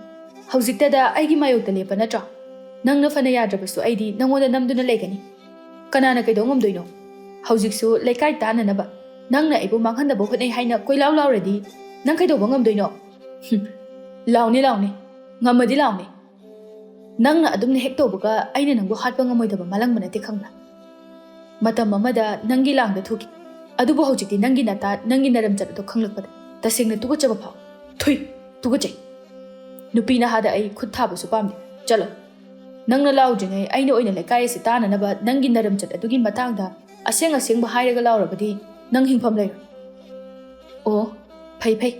ꯍꯧꯖꯤꯛꯇꯗ ꯑꯩꯒꯤ ꯃꯥꯌꯣꯛꯇ ꯂꯦꯞꯄ ꯅꯠꯇ꯭ꯔꯣ? ꯅꯪꯅ ꯐꯅ ꯌꯥꯗ꯭ꯔꯕꯁꯨ ꯑꯩꯗꯤ ꯅꯪꯉꯣꯟꯗ ꯅꯝꯗꯨꯅ ꯂꯩꯒꯅꯤ꯫ ꯀꯅꯥꯅ ꯀꯩꯗꯧ ꯉꯝꯗꯣꯏꯅꯣ? ꯍꯧꯖꯤꯛꯁꯨ ꯂꯩꯀꯥꯏ ꯇꯥꯅꯅꯕ ꯅꯪꯅ ꯑꯩꯕꯨ ꯃꯥꯡꯍꯟꯅꯕ ꯍꯣꯠꯅꯩ ꯍꯥꯏꯅ ꯀꯣꯏꯂꯥꯎ ꯂꯥꯎꯔꯗꯤ ꯅꯪ ꯀꯩꯗꯧꯕ ꯉꯝꯗꯣꯏꯅꯣ?" "ꯍꯨꯝ, ꯂꯥꯎꯅꯦ, ꯂꯥꯎꯅꯦ, ꯉꯝꯃꯗꯤ ꯂꯥꯎꯅꯦ꯫ ꯅꯪꯅ ꯑꯗꯨꯝꯅ ꯍꯦꯛ ꯇꯧꯕꯒ ꯑꯩꯅ ꯅꯪꯕꯨ ꯍꯥꯠꯄ ꯉꯝꯃꯣꯏꯗꯕ ꯃꯥꯂꯪꯕ ꯅꯠꯇꯦ ꯈꯪꯕ꯭ꯔꯥ? ꯃꯇꯝ ꯑꯃꯗ ꯅꯪꯒꯤ ꯂꯥꯡꯗ ꯊꯣꯛꯈꯤ, ꯑꯗꯨꯕꯨ ꯍꯧꯖꯤꯛꯇꯤ ꯅꯪꯒꯤ ꯅꯇꯥ, ꯅꯪꯒꯤ ꯅꯔꯝꯆꯠ ꯑꯗꯨ ꯈꯪꯂꯛꯄꯗ ꯇꯁꯦꯡꯅ ꯇꯨꯀꯠꯆꯕ ꯐꯥꯎ꯫ ꯊꯨꯏ, ꯇꯨꯀꯠꯆꯩ꯫ ꯅꯨꯄꯤ ꯅꯍꯥꯗ ꯑꯩ ꯈꯨꯠ ꯊꯥꯕꯁꯨ ꯄꯥꯝꯗꯦ꯫ ꯆꯠꯂꯣ꯫ ꯅꯪꯅ ꯂꯥꯎꯗ꯭ꯔꯤꯉꯩ ꯑꯩꯅ ꯑꯣꯏꯅ ꯂꯩꯀꯥꯏ ꯑꯁꯤ ꯇꯥꯅꯅꯕ ꯅꯪꯒꯤ ꯅꯔꯝꯆꯠ ꯑꯗꯨꯒꯤ ꯃꯇꯥꯡꯗ ꯑꯁꯦꯡ ꯑꯁꯦꯡꯕ ꯍꯥꯏꯔꯒ ꯂꯥꯎꯔꯕꯗꯤ ꯅꯪ ꯍꯤꯡꯐꯝ ꯂꯩꯔꯣꯏ꯫ ꯑꯣ, ꯐꯩ ꯐꯩ꯫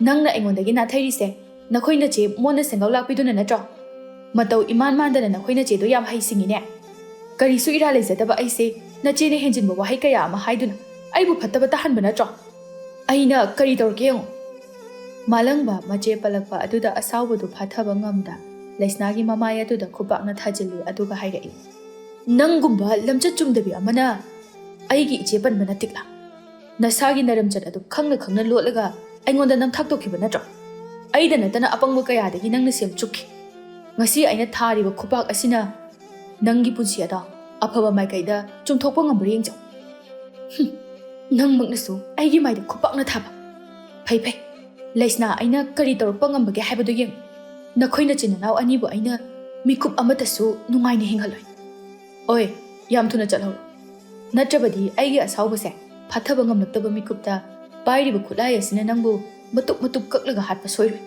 ꯅꯪꯅ ꯑꯩꯉꯣꯟꯗꯒꯤ ꯅꯥꯊꯩꯔꯤꯁꯦ ꯅꯈꯣꯏ ꯅꯆꯦ ꯃꯣꯟꯅ ꯁꯦꯡꯒꯧ ꯂꯥꯛꯄꯤꯗꯨꯅ ꯅꯠꯇ꯭ꯔꯣ? ꯃꯇꯧ ꯏꯃꯥꯟ ꯃꯥꯟꯗꯅ ꯅꯈꯣꯏ ꯅꯆꯦꯗꯣ ꯌꯥꯝ ꯍꯩꯁꯤꯡꯉꯤꯅꯦ꯫ ꯀꯔꯤꯁꯨ ꯏꯔꯥ ꯂꯩꯖꯗꯕ ꯑꯩꯁꯦ ꯅꯆꯦꯅ ꯍꯦꯟꯖꯤꯟꯕ ꯋꯥꯍꯩ ꯀꯌꯥ ꯑꯃ ꯍꯥꯏꯗꯨꯅ ꯑꯩꯕꯨ ꯐꯠꯇꯕ ꯇꯥꯍꯟꯕ ꯅꯠꯇ꯭ꯔꯣ? ꯑꯩꯅ ꯀꯔꯤ ꯇꯧꯔꯛꯀꯦ ꯌꯦꯡꯉꯨ꯫ ꯃꯥꯂꯪꯕ ꯃꯆꯦ ꯄꯜꯂꯛꯄ ꯑꯗꯨꯗ ꯑꯁꯥꯎꯕꯗꯨ ꯐꯥꯊꯕ ꯉꯝꯗ ꯂꯩꯁꯅꯥꯒꯤ ꯃꯃꯥꯏ ꯑꯗꯨꯗ ꯈꯨꯄꯥꯛꯅ ꯊꯥꯖꯤꯜꯂꯤ, ꯑꯗꯨꯒ ꯍꯥꯏꯔꯛꯏ, "ꯅꯪꯒꯨꯝꯕ ꯂꯝꯆꯠ ꯆꯨꯝꯗꯕꯤ ꯑꯃꯅ ꯑꯩꯒꯤ ꯏꯆꯦ ꯄꯟꯕ ꯅꯠꯇꯤꯛꯂꯥ? ꯅꯁꯥꯒꯤ ꯅꯔꯝꯆꯠ ꯑꯗꯨ ꯈꯪꯅ ꯈꯪꯅ ꯂꯣꯠꯂꯒ ꯑꯩꯉꯣꯟꯗ ꯅꯝꯊꯥꯛ ꯇꯧꯈꯤꯕ ꯅꯠꯇ꯭ꯔꯣ? ꯑꯩꯗ ꯅꯠꯇꯅ ꯑꯄꯪꯕ ꯀꯌꯥꯗꯒꯤ ꯅꯪꯅ ꯁꯦꯝ ꯆꯨꯞꯈꯤ꯫ ꯉꯁꯤ ꯑꯩꯅ ꯊꯥꯔꯤꯕ ꯈꯨꯄꯥꯛ ꯑꯁꯤꯅ ꯅꯪꯒꯤ ꯄꯨꯟꯁꯤ ꯑꯗꯣ ꯑꯐꯕ ꯃꯥꯏꯀꯩꯗ ꯆꯨꯝꯊꯣꯛꯄ ꯉꯝꯕ꯭ꯔꯥ ꯌꯦꯡꯖꯧ꯫" "ꯍꯨꯝ, ꯅꯪꯃꯛꯅꯁꯨ ꯑꯩꯒꯤ ꯃꯥꯏꯗ ꯈꯨꯄꯥꯛꯅ ꯊꯥꯕ꯫ ꯐꯩ ꯐꯩ, ꯂꯩꯁꯅꯥ, ꯑꯩꯅ ꯀꯔꯤ ꯇꯧꯔꯛꯄ ꯉꯝꯕꯒꯦ ꯍꯥꯏꯕꯗꯨ ꯌꯦꯡꯉꯨ꯫ ꯅꯈꯣꯏ ꯅꯆꯤꯟ ꯅꯅꯥꯎ ꯑꯅꯤꯕꯨ ꯑꯩꯅ ꯃꯤꯀꯨꯞ ꯑꯃꯠꯇꯁꯨ ꯅꯨꯡꯉꯥꯏꯅ ꯍꯤꯡꯍꯜꯂꯣꯏ꯫ ꯑꯣꯏ, ꯌꯥꯝ ꯊꯨꯅ ꯆꯠꯍꯧꯔꯣ꯫ ꯅꯠꯇ꯭ꯔꯕꯗꯤ ꯑꯩꯒꯤ ꯑꯁꯥꯎꯕꯁꯦ ꯐꯥꯊꯕ ꯉꯝꯂꯛꯇꯕ ꯃꯤꯀꯨꯞꯇ ꯄꯥꯏꯔꯤꯕ ꯈꯨꯠꯂꯥꯏ ꯑꯁꯤꯅ ꯅꯪꯕꯨ ꯃꯇꯨꯞ ꯃꯇꯨꯞ ꯀꯛꯂꯒ ꯍꯥꯠꯄ ꯁꯣꯏꯔꯣꯏ꯫"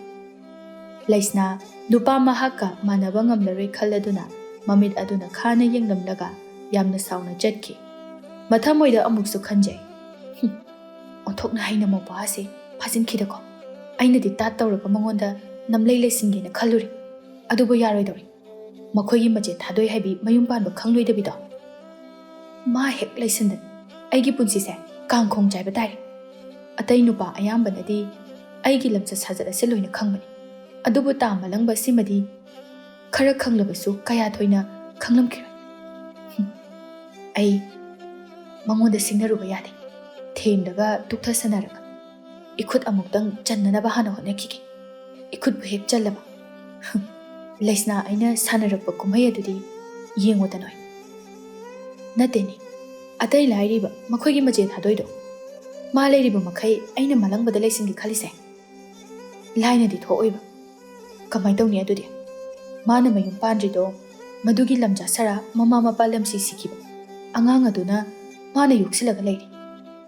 ꯂꯩꯁꯅꯥ ꯅꯨꯄꯥ ꯃꯍꯥꯛꯀ ꯃꯥꯟꯅꯕ ꯉꯝꯂꯔꯣꯏ ꯈꯜꯂꯗꯨꯅ ꯃꯃꯤꯠ ꯑꯗꯨꯅ ꯈꯥꯅ ꯌꯦꯡꯂꯝꯂꯒ ꯌꯥꯝꯅ ꯁꯥꯎꯅ ꯆꯠꯈꯤ꯫ ꯃꯊꯃꯣꯏꯗ ꯑꯃꯨꯛꯁꯨ ꯈꯟꯖꯩ, "ꯍꯨꯝ, ꯑꯣꯟꯊꯣꯛꯅ ꯍꯩꯅ ꯃꯧꯄꯥ ꯑꯁꯤ ꯐꯥꯖꯤꯟꯈꯤꯗꯀꯣ꯫ ꯑꯩꯅꯗꯤ ꯇꯥꯠ ꯇꯧꯔꯒ ꯃꯉꯣꯟꯗ ꯅꯝꯂꯩ ꯂꯩꯁꯤꯟꯒꯦꯅ ꯈꯜꯂꯨꯔꯦ꯫ ꯑꯗꯨꯕꯨ ꯌꯥꯔꯣꯏꯗꯧꯔꯤ꯫ ꯃꯈꯣꯏꯒꯤ ꯃꯆꯦ ꯊꯥꯗꯣꯏ ꯍꯥꯏꯕꯤ ꯃꯌꯨꯝ ꯄꯥꯟꯕ ꯈꯪꯂꯣꯏꯗꯕꯤꯗꯣ꯫ ꯃꯥ ꯍꯦꯛ ꯂꯩꯁꯤꯟꯗꯅ ꯑꯩꯒꯤ ꯄꯨꯟꯁꯤꯁꯦ ꯀꯥꯡꯈꯣꯡ ꯆꯥꯏꯕ ꯇꯥꯔꯦ꯫ ꯑꯇꯩ ꯅꯨꯄꯥ ꯑꯌꯥꯝꯕꯅꯗꯤ ꯑꯩꯒꯤ ꯂꯝꯆꯠ ꯁꯥꯖꯠ ꯑꯁꯤ ꯂꯣꯏꯅ ꯈꯪꯕꯅꯤ꯫ ꯑꯗꯨꯕꯨ ꯇꯥ ꯃꯂꯪꯕ ꯑꯁꯤꯃꯗꯤ ꯈꯔ ꯈꯪꯂꯕꯁꯨ ꯀꯌꯥ ꯊꯣꯏꯅ ꯈꯪꯂꯝꯈꯤꯔꯣꯏ꯫ ꯍꯨꯝ, ꯑꯩ ꯃꯉꯣꯟꯗ ꯁꯤꯡꯅꯔꯨꯕ ꯌꯥꯗꯦ꯫ ꯊꯦꯝꯂꯒ ꯇꯨꯛꯊꯁꯅꯔꯒ ꯏꯈꯨꯠ ꯑꯃꯨꯛꯇꯪ ꯆꯟꯅꯅꯕ ꯍꯥꯟꯅ ꯍꯣꯠꯅꯈꯤꯒꯦ꯫ ꯏꯈꯨꯠꯄꯨ ꯍꯦꯛ ꯆꯜꯂꯕ, ꯍꯨꯝ, ꯂꯩꯁꯅꯥ, ꯑꯩꯅ ꯁꯥꯟꯅꯔꯛꯄ ꯀꯨꯝꯍꯩ ꯑꯗꯨꯗꯤ ꯌꯦꯡꯉꯨꯗꯅꯣꯏ꯫" ꯅꯠꯇꯦꯅꯦ, ꯑꯇꯩ ꯂꯥꯏꯔꯤꯕ ꯃꯈꯣꯏꯒꯤ ꯃꯆꯦ ꯊꯥꯗꯣꯏꯗꯣ꯫ ꯃꯥ ꯂꯩꯔꯤꯕ ꯃꯈꯩ ꯑꯩꯅ ꯃꯂꯪꯕꯗ ꯂꯩꯁꯤꯟꯒꯦ ꯈꯜꯂꯤꯁꯦ ꯂꯥꯏꯅꯗꯤ ꯊꯣꯛꯑꯣꯏꯕ꯫ ꯀꯃꯥꯏ ꯇꯧꯅꯤ ꯑꯗꯨꯗꯤ? ꯃꯥꯅ ꯃꯌꯨꯝ ꯄꯥꯟꯗ꯭ꯔꯤꯗꯣ ꯃꯗꯨꯒꯤ ꯂꯝꯖꯥ ꯁꯔꯥ ꯃꯃꯥ ꯃꯄꯥ ꯂꯝꯁꯤ ꯁꯤꯈꯤꯕ ꯑꯉꯥꯡ ꯑꯗꯨꯅ ꯃꯥꯅ ꯌꯣꯛꯁꯤꯜꯂꯒ ꯂꯩꯔꯤ꯫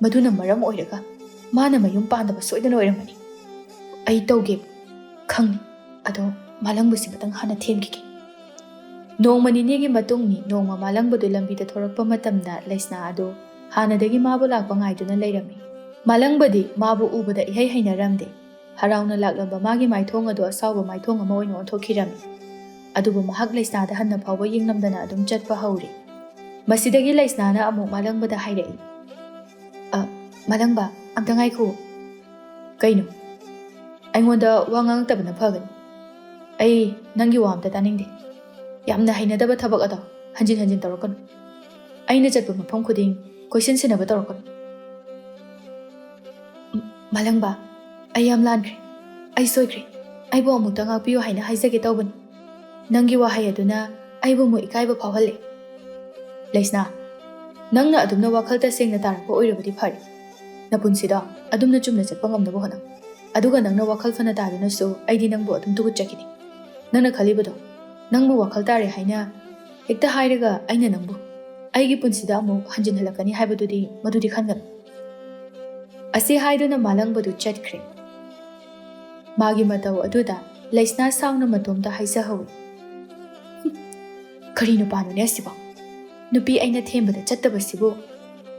ꯃꯗꯨꯅ ꯃꯔꯝ ꯑꯣꯏꯔꯒ ꯃꯥꯅ ꯃꯌꯨꯝ ꯄꯥꯟꯗꯕ ꯁꯣꯏꯗꯅ ꯑꯣꯏꯔꯝꯒꯅꯤ꯫ ꯑꯩ ꯇꯧꯒꯦ, ꯈꯪꯅꯤ꯫ ꯑꯗꯣ ꯃꯥꯂꯪꯕꯁꯤꯃꯇꯪ ꯍꯥꯟꯅ ꯊꯦꯝꯈꯤꯒꯦ꯫ ꯅꯣꯡꯃ ꯅꯤꯅꯤꯒꯤ ꯃꯇꯨꯡꯅꯤ꯫ ꯅꯣꯡꯃ ꯃꯥꯂꯪꯕꯗꯨ ꯂꯝꯕꯤꯗ ꯊꯣꯔꯛꯄ ꯃꯇꯝꯗ ꯂꯩꯁꯅꯥ ꯑꯗꯨ ꯍꯥꯟꯅꯗꯒꯤ ꯃꯥꯕꯨ ꯂꯥꯛꯄ ꯉꯥꯏꯗꯨꯅ ꯂꯩꯔꯝꯃꯤ꯫ ꯃꯥꯂꯪꯕꯗꯤ ꯃꯥꯕꯨ ꯎꯕꯗ ꯏꯍꯩ ꯍꯩꯅꯔꯝꯗꯦ꯫ ꯍꯔꯥꯎꯅ ꯂꯥꯛꯂꯝꯕ ꯃꯥꯒꯤ ꯃꯥꯏꯊꯣꯡ ꯑꯗꯨ ꯑꯁꯥꯎꯕ ꯃꯥꯏꯊꯣꯡ ꯑꯃ ꯑꯣꯏꯅ ꯑꯣꯟꯊꯣꯛꯈꯤꯔꯝꯃꯤ꯫ ꯑꯗꯨꯕꯨ ꯃꯍꯥꯛ ꯂꯩꯁꯅꯥꯗ ꯍꯟꯅ ꯐꯥꯎꯕ ꯌꯦꯡꯂꯝꯗꯅ ꯑꯗꯨꯝ ꯆꯠꯄ ꯍꯧꯔꯤ꯫ ꯃꯁꯤꯗꯒꯤ ꯂꯩꯁꯅꯥꯅ ꯑꯃꯨꯛ ꯃꯥꯂꯪꯕꯗ ꯍꯥꯏꯔꯛꯏ, "ꯑ, ꯃꯥꯂꯪꯕ, ꯑꯝꯇ ꯉꯥꯏꯈꯣ꯫" "ꯀꯩꯅꯣ?" "ꯑꯩꯉꯣꯟꯗ ꯋꯥ ꯉꯥꯡꯉꯛꯇꯕꯅ ꯐꯒꯅꯤ꯫ ꯑꯩ ꯅꯪꯒꯤ ꯋꯥ ꯑꯝꯇ ꯇꯥꯅꯤꯡꯗꯦ꯫ ꯌꯥꯝꯅ ꯍꯩꯅꯗꯕ ꯊꯕꯛ ꯑꯗꯣ ꯍꯟꯖꯤꯟ ꯍꯟꯖꯤꯟ ꯇꯧꯔꯛꯀꯅꯨ꯫ ꯑꯩꯅ ꯆꯠꯄ ꯃꯐꯝ ꯈꯨꯗꯤꯡ ꯀꯣꯏꯁꯤꯟ ꯁꯤꯟꯅꯕ ꯇꯧꯔꯛꯀꯅꯨ꯫" "ꯃꯥꯂꯪꯕ, ꯑꯩ ꯌꯥꯝ ꯂꯥꯟꯈ꯭ꯔꯦ꯫ ꯑꯩ ꯁꯣꯏꯈ꯭ꯔꯦ꯫ ꯑꯩꯕꯨ ꯑꯃꯨꯛꯇ ꯉꯥꯛꯄꯤꯌꯨ ꯍꯥꯏꯅ ꯍꯥꯏꯖꯒꯦ ꯇꯧꯕꯅꯤ꯫ ꯅꯪꯒꯤ ꯋꯥꯍꯩ ꯑꯗꯨꯅ ꯑꯩꯕꯨ ꯑꯃꯨꯛ ꯏꯀꯥꯏꯕ ꯐꯥꯎꯍꯜꯂꯦ꯫" "ꯂꯩꯁꯅꯥ, ꯅꯪꯅ ꯑꯗꯨꯝꯅ ꯋꯥꯈꯜ ꯇꯁꯦꯡꯅ ꯇꯥꯔꯛꯄ ꯑꯣꯏꯔꯕꯗꯤ ꯐꯔꯦ꯫ ꯅꯄꯨꯟꯁꯤꯗꯣ ꯑꯗꯨꯝꯅ ꯆꯨꯝꯅ ꯆꯠꯄ ꯉꯝꯅꯕ ꯍꯣꯠꯅꯧ꯫ ꯑꯗꯨꯒ ꯅꯪꯅ ꯋꯥꯈꯜ ꯐꯅ ꯇꯥꯗꯨꯅꯁꯨ ꯑꯩꯗꯤ ꯅꯪꯕꯨ ꯑꯗꯨꯝ ꯇꯨꯀꯠꯆꯈꯤꯅꯤ꯫ ꯅꯪꯅ ꯈꯜꯂꯤꯕꯗꯣ, ꯅꯪꯕꯨ ꯋꯥꯈꯜ ꯇꯥꯔꯦ ꯍꯥꯏꯅ ꯍꯦꯛꯇ ꯍꯥꯏꯔꯒ ꯑꯩꯅ ꯅꯪꯕꯨ ꯑꯩꯒꯤ ꯄꯨꯟꯁꯤꯗ ꯑꯃꯨꯛ ꯍꯟꯖꯤꯟꯍꯜꯂꯛꯀꯅꯤ ꯍꯥꯏꯕꯗꯨꯗꯤ ꯃꯗꯨꯗꯤ ꯈꯟꯒꯅꯨ꯫" ꯑꯁꯤ ꯍꯥꯏꯗꯨꯅ ꯃꯥꯂꯪꯕꯗꯨ ꯆꯠꯈ꯭ꯔꯦ꯫ ꯃꯥꯒꯤ ꯃꯇꯧ ꯑꯗꯨꯗ ꯂꯩꯁꯅꯥ ꯁꯥꯎꯅ ꯃꯇꯣꯝꯇ ꯍꯥꯏꯖꯍꯧꯏ, "ꯀꯔꯤ ꯅꯨꯄꯥꯅꯣꯅꯦ ꯑꯁꯤꯕꯣ? ꯅꯨꯄꯤ ꯑꯩꯅ ꯊꯦꯝꯕꯗ ꯆꯠꯇꯕꯁꯤꯕꯨ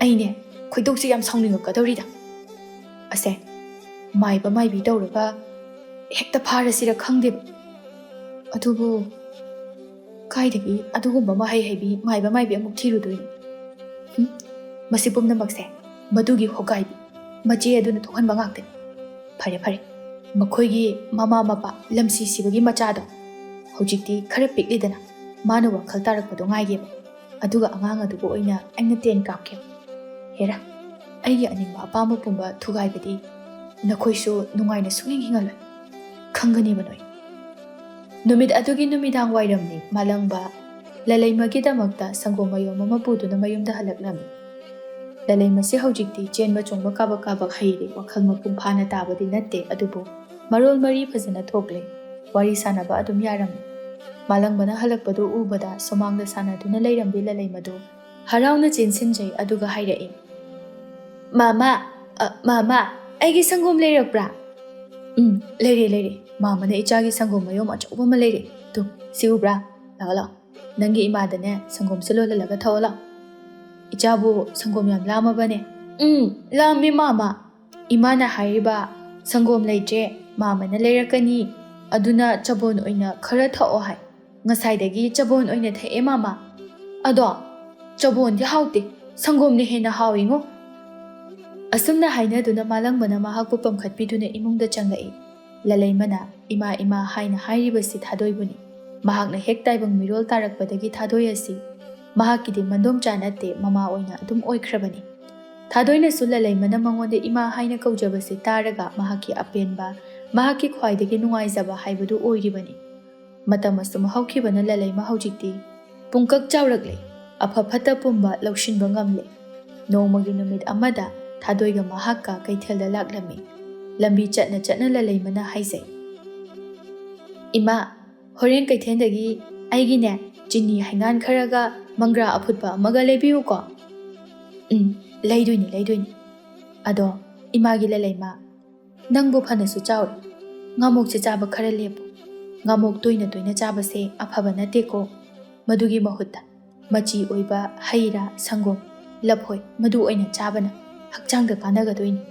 ꯑꯩꯅꯦ ꯈꯣꯏꯗꯧꯁꯦ ꯌꯥꯝ ꯁꯥꯎꯅꯤꯡꯉꯛꯀꯗꯧꯔꯤꯗ꯫ ꯑꯁꯦ, ꯃꯥꯏꯕ ꯃꯥꯏꯕꯤ ꯇꯧꯔꯒ ꯍꯦꯛꯇ ꯐꯥꯔꯁꯤꯔ ꯈꯪꯗꯦꯕ꯫ ꯑꯗꯨꯕꯨ ꯀꯥꯏꯗꯒꯤ ꯑꯗꯨꯒꯨꯝꯕ ꯃꯍꯩ ꯍꯩꯕꯤ ꯃꯥꯏꯕ ꯃꯥꯏꯕꯤ ꯑꯃꯨꯛ ꯊꯤꯔꯨꯗꯣꯏꯅꯣ? ꯍꯨꯝ? ꯃꯁꯤ ꯄꯨꯝꯅꯃꯛꯁꯦ ꯃꯗꯨꯒꯤ ꯍꯣꯒꯥꯏꯕꯤ, ꯃꯆꯦ ꯑꯗꯨꯅ ꯊꯣꯛꯍꯟꯕ ꯉꯥꯛꯇꯅꯤ꯫ ꯐꯔꯦ, ꯐꯔꯦ, ꯃꯈꯣꯏꯒꯤ ꯃꯃꯥ ꯃꯄꯥ ꯂꯝꯁꯤ ꯁꯤꯕꯒꯤ ꯃꯆꯥꯗꯣ ꯍꯧꯖꯤꯛꯇꯤ ꯈꯔ ꯄꯤꯛꯂꯤꯗꯅ, ꯃꯥꯅ ꯋꯥꯈꯜ ꯇꯥꯔꯛꯄꯗꯣ ꯉꯥꯏꯒꯦꯕ, ꯑꯗꯨꯒ ꯑꯉꯥꯡ ꯑꯗꯨꯕꯨ ꯑꯣꯏꯅ ꯑꯩꯅ ꯇꯦꯟ ꯀꯥꯞꯀꯦ꯫ ꯍꯦꯔꯥ, ꯑꯩꯒꯤ ꯑꯅꯤꯡꯕ ꯑꯄꯥꯝꯕ ꯄꯨꯝꯕ ꯊꯨꯒꯥꯏꯕꯗꯤ ꯅꯈꯣꯏꯁꯨ ꯅꯨꯡꯉꯥꯏꯅ ꯁꯨꯡꯍꯤꯡ ꯍꯤꯡꯉꯜꯂꯣꯏ, ꯈꯪꯒꯅꯦꯕ ꯅꯣꯏ꯫" ꯅꯨꯃꯤꯠ ꯑꯗꯨꯒꯤ ꯅꯨꯃꯤꯗꯥꯡ ꯋꯥꯏꯔꯝꯅꯤ꯫ ꯃꯥꯂꯪꯕ ꯂꯂꯩꯃꯒꯤꯗꯃꯛꯇ ꯁꯪꯒꯣꯝ ꯃꯌꯣꯝ ꯑꯃ ꯄꯨꯗꯨꯅ ꯃꯌꯨꯝꯗ ꯍꯜꯂꯛꯂꯝꯃꯤ꯫ ꯂꯂꯩꯃꯁꯦ ꯍꯧꯖꯤꯛꯇꯤ ꯆꯦꯟꯕ ꯆꯣꯡꯕ ꯀꯥꯕꯛ ꯀꯥꯕꯛ ꯍꯩꯔꯦ꯫ ꯋꯥꯈꯜ ꯃꯄꯨꯡ ꯐꯥꯅ ꯇꯥꯕꯗꯤ ꯅꯠꯇꯦ, ꯑꯗꯨꯕꯨ ꯃꯔꯣꯜ ꯃꯔꯤ ꯐꯖꯅ ꯊꯣꯛꯂꯦ꯫ ꯋꯥꯔꯤ ꯁꯥꯟꯅꯕ ꯑꯗꯨꯝ ꯌꯥꯔꯝꯃꯤ꯫ ꯃꯥꯂꯪꯕꯅ ꯍꯜꯂꯛꯄꯗꯨ ꯎꯕꯗ ꯁꯨꯃꯥꯡꯗ ꯁꯥꯟꯅꯗꯨꯅ ꯂꯩꯔꯝꯕꯤ ꯂꯂꯩꯃꯗꯨ ꯍꯔꯥꯎꯅ ꯆꯦꯟꯁꯤꯟꯖꯩ, ꯑꯗꯨꯒ ꯍꯥꯏꯔꯛꯏ, "ꯃꯥꯃꯥ, ꯑ, ꯃꯥꯃꯥ, ꯑꯩꯒꯤ ꯁꯪꯒꯣꯝ ꯂꯩꯔꯛꯄ꯭ꯔꯥ?" "ꯎꯝ, ꯂꯩꯔꯦ, ꯂꯩꯔꯦ꯫ ꯃꯥꯃꯅ ꯏꯆꯥꯒꯤ ꯁꯪꯒꯣꯝ ꯃꯌꯣꯝ ꯑꯆꯧꯕ ꯑꯃ ꯂꯩꯔꯦ꯫ ꯇꯨ, ꯁꯤ ꯎꯕ꯭ꯔꯥ? ꯂꯥꯛꯑꯣ, ꯂꯥꯛꯑꯣ꯫ ꯅꯪꯒꯤ ꯏꯃꯥꯗꯅꯦ ꯁꯪꯒꯣꯝꯁꯦ ꯂꯣꯜꯍꯜꯂꯒ ꯊꯛꯑꯣ ꯂꯥꯛꯑꯣ꯫ ꯏꯆꯥꯕꯨ ꯁꯪꯒꯣꯝ ꯌꯥꯝ ꯂꯥꯝꯃꯕꯅꯦ꯫" "ꯎꯝ, ꯂꯥꯝꯃꯤ, ꯃꯥꯃ꯫ ꯏꯃꯥꯅ ꯍꯥꯏꯔꯤꯕ, ꯁꯪꯒꯣꯝ ꯂꯩꯇ꯭ꯔꯦ, ꯃꯥꯃꯅ ꯂꯩꯔꯛꯀꯅꯤ, ꯑꯗꯨꯅ ꯆꯕꯣꯟ ꯑꯣꯏꯅ ꯈꯔ ꯊꯛꯑꯣ ꯍꯥꯏ꯫ ꯉꯁꯥꯏꯗꯒꯤ ꯆꯕꯣꯟ ꯑꯣꯏꯅ ꯊꯛꯑꯦ, ꯃꯥꯃ꯫ ꯑꯗꯣ ꯆꯕꯣꯟꯗꯤ ꯍꯥꯎꯇꯦ, ꯁꯪꯒꯣꯝꯅ ꯍꯦꯟꯅ ꯍꯥꯎꯏꯉꯣ"꯫ ꯑꯁꯨꯝꯅ ꯍꯥꯏꯅꯗꯨꯅ ꯃꯥꯂꯪꯕꯅ ꯃꯍꯥꯛꯄꯨ ꯄꯝꯈꯠꯄꯤꯗꯨꯅ ꯏꯃꯨꯡꯗ ꯆꯪꯂꯛꯏ꯫ ꯂꯂꯩꯃꯅ "ꯏꯃꯥ, ꯏꯃꯥ" ꯍꯥꯏꯅ ꯍꯥꯏꯔꯤꯕꯁꯤ ꯊꯥꯗꯣꯏꯕꯨꯅꯤ꯫ ꯃꯍꯥꯛꯅ ꯍꯦꯛ ꯇꯥꯏꯕꯪ ꯃꯤꯔꯣꯜ ꯇꯥꯔꯛꯄꯗꯒꯤ ꯊꯥꯗꯣꯏ ꯑꯁꯤ ꯃꯍꯥꯛꯀꯤꯗꯤ ꯃꯟꯗꯣꯝꯆꯥ ꯅꯠꯇꯦ, ꯃꯃꯥ ꯑꯣꯏꯅ ꯑꯗꯨꯝ ꯑꯣꯏꯈ꯭ꯔꯕꯅꯤ꯫ ꯊꯥꯗꯣꯏꯅꯁꯨ ꯂꯂꯩꯃꯅ ꯃꯉꯣꯟꯗ "ꯏꯃꯥ" ꯍꯥꯏꯅ ꯀꯧꯖꯕꯁꯤ ꯇꯥꯔꯒ ꯃꯍꯥꯛꯀꯤ ꯑꯄꯦꯟꯕ, ꯃꯍꯥꯛꯀꯤ ꯈ꯭ꯋꯥꯏꯗꯒꯤ ꯅꯨꯡꯉꯥꯏꯖꯕ ꯍꯥꯏꯕꯗꯨ ꯑꯣꯏꯔꯤꯕꯅꯤ꯫ ꯃꯇꯝ ꯑꯁꯨꯝ ꯍꯧꯈꯤꯕꯅ ꯂꯂꯩꯃ ꯍꯧꯖꯤꯛꯇꯤ ꯄꯨꯡꯀꯛ ꯆꯥꯎꯔꯛꯂꯦ꯫ ꯑꯐ ꯐꯠꯇ ꯄꯨꯝꯕ ꯂꯧꯁꯤꯟꯕ ꯉꯝꯂꯦ꯫ ꯅꯣꯡꯃꯒꯤ ꯅꯨꯃꯤꯠ ꯑꯃꯗ ꯊꯥꯗꯣꯏꯒ ꯃꯍꯥꯛꯀ ꯀꯩꯊꯦꯜꯗ ꯂꯥꯛꯂꯝꯃꯤ꯫ ꯂꯝꯕꯤ ꯆꯠꯅ ꯆꯠꯅ ꯂꯂꯩꯃꯅ ꯍꯥꯏꯖꯩ, "ꯏꯃꯥ, ꯍꯣꯔꯦꯟ ꯀꯩꯊꯦꯜꯗꯒꯤ ꯑꯩꯒꯤꯅꯦ, ꯆꯤꯅꯤ ꯍꯩꯉꯥꯟ ꯈꯔꯒ ꯃꯪꯒ꯭ꯔꯥ ꯑꯐꯨꯠꯄ ꯑꯃꯒ ꯂꯩꯕꯤꯌꯨꯀꯣ"꯫ "ꯎꯝ, ꯂꯩꯗꯣꯏꯅꯤ, ꯂꯩꯗꯣꯏꯅꯤ꯫ ꯑꯗꯣ ꯏꯃꯥꯒꯤ ꯂꯂꯩꯃ, ꯅꯪꯕꯨ ꯐꯅꯁꯨ ꯆꯥꯎꯔꯦ, ꯉꯥꯃꯣꯛꯁꯦ ꯆꯥꯕ ꯈꯔ ꯂꯦꯞꯄꯨ꯫ ꯉꯥꯃꯣꯛ ꯇꯣꯏꯅ ꯇꯣꯏꯅ ꯆꯥꯕꯁꯦ ꯑꯐꯕ ꯅꯠꯇꯦꯀꯣ꯫ ꯃꯗꯨꯒꯤ ꯃꯍꯨꯠꯇ ꯃꯆꯤ ꯑꯣꯏꯕ ꯍꯩ ꯔꯥ, ꯁꯪꯒꯣꯝ, ꯂꯐꯣꯏ, ꯃꯗꯨ ꯑꯣꯏꯅ ꯆꯥꯕꯅ ꯍꯛꯆꯥꯡꯗ ꯀꯥꯟꯅꯒꯗꯣꯏꯅꯤ"꯫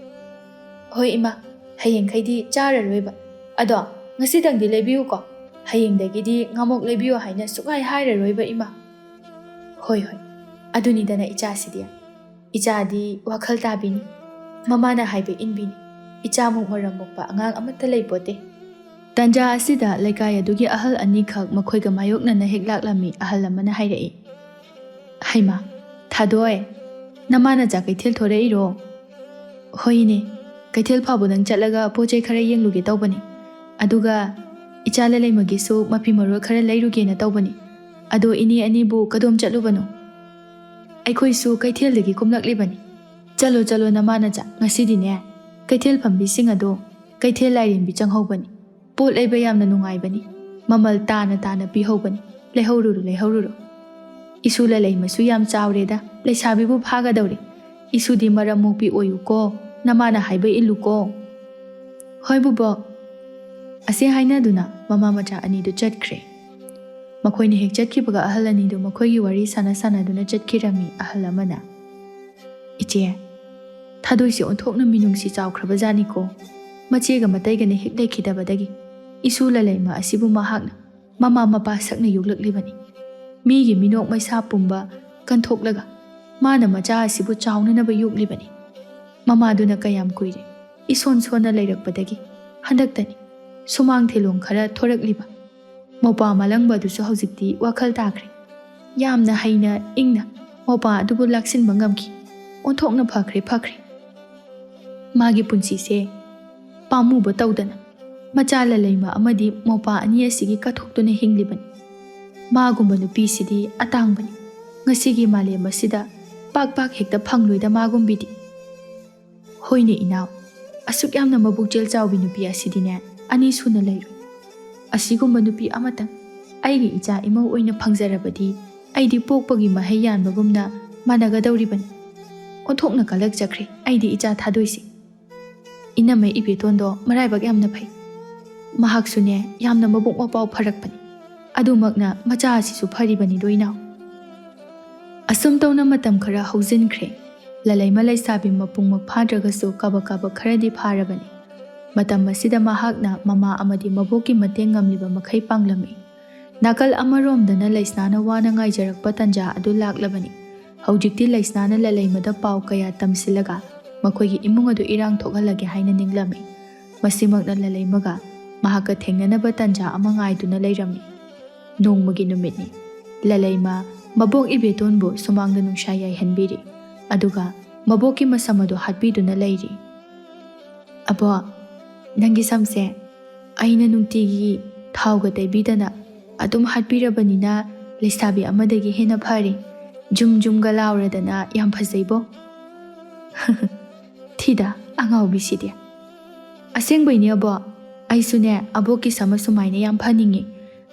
"ꯍꯣꯏ ꯏꯃꯥ, ꯍꯌꯦꯡꯈꯩꯗꯤ ꯆꯥꯔꯔꯣꯏꯕ꯫ ꯑꯗꯣ ꯉꯁꯤꯗꯪꯗꯤ ꯂꯩꯕꯤꯌꯨꯀꯣ꯫ ꯍꯌꯦꯡꯗꯒꯤꯗꯤ ꯉꯥꯃꯣꯛ ꯂꯩꯕꯤꯌꯨ ꯍꯥꯏꯅ ꯁꯨꯛꯍꯥꯏ ꯍꯥꯏꯔꯔꯣꯏꯕ, ꯏꯃꯥ"꯫ "ꯍꯣꯏ, ꯍꯣꯏ, ꯑꯗꯨꯅꯤꯗꯅ ꯏꯆꯥꯁꯤꯗꯤ꯫ ꯏꯆꯥꯗꯤ ꯋꯥꯈꯜ ꯇꯥꯕꯤꯅꯤ, ꯃꯃꯥꯅ ꯍꯥꯏꯕ ꯏꯟꯕꯤꯅꯤ꯫ ꯏꯆꯥꯃꯨꯛ ꯃꯔꯝ ꯃꯣꯛꯄ ꯑꯉꯥꯡ ꯑꯃꯠꯇ ꯂꯩꯄꯣꯠꯇꯦ"꯫ ꯇꯥꯟꯖꯥ ꯑꯁꯤꯗ ꯂꯩꯀꯥꯏ ꯑꯗꯨꯒꯤ ꯑꯍꯜ ꯑꯅꯤꯈꯛ ꯃꯈꯣꯏꯒ ꯃꯥꯌꯣꯛꯅꯅ ꯍꯦꯛ ꯂꯥꯛꯂꯝꯃꯤ꯫ ꯑꯍꯜ ꯑꯃꯅ ꯍꯥꯏꯔꯛꯏ, "ꯍꯩꯃꯥ, ꯊꯥꯗꯣꯏ, ꯅꯃꯥ ꯅꯆꯥ ꯀꯩꯊꯦꯜ ꯊꯣꯔꯛꯏꯔꯣ?" "ꯍꯣꯏ ꯏꯅꯦ, ꯀꯩꯊꯦꯜ ꯐꯥꯎꯕꯗꯪ ꯆꯠꯂꯒ ꯄꯣꯠ ꯆꯩ ꯈꯔ ꯌꯦꯡꯂꯨꯒꯦ ꯇꯧꯕꯅꯤ꯫ ꯑꯗꯨꯒ ꯏꯆꯥ ꯂꯂꯩꯃꯒꯤꯁꯨ ꯃꯐꯤ ꯃꯔꯣꯜ ꯈꯔ ꯂꯩꯔꯨꯒꯦꯅ ꯇꯧꯕꯅꯤ꯫ ꯑꯗꯣ ꯏꯅꯦ ꯑꯅꯤꯕꯨ ꯀꯗꯣꯝ ꯆꯠꯂꯨꯕꯅꯣ?" "ꯑꯩꯈꯣꯏꯁꯨ ꯀꯩꯊꯦꯜꯗꯒꯤ ꯀꯨꯝꯂꯛꯂꯤꯕꯅꯤ"꯫ "ꯆꯠꯂꯣ, ꯆꯠꯂꯣ ꯅꯃꯥ ꯅꯆꯥ, ꯉꯁꯤꯗꯤꯅꯦ ꯀꯩꯊꯦꯜ ꯐꯝꯕꯤꯁꯤꯡ ꯑꯗꯣ ꯀꯩꯊꯦꯜ ꯂꯥꯏꯔꯦꯝꯕꯤ ꯆꯪꯍꯧꯕꯅꯤ꯫ ꯄꯣꯠ ꯂꯩꯕ ꯌꯥꯝꯅ ꯅꯨꯡꯉꯥꯏꯕꯅꯤ꯫ ꯃꯃꯜ ꯇꯥꯅ ꯇꯥꯅ ꯄꯤꯍꯧꯕꯅꯤ꯫ ꯂꯩꯍꯧꯔꯨꯔꯣ, ꯂꯩꯍꯧꯔꯨꯔꯣ꯫ ꯏꯁꯨ ꯂꯂꯩꯃꯁꯨ ꯌꯥꯝ ꯆꯥꯎꯔꯦꯗ, ꯂꯩꯁꯥꯕꯤꯕꯨ ꯐꯥꯒꯗꯧꯔꯦ꯫ ꯏꯁꯨꯗꯤ ꯃꯔꯝ ꯃꯣꯛꯄꯤ ꯑꯣꯏꯌꯨꯀꯣ, ꯅꯃꯥꯅ ꯍꯥꯏꯕ ꯏꯜꯂꯨꯀꯣ"꯫ "ꯍꯣꯏ ꯕꯨꯕꯣꯛ"꯫ ꯑꯁꯤ ꯍꯥꯏꯅꯗꯨꯅ ꯃꯃꯥ ꯃꯆꯥ ꯑꯅꯤꯗꯨ ꯆꯠꯈ꯭ꯔꯦ꯫ ꯃꯈꯣꯏꯅ ꯍꯦꯛ ꯆꯠꯈꯤꯕꯒ ꯑꯍꯜ ꯑꯅꯤꯗꯨ ꯃꯈꯣꯏꯒꯤ ꯋꯥꯔꯤ ꯁꯥꯟꯅ ꯁꯥꯟꯅꯗꯨꯅ ꯆꯠꯈꯤꯔꯝꯃꯤ꯫ ꯑꯍꯜ ꯑꯃꯅ, "ꯏꯆꯦ, ꯊꯥꯗꯣꯏꯁꯦ ꯑꯣꯟꯊꯣꯛꯅ ꯃꯤꯅꯨꯡꯁꯤ ꯆꯥꯎꯈ꯭ꯔꯕꯖꯥꯠꯅꯤꯀꯣ꯫ ꯃꯆꯦꯒ ꯃꯇꯩꯒꯅ ꯍꯦꯛ ꯂꯩꯈꯤꯗꯕꯗꯒꯤ ꯏꯁꯨ ꯂꯂꯩꯃ ꯑꯁꯤꯕꯨ ꯃꯍꯥꯛꯅ ꯃꯃꯥ ꯃꯄꯥ ꯁꯛꯅ ꯌꯣꯛꯂꯛꯂꯤꯕꯅꯤ꯫ ꯃꯤꯒꯤ ꯃꯤꯅꯣꯛ ꯃꯩꯁꯥ ꯄꯨꯝꯕ ꯀꯟꯊꯣꯛꯂꯒ ꯃꯥꯅ ꯃꯆꯥ ꯑꯁꯤꯕꯨ ꯆꯥꯎꯅꯅꯕ ꯌꯣꯛꯂꯤꯕꯅꯤ꯫ ꯃꯃꯥꯗꯨꯅ ꯀꯌꯥꯝ ꯀꯨꯏꯔꯦ ꯏꯁꯣꯟ ꯁꯣꯟꯅ ꯂꯩꯔꯛꯄꯗꯒꯤ ꯍꯟꯗꯛꯇꯅꯤ ꯁꯨꯃꯥꯡ ꯊꯦꯂꯣꯡ ꯈꯔ ꯊꯣꯔꯛꯂꯤꯕ꯫ ꯃꯧꯄ꯭ꯋꯥ ꯃꯂꯪꯕ ꯑꯗꯨꯁꯨ ꯍꯧꯖꯤꯛꯇꯤ ꯋꯥꯈꯜ ꯇꯥꯈ꯭ꯔꯦ꯫ ꯌꯥꯝꯅ ꯍꯩꯅ ꯏꯪꯅ ꯃꯧꯄ꯭ꯋꯥ ꯑꯗꯨꯕꯨ ꯂꯥꯛꯁꯤꯟꯕ ꯉꯝꯈꯤ꯫ ꯑꯣꯟꯊꯣꯛꯅ ꯐꯈ꯭ꯔꯦ, ꯐꯈ꯭ꯔꯦ꯫ ꯃꯥꯒꯤ ꯄꯨꯟꯁꯤꯁꯦ ꯄꯥꯝꯃꯨꯕ ꯇꯧꯗꯅ ꯃꯆꯥ ꯂꯂꯩꯃ ꯑꯃꯗꯤ ꯃꯧꯄ꯭ꯋꯥ ꯑꯅꯤ ꯑꯁꯤꯒꯤ ꯀꯠꯊꯣꯛꯇꯨꯅ ꯍꯤꯡꯂꯤꯕꯅꯤ꯫ ꯃꯥꯒꯨꯝꯕ ꯅꯨꯄꯤꯁꯤꯗꯤ ꯑꯇꯥꯡꯕꯅꯤ꯫ ꯉꯁꯤꯒꯤ ꯃꯥꯂꯦꯝ ꯑꯁꯤꯗ ꯄꯥꯛ ꯄꯥꯛ ꯍꯦꯛꯇ ꯐꯪꯂꯣꯏꯗ ꯃꯥꯒꯨꯝꯕꯤꯗꯤ꯫ ꯍꯣꯏꯅꯦ ꯏꯅꯥꯎ, ꯑꯁꯨꯛ ꯌꯥꯝꯅ ꯃꯕꯨꯛꯆꯦꯜ ꯆꯥꯎꯕꯤ ꯅꯨꯄꯤ ꯑꯁꯤꯗꯤꯅꯦ ꯑꯅꯤ ꯁꯨꯅ ꯂꯩꯔꯣꯏ꯫ ꯑꯁꯤꯒꯨꯝꯕ ꯅꯨꯄꯤ ꯑꯃꯇꯪ ꯑꯩꯒꯤ ꯏꯆꯥ ꯏꯃꯧ ꯑꯣꯏꯅ ꯐꯪꯖꯔꯕꯗꯤ ꯑꯩꯗꯤ ꯄꯣꯛꯄꯒꯤ ꯃꯍꯩ ꯌꯥꯟꯕꯒꯨꯝꯅ ꯃꯥꯟꯅꯒꯗꯧꯔꯤꯕꯅꯤ꯫ ꯑꯣꯟꯊꯣꯛꯅ ꯀꯜꯂꯛꯆꯈ꯭ꯔꯦ ꯑꯩꯗꯤ ꯏꯆꯥ ꯊꯥꯗꯣꯏꯁꯦ꯫ ꯏꯅꯝꯃ ꯏꯕꯦꯇꯣꯟꯗꯣ ꯃꯔꯥꯏꯕꯛ ꯌꯥꯝꯅ ꯐꯩ꯫ ꯃꯍꯥꯛꯁꯨꯅꯦ ꯌꯥꯝꯅ ꯃꯕꯨꯛ ꯃꯄꯥꯎ ꯐꯔꯛꯄꯅꯤ꯫ ꯑꯗꯨꯃꯛꯅ ꯃꯆꯥ ꯑꯁꯤꯁꯨ ꯐꯔꯤꯕꯅꯤꯗꯣ ꯏꯅꯥꯎ꯫ ꯑꯁꯨꯝ ꯇꯧꯅ ꯃꯇꯝ ꯈꯔ ꯍꯧꯖꯤꯟꯈ꯭ꯔꯦ꯫ ꯂꯂꯩꯃ ꯂꯩꯁꯥꯕꯤ ꯃꯄꯨꯡꯃꯛ ꯐꯥꯗ꯭ꯔꯒꯁꯨ ꯀꯥꯕꯛ ꯀꯥꯕꯛ ꯈꯔꯗꯤ ꯐꯥꯔꯕꯅꯤ꯫ ꯃꯇꯝ ꯑꯁꯤꯗ ꯃꯍꯥꯛꯅ ꯃꯃꯥ ꯑꯃꯗꯤ ꯃꯕꯣꯛꯀꯤ ꯃꯇꯦꯡ ꯉꯝꯂꯤꯕ ꯃꯈꯩ ꯄꯥꯡꯂꯝꯃꯤ꯫ ꯅꯥꯀꯜ ꯑꯃꯔꯣꯝꯗꯅ ꯂꯩꯁꯅꯥꯅ ꯋꯥꯅ ꯉꯥꯏꯖꯔꯛꯄ ꯇꯟꯖꯥ ꯑꯗꯨ ꯂꯥꯛꯂꯕꯅꯤ꯫ ꯍꯧꯖꯤꯛꯇꯤ ꯂꯩꯁꯅꯥꯅ ꯂꯂꯩꯃꯗ ꯄꯥꯎ ꯀꯌꯥ ꯇꯝꯁꯤꯜꯂꯒ ꯃꯈꯣꯏꯒꯤ ꯏꯃꯨꯡ ꯑꯗꯨ ꯏꯔꯥꯡ ꯊꯣꯛꯍꯜꯂꯒꯦ ꯍꯥꯏꯅ ꯅꯤꯡꯂꯝꯃꯤ꯫ ꯃꯁꯤꯃꯛꯅ ꯂꯂꯩꯃꯒ ꯃꯍꯥꯛꯀ ꯊꯦꯡꯅꯅꯕ ꯇꯟꯖꯥ ꯑꯃ ꯉꯥꯏꯗꯨꯅ ꯂꯩꯔꯝꯃꯤ꯫ ꯅꯣꯡꯃꯒꯤ ꯅꯨꯃꯤꯠꯅꯤ꯫ ꯂꯂꯩꯃ ꯃꯕꯣꯛ ꯏꯕꯦꯇꯣꯟꯕꯨ ꯁꯨꯃꯥꯡꯗ ꯅꯨꯡꯁꯥ ꯌꯥꯏꯍꯟꯕꯤꯔꯤ꯫ ꯑꯗꯨꯒ ꯃꯕꯣꯛꯀꯤ ꯃꯁꯝ ꯑꯗꯨ ꯍꯥꯠꯄꯤꯗꯨꯅ ꯂꯩꯔꯤ꯫ "ꯑꯕꯣꯛ, ꯅꯪꯒꯤ ꯁꯝꯁꯦ ꯑꯩꯅ ꯅꯨꯡꯇꯤꯒꯤ ꯊꯥꯎꯒ ꯇꯩꯕꯤꯗꯅ ꯑꯗꯨꯝ ꯍꯥꯠꯄꯤꯔꯕꯅꯤꯅ ꯂꯩꯁꯥꯕꯤ ꯑꯃꯗꯒꯤ ꯍꯦꯟꯅ ꯐꯔꯦ꯫ ꯖꯨꯝ ꯖꯨꯝꯒ ꯂꯥꯎꯔꯗꯅ ꯌꯥꯝ ꯐꯖꯩꯕꯣ꯫" "ꯊꯤꯗ, ꯑꯉꯥꯎꯕꯤꯁꯤꯗꯤ꯫" "ꯑꯁꯦꯡꯕꯩꯅꯦ ꯑꯕꯣꯛ, ꯑꯩꯁꯨꯅꯦ ꯑꯕꯣꯛꯀꯤ ꯁꯝ ꯑꯁꯨꯃꯥꯏꯅ ꯌꯥꯝ ꯐꯅꯤꯡꯉꯤ꯫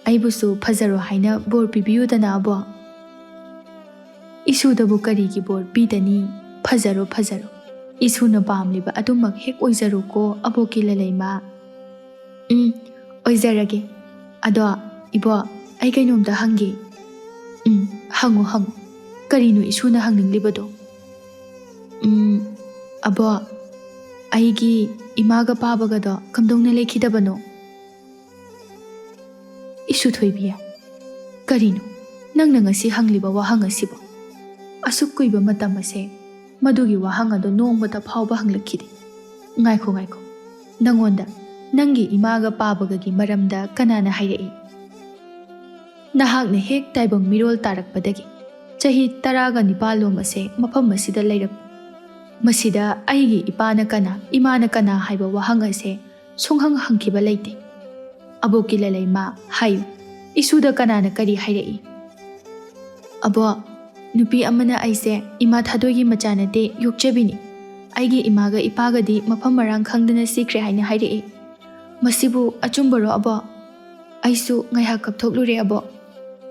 ꯑꯩꯕꯨꯁꯨ ꯐꯖꯔꯣ ꯍꯥꯏꯅ ꯕꯣꯔ ꯄꯤꯕꯤꯌꯨꯗꯅ ꯑꯕꯣꯛ꯫" "ꯏꯁꯨꯗꯕꯨ ꯀꯔꯤꯒꯤ ꯕꯣꯔ ꯄꯤꯗꯅꯤ? ꯐꯖꯔꯣ, ꯐꯖꯔꯣ꯫ ꯏꯁꯨꯅ ꯄꯥꯝꯂꯤꯕ ꯑꯗꯨꯃꯛ ꯍꯦꯛ ꯑꯣꯏꯖꯔꯣꯀꯣ ꯑꯕꯣꯛꯀꯤ ꯂꯂꯩꯃ꯫" "ꯎꯝ, ꯑꯣꯏꯖꯔꯒꯦ꯫ ꯑꯗꯣ ꯏꯕꯣꯛ, ꯑꯩ ꯀꯩꯅꯣꯝꯇ ꯍꯪꯒꯦ꯫" "ꯎꯝ, ꯍꯪꯉꯨ, ꯍꯪꯉꯨ꯫ ꯀꯔꯤꯅꯣ ꯏꯁꯨꯅ ꯍꯪꯅꯤꯡꯂꯤꯕꯗꯣ?" "ꯎꯝ, "ꯑꯕꯣ, ꯑꯩꯒꯤ ꯏꯃꯥꯒ ꯄꯥꯕꯒꯗꯣ ꯀꯝꯗꯧꯅ ꯂꯩꯈꯤꯗꯕꯅꯣ?" "ꯏꯁꯨ ꯊꯣꯏꯕꯤ, ꯀꯔꯤꯅꯣ ꯅꯪꯅ ꯉꯁꯤ ꯍꯪꯂꯤꯕ ꯋꯥꯍꯪ ꯑꯁꯤꯕꯣ? ꯑꯁꯨꯛ ꯀꯨꯏꯕ ꯃꯇꯝ ꯑꯁꯦ ꯃꯗꯨꯒꯤ ꯋꯥꯍꯪ ꯑꯗꯣ ꯅꯣꯡꯃꯇ ꯐꯥꯎꯕ ꯍꯪꯂꯛꯈꯤꯗꯦ꯫ ꯉꯥꯏꯈꯣ, ꯉꯥꯏꯈꯣ, ꯅꯪꯉꯣꯟꯗ ꯅꯪꯒꯤ ꯏꯃꯥꯒ ꯄꯥꯕꯒꯒꯤ ꯃꯔꯝꯗ ꯀꯅꯥꯅ ꯍꯥꯏꯔꯛꯏ? ꯅꯍꯥꯛꯅ ꯍꯦꯛ ꯇꯥꯏꯕꯪ ꯃꯤꯔꯣꯜ ꯇꯥꯔꯛꯄꯗꯒꯤ ꯆꯍꯤ ꯇꯔꯥꯒ ꯅꯤꯄꯥꯜ ꯂꯣꯝ ꯑꯁꯦ ꯃꯐꯝ ꯑꯁꯤꯗ ꯂꯩꯔꯛꯄ꯫ ꯃꯁꯤꯗ ꯑꯩꯒꯤ ꯏꯄꯥꯅ ꯀꯅꯥ, ꯏꯃꯥꯅ ꯀꯅꯥ ꯍꯥꯏꯕ ꯋꯥꯍꯪ ꯑꯁꯦ ꯁꯨꯡꯍꯪ ꯍꯪꯈꯤꯕ ꯂꯩꯇꯦ꯫ ꯑꯕꯣꯛꯀꯤ ꯂꯂꯩꯃ, ꯍꯥꯏꯌꯨ, ꯏꯁꯨꯗ ꯀꯅꯥꯅ ꯀꯔꯤ ꯍꯥꯏꯔꯛꯏ?" "ꯑꯕꯣ, ꯅꯨꯄꯤ ꯑꯃꯅ ꯑꯩꯁꯦ ꯏꯃꯥ ꯊꯥꯗꯣꯏꯒꯤ ꯃꯆꯥ ꯅꯠꯇꯦ, ꯌꯣꯛꯆꯕꯤꯅꯤ꯫ ꯑꯩꯒꯤ ꯏꯃꯥꯒ ꯏꯄꯥꯒꯗꯤ ꯃꯐꯝ ꯃꯔꯥꯡ ꯈꯪꯗꯅ ꯁꯤꯈ꯭ꯔꯦ ꯍꯥꯏꯅ ꯍꯥꯏꯔꯛꯏ꯫ ꯃꯁꯤꯕꯨ ꯑꯆꯨꯝꯕꯔꯣ ꯑꯕꯣ? ꯑꯩꯁꯨ ꯉꯥꯏꯍꯥꯛ ꯀꯞꯊꯣꯛꯂꯨꯔꯦ ꯑꯕꯣ꯫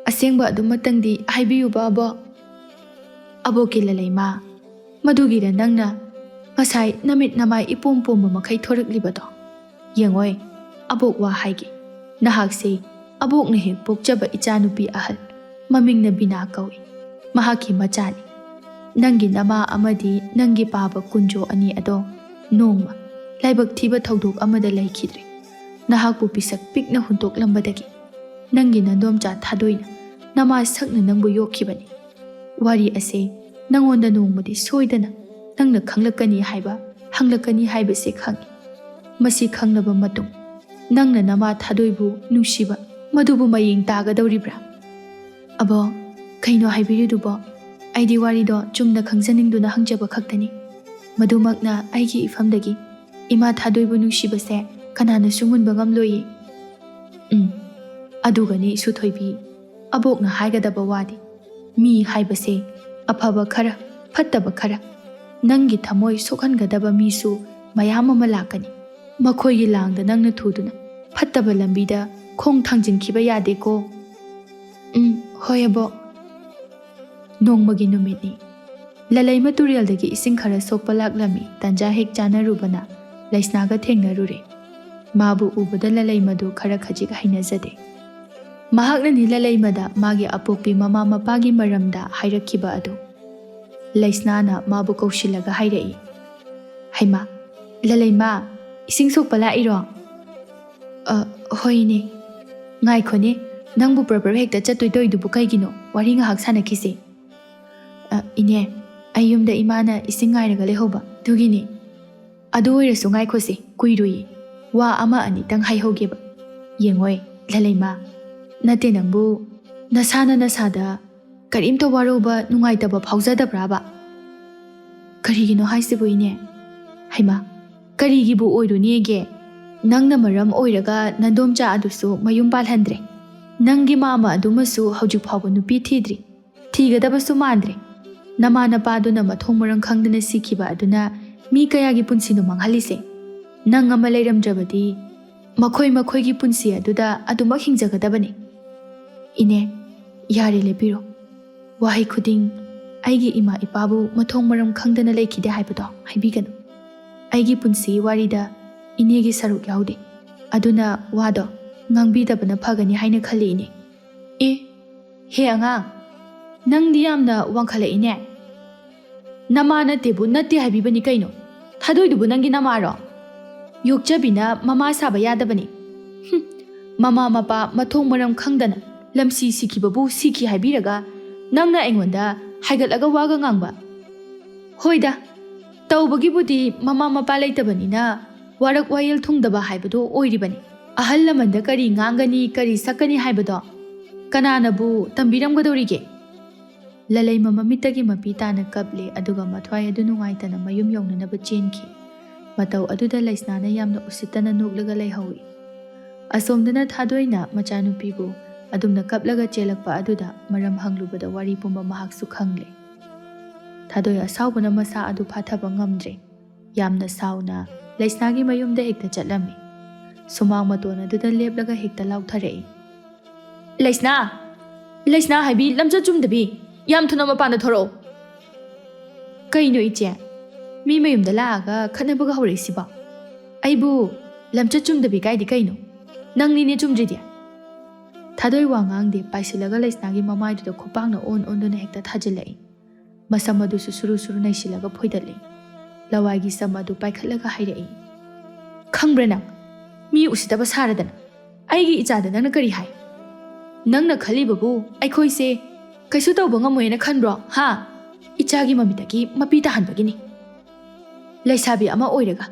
ꯑꯁꯦꯡꯕ ꯑꯗꯨꯃꯛꯇꯪꯗꯤ ꯍꯥꯏꯕꯤꯌꯨꯕ ꯑꯕꯣ꯫" "ꯑꯕꯣꯛꯀꯤ ꯂꯂꯩꯃ, ꯃꯗꯨꯒꯤꯔ ꯅꯪꯅ ꯉꯁꯥꯏ ꯅꯃꯤꯠ ꯅꯃꯥꯏ ꯏꯄꯣꯝ ꯄꯣꯝꯕ ꯃꯈꯩ ꯊꯣꯔꯛꯂꯤꯕꯗꯣ? ꯌꯦꯡꯉꯣꯏ, ꯑꯕꯣꯛ ꯋꯥ ꯍꯥꯏꯒꯦ꯫ ꯅꯍꯥꯛꯁꯦ ꯑꯕꯣꯛꯅ ꯍꯦꯛ ꯄꯣꯛꯆꯕ ꯏꯆꯥꯅꯨꯄꯤ ꯑꯍꯜ, ꯃꯃꯤꯡꯅ ꯕꯤꯅꯥ ꯀꯧꯏ꯫ ꯃꯍꯥꯛꯀꯤ ꯃꯆꯥꯅꯤ꯫ ꯅꯪꯒꯤ ꯅꯃꯥ ꯑꯃꯗꯤ ꯅꯪꯒꯤ ꯄꯥꯕ ꯀꯨꯟꯖꯣ ꯑꯅꯤ ꯑꯗꯣ ꯅꯣꯡꯃ ꯂꯥꯏꯕꯛ ꯊꯤꯕ ꯊꯧꯗꯣꯛ ꯑꯃꯗ ꯂꯩꯈꯤꯗ꯭ꯔꯦ꯫ ꯅꯍꯥꯛꯄꯨ ꯄꯤꯁꯛ ꯄꯤꯛꯅ ꯍꯨꯟꯇꯣꯛꯂꯝꯕꯗꯒꯤ ꯅꯪꯒꯤ ꯅꯗꯣꯝꯆꯥ ꯊꯥꯗꯣꯏꯅ ꯅꯃꯥ ꯁꯛꯅ ꯅꯪꯕꯨ ꯌꯣꯛꯈꯤꯕꯅꯤ꯫ ꯋꯥꯔꯤ ꯑꯁꯦ ꯅꯪꯉꯣꯟꯗ ꯅꯣꯡꯃꯗꯤ ꯁꯣꯏꯗꯅ ꯅꯪꯅ ꯈꯪꯂꯛꯀꯅꯤ ꯍꯥꯏꯕ, ꯍꯪꯂꯛꯀꯅꯤ ꯍꯥꯏꯕꯁꯦ ꯈꯪꯏ꯫ ꯃꯁꯤ ꯈꯪꯂꯕ ꯃꯇꯨꯡ ꯅꯪꯅ ꯅꯃꯥ ꯊꯥꯗꯣꯏꯕꯨ ꯅꯨꯡꯁꯤꯕ ꯃꯗꯨꯕꯨ ꯃꯌꯦꯡ ꯇꯥꯒꯗꯧꯔꯤꯕ꯭ꯔꯥ?" "ꯑꯕꯣ, ꯀꯩꯅꯣ ꯍꯥꯏꯕꯤꯔꯤꯗꯨꯕꯣ? ꯑꯩꯗꯤ ꯋꯥꯔꯤꯗꯣ ꯆꯨꯝꯅ ꯈꯪꯖꯅꯤꯡꯗꯨꯅ ꯍꯪꯖꯕ ꯈꯛꯇꯅꯤ꯫ ꯃꯗꯨꯃꯛꯅ ꯑꯩꯒꯤ ꯏꯐꯝꯗꯒꯤ ꯏꯃꯥ ꯊꯥꯗꯣꯏꯕꯨ ꯅꯨꯡꯁꯤꯕꯁꯦ ꯀꯅꯥꯅꯁꯨ ꯃꯨꯟꯕ ꯉꯝꯂꯣꯏꯌꯦ꯫" "ꯎꯝ, ꯑꯗꯨꯒꯅꯤ ꯏꯁꯨ ꯊꯣꯏꯕꯤ, ꯑꯕꯣꯛꯅ ꯍꯥꯏꯒꯗꯕ ꯋꯥꯗꯤ꯫ ꯃꯤ ꯍꯥꯏꯕꯁꯦ ꯑꯐꯕ ꯈꯔ, ꯐꯠꯇꯕ ꯈꯔ, ꯅꯪꯒꯤ ꯊꯃꯣꯏ ꯁꯣꯛꯍꯟꯒꯗꯕ ꯃꯤꯁꯨ ꯃꯌꯥꯝ ꯑꯃ ꯂꯥꯛꯀꯅꯤ꯫ ꯃꯈꯣꯏꯒꯤ ꯂꯥꯡꯗ ꯅꯪꯅ ꯊꯨꯗꯨꯅ ꯐꯠꯇꯕ ꯂꯝꯕꯤꯗ ꯈꯣꯡ ꯊꯥꯡꯖꯤꯟꯈꯤꯕ ꯌꯥꯗꯦꯀꯣ꯫" "ꯎꯝ, ꯍꯣꯏ ꯑꯕꯣꯛ꯫" ꯅꯣꯡꯃꯒꯤ ꯅꯨꯃꯤꯠꯅꯤ꯫ ꯂꯂꯩꯃ ꯇꯨꯔꯦꯜꯗꯒꯤ ꯏꯁꯤꯡ ꯈꯔ ꯁꯣꯛꯄ ꯂꯥꯛꯂꯝꯃꯤ꯫ ꯇꯟꯖꯥ ꯍꯦꯛ ꯆꯥꯅꯔꯨꯕꯅ ꯂꯩꯁꯅꯥꯒ ꯊꯦꯡꯅꯔꯨꯔꯦ꯫ ꯃꯥꯕꯨ ꯎꯕꯗ ꯂꯂꯩꯃꯗꯨ ꯈꯔ ꯈꯖꯤꯛ ꯍꯩꯅꯖꯗꯦ꯫ ꯃꯍꯥꯛꯅꯅꯤ ꯂꯂꯩꯃꯗ ꯃꯥꯒꯤ ꯑꯄꯣꯛꯄꯤ ꯃꯃꯥ ꯃꯄꯥꯒꯤ ꯃꯔꯝꯗ ꯍꯥꯏꯔꯛꯈꯤꯕ ꯑꯗꯨ꯫ ꯂꯩꯁꯅꯥꯅ ꯃꯥꯕꯨ ꯀꯧꯁꯤꯜꯂꯒ ꯍꯥꯏꯔꯛꯏ, "ꯍꯩꯃꯥ, ꯂꯂꯩꯃ, ꯏꯁꯤꯡ ꯁꯣꯛꯄ ꯂꯥꯛꯏꯔꯣ?" "ꯑ, ꯍꯣꯏꯅꯦ꯫ ꯉꯥꯏꯈꯣꯅꯦ, ꯅꯪꯕꯨ ꯄ꯭ꯔꯞ ꯄ꯭ꯔꯞ ꯍꯦꯛꯇ ꯆꯠꯇꯣꯏ ꯇꯧꯏꯗꯨꯕꯨ ꯀꯩꯒꯤꯅꯣ? ꯋꯥꯔꯤ ꯉꯥꯏꯍꯥꯛ ꯁꯥꯟꯅꯈꯤꯁꯦ꯫" "ꯑ, ꯏꯅꯦ, ꯑꯩ ꯌꯨꯝꯗ ꯏꯃꯥꯅ ꯏꯁꯤꯡ ꯉꯥꯏꯔꯒ ꯂꯩꯍꯧꯕ, ꯑꯗꯨꯒꯤꯅꯦ꯫" "ꯑꯗꯨ ꯑꯣꯏꯔꯁꯨ ꯉꯥꯏꯈꯣꯁꯦ, ꯀꯨꯏꯔꯣꯏꯌꯦ꯫ ꯋꯥ ꯑꯃ ꯑꯅꯤꯇꯪ ꯍꯥꯏꯍꯧꯒꯦꯕ꯫ ꯌꯦꯡꯉꯣꯏ, ꯂꯂꯩꯃ, ꯅꯠꯇꯦ, ꯅꯪꯕꯨ ꯅꯁꯥꯅ ꯅꯁꯥꯗ ꯀꯔꯤꯝꯇ ꯋꯥꯔꯧꯕ, ꯅꯨꯡꯉꯥꯏꯇꯕ ꯐꯥꯎꯖꯗꯕ꯭ꯔꯥꯕ?" "ꯀꯔꯤꯒꯤꯅꯣ ꯍꯥꯏꯁꯤꯕꯨ, ꯏꯅꯦ?" "ꯍꯩꯃꯥ, ꯀꯔꯤꯒꯤꯕꯨ ꯑꯣꯏꯔꯨꯅꯦꯒꯦ? ꯅꯪꯅ ꯃꯔꯝ ꯑꯣꯏꯔꯒ ꯅꯟꯗꯣꯝꯆꯥ ꯑꯗꯨꯁꯨ ꯃꯌꯨꯝ ꯄꯥꯜꯍꯟꯗ꯭ꯔꯦ꯫ ꯅꯪꯒꯤ ꯃꯥꯃ ꯑꯗꯨꯃꯁꯨ ꯍꯧꯖꯤꯛ ꯐꯥꯎꯕ ꯅꯨꯄꯤ ꯊꯤꯗ꯭ꯔꯤ꯫ ꯊꯤꯒꯗꯕꯁꯨ ꯃꯥꯟꯗ꯭ꯔꯦ꯫ ꯅꯃꯥ ꯅꯄꯥꯗꯨꯅ ꯃꯊꯣꯡ ꯃꯔꯝ ꯈꯪꯗꯅ ꯁꯤꯈꯤꯕ ꯑꯗꯨꯅ ꯃꯤ ꯀꯌꯥꯒꯤ ꯄꯨꯟꯁꯤꯅꯣ ꯃꯥꯡꯍꯜꯂꯤꯁꯦ? ꯅꯪ ꯑꯃ ꯂꯩꯔꯝꯗ꯭ꯔꯕꯗꯤ ꯃꯈꯣꯏ ꯃꯈꯣꯏꯒꯤ ꯄꯨꯟꯁꯤ ꯑꯗꯨꯗ ꯑꯗꯨꯃꯛ ꯍꯤꯡꯖꯒꯗꯕꯅꯤ꯫" "ꯏꯅꯦ, ꯌꯥꯔꯦ, ꯂꯦꯞꯄꯤꯔꯣ꯫ ꯋꯥꯍꯩ ꯈꯨꯗꯤꯡ ꯑꯩꯒꯤ ꯏꯃꯥ ꯏꯄꯥꯕꯨ ꯃꯊꯣꯡ ꯃꯔꯝ ꯈꯪꯗꯅ ꯂꯩꯈꯤꯗꯦ ꯍꯥꯏꯕꯗꯣ ꯍꯥꯏꯕꯤꯒꯅꯨ꯫ ꯑꯩꯒꯤ ꯄꯨꯟꯁꯤꯒꯤ ꯋꯥꯔꯤꯗ ꯏꯅꯦꯒꯤ ꯁꯔꯨꯛ ꯌꯥꯎꯗꯦ꯫ ꯑꯗꯨꯅ ꯋꯥꯗꯣ ꯉꯥꯡꯕꯤꯗꯕꯅ ꯐꯒꯅꯤ ꯍꯥꯏꯅ ꯈꯜꯂꯤ, ꯏꯅꯦ꯫" "ꯑꯦ, ꯍꯦ ꯑꯉꯥꯡ, ꯅꯪꯗꯤ ꯌꯥꯝꯅ ꯋꯥꯡꯈꯠꯂꯛꯏꯅꯦ꯫ ꯅꯃꯥ ꯅꯠꯇꯦꯕꯨ ꯅꯠꯇꯦ ꯍꯥꯏꯕꯤꯕꯅꯤ ꯀꯩꯅꯣ? ꯊꯥꯗꯣꯏꯗꯨꯕꯨ ꯅꯪꯒꯤ ꯅꯃꯥꯔꯣ? ꯌꯣꯛꯆꯕꯤꯅ ꯃꯃꯥ ꯁꯥꯕ ꯌꯥꯗꯕꯅꯤ꯫" "ꯍꯨꯝ, ꯃꯃꯥ ꯃꯄꯥ ꯃꯊꯣꯡ ꯃꯔꯝ ꯈꯪꯗꯅ ꯂꯝꯁꯤ ꯁꯤꯈꯤꯕꯕꯨ ꯁꯤꯈꯤ ꯍꯥꯏꯕꯤꯔꯒ ꯅꯪꯅ ꯑꯩꯉꯣꯟꯗ ꯍꯥꯏꯒꯠꯂꯒ ꯋꯥꯒ ꯉꯥꯡꯕ?" "ꯍꯣꯏꯗ, ꯇꯧꯕꯒꯤꯕꯨꯗꯤ ꯃꯃꯥ ꯃꯄꯥ ꯂꯩꯇꯕꯅꯤꯅ ꯋꯥꯔꯛ ꯋꯥꯌꯦꯜ ꯊꯨꯡꯗꯕ ꯍꯥꯏꯕꯗꯨ ꯑꯣꯏꯔꯤꯕꯅꯤ꯫ ꯑꯍꯜ ꯂꯃꯟꯗ ꯀꯔꯤ ꯉꯥꯡꯒꯅꯤ, ꯀꯔꯤ ꯁꯛꯀꯅꯤ ꯍꯥꯏꯕꯗꯣ ꯀꯅꯥꯅꯕꯨ ꯇꯝꯕꯤꯔꯝꯒꯗꯧꯔꯤꯒꯦ?" ꯂꯂꯩꯃ ꯃꯃꯤꯠꯇꯒꯤ ꯃꯄꯤ ꯇꯥꯅ ꯀꯞꯂꯦ, ꯑꯗꯨꯒ ꯃꯊ꯭ꯋꯥꯏ ꯑꯗꯨ ꯅꯨꯡꯉꯥꯏꯇꯅ ꯃꯌꯨꯝ ꯌꯧꯅꯅꯕ ꯆꯦꯟꯈꯤ꯫ ꯃꯇꯧ ꯑꯗꯨꯗ ꯂꯩꯁꯅꯥꯅ ꯌꯥꯝꯅ ꯎꯁꯤꯠꯇꯅ ꯅꯣꯛꯂꯒ ꯂꯩꯍꯧꯏ꯫ ꯑꯁꯣꯝꯗꯅ ꯊꯥꯗꯣꯏꯅ ꯃꯆꯥꯅꯨꯄꯤꯕꯨ ꯑꯗꯨꯝꯅ ꯀꯞꯂꯒ ꯆꯦꯜꯂꯛꯄ ꯑꯗꯨꯗ ꯃꯔꯝ ꯍꯪꯂꯨꯕꯗ ꯋꯥꯔꯤ ꯄꯨꯝꯕ ꯃꯍꯥꯛꯁꯨ ꯈꯪꯂꯦ꯫ ꯊꯥꯗꯣꯏ ꯑꯁꯥꯎꯕꯅ ꯃꯁꯥ ꯑꯗꯨ ꯐꯥꯊꯕ ꯉꯝꯗ꯭ꯔꯦ꯫ ꯌꯥꯝꯅ ꯁꯥꯎꯅ ꯂꯩꯁꯅꯥꯒꯤ ꯃꯌꯨꯝꯗ ꯍꯦꯛꯇ ꯆꯠꯂꯝꯃꯤ꯫ ꯁꯨꯃꯥꯡ ꯃꯇꯣꯟ ꯑꯗꯨꯗ ꯂꯦꯞꯂꯒ ꯍꯦꯛꯇ ꯂꯥꯎꯊꯔꯛꯏ, "ꯂꯩꯁꯅꯥ! ꯂꯩꯁꯅꯥ ꯍꯥꯏꯕꯤ, ꯂꯝꯆꯠ ꯆꯨꯝꯗꯕꯤ! ꯌꯥꯝ ꯊꯨꯅ ꯃꯄꯥꯟꯗ ꯊꯣꯔꯛꯑꯣ!" "ꯀꯩꯅꯣ ꯏꯆꯦ? ꯃꯤ ꯃꯌꯨꯝꯗ ꯂꯥꯛꯑꯒ ꯈꯠꯅꯕꯒ ꯍꯧꯔꯛꯏꯁꯤꯕꯣ? ꯑꯩꯕꯨ ꯂꯝꯆꯠ ꯆꯨꯝꯗꯕꯤ ꯀꯥꯏꯗꯤ ꯀꯩꯅꯣ? ꯅꯪꯅꯤꯅꯦ ꯆꯨꯝꯗ꯭ꯔꯤꯗꯤ!" ꯊꯥꯗꯣꯏ ꯋꯥ ꯉꯥꯡꯗꯦ, ꯄꯥꯏꯁꯤꯜꯂꯒ ꯂꯩꯁꯅꯥꯒꯤ ꯃꯃꯥꯏꯗꯨꯗ ꯈꯨꯄꯥꯛꯅ ꯑꯣꯟ ꯑꯣꯟꯗꯨꯅ ꯍꯦꯛꯇ ꯊꯥꯖꯤꯜꯂꯛꯏ꯫ ꯃꯁꯝ ꯑꯗꯨꯁꯨ ꯁꯨꯔꯨ ꯁꯨꯔꯨ ꯅꯩꯁꯤꯜꯂꯒ ꯐꯣꯏꯗꯠꯂꯤ꯫ ꯂꯋꯥꯏꯒꯤ ꯁꯝ ꯑꯗꯨ ꯄꯥꯏꯈꯠꯂꯒ ꯍꯥꯏꯔꯛꯏ꯫ "ꯈꯪꯕ꯭ꯔꯥ ꯅꯪ? ꯃꯤ ꯎꯁꯤꯠꯇꯕ ꯁꯥꯔꯗꯅ ꯑꯩꯒꯤ ꯏꯆꯥꯗ ꯅꯪꯅ ꯀꯔꯤ ꯍꯥꯏ? ꯅꯪꯅ ꯈꯜꯂꯤꯕꯕꯨ ꯑꯩꯈꯣꯏꯁꯦ ꯀꯩꯁꯨ ꯇꯧꯕ ꯉꯝꯃꯣꯏꯅ ꯈꯟꯕ꯭ꯔꯣ? ꯍꯥ? ꯏꯆꯥꯒꯤ ꯃꯃꯤꯠꯇꯒꯤ ꯃꯄꯤ ꯇꯥꯍꯟꯕꯒꯤꯅꯤ꯫ ꯂꯩꯁꯥꯕꯤ ꯑꯃ ꯑꯣꯏꯔꯒ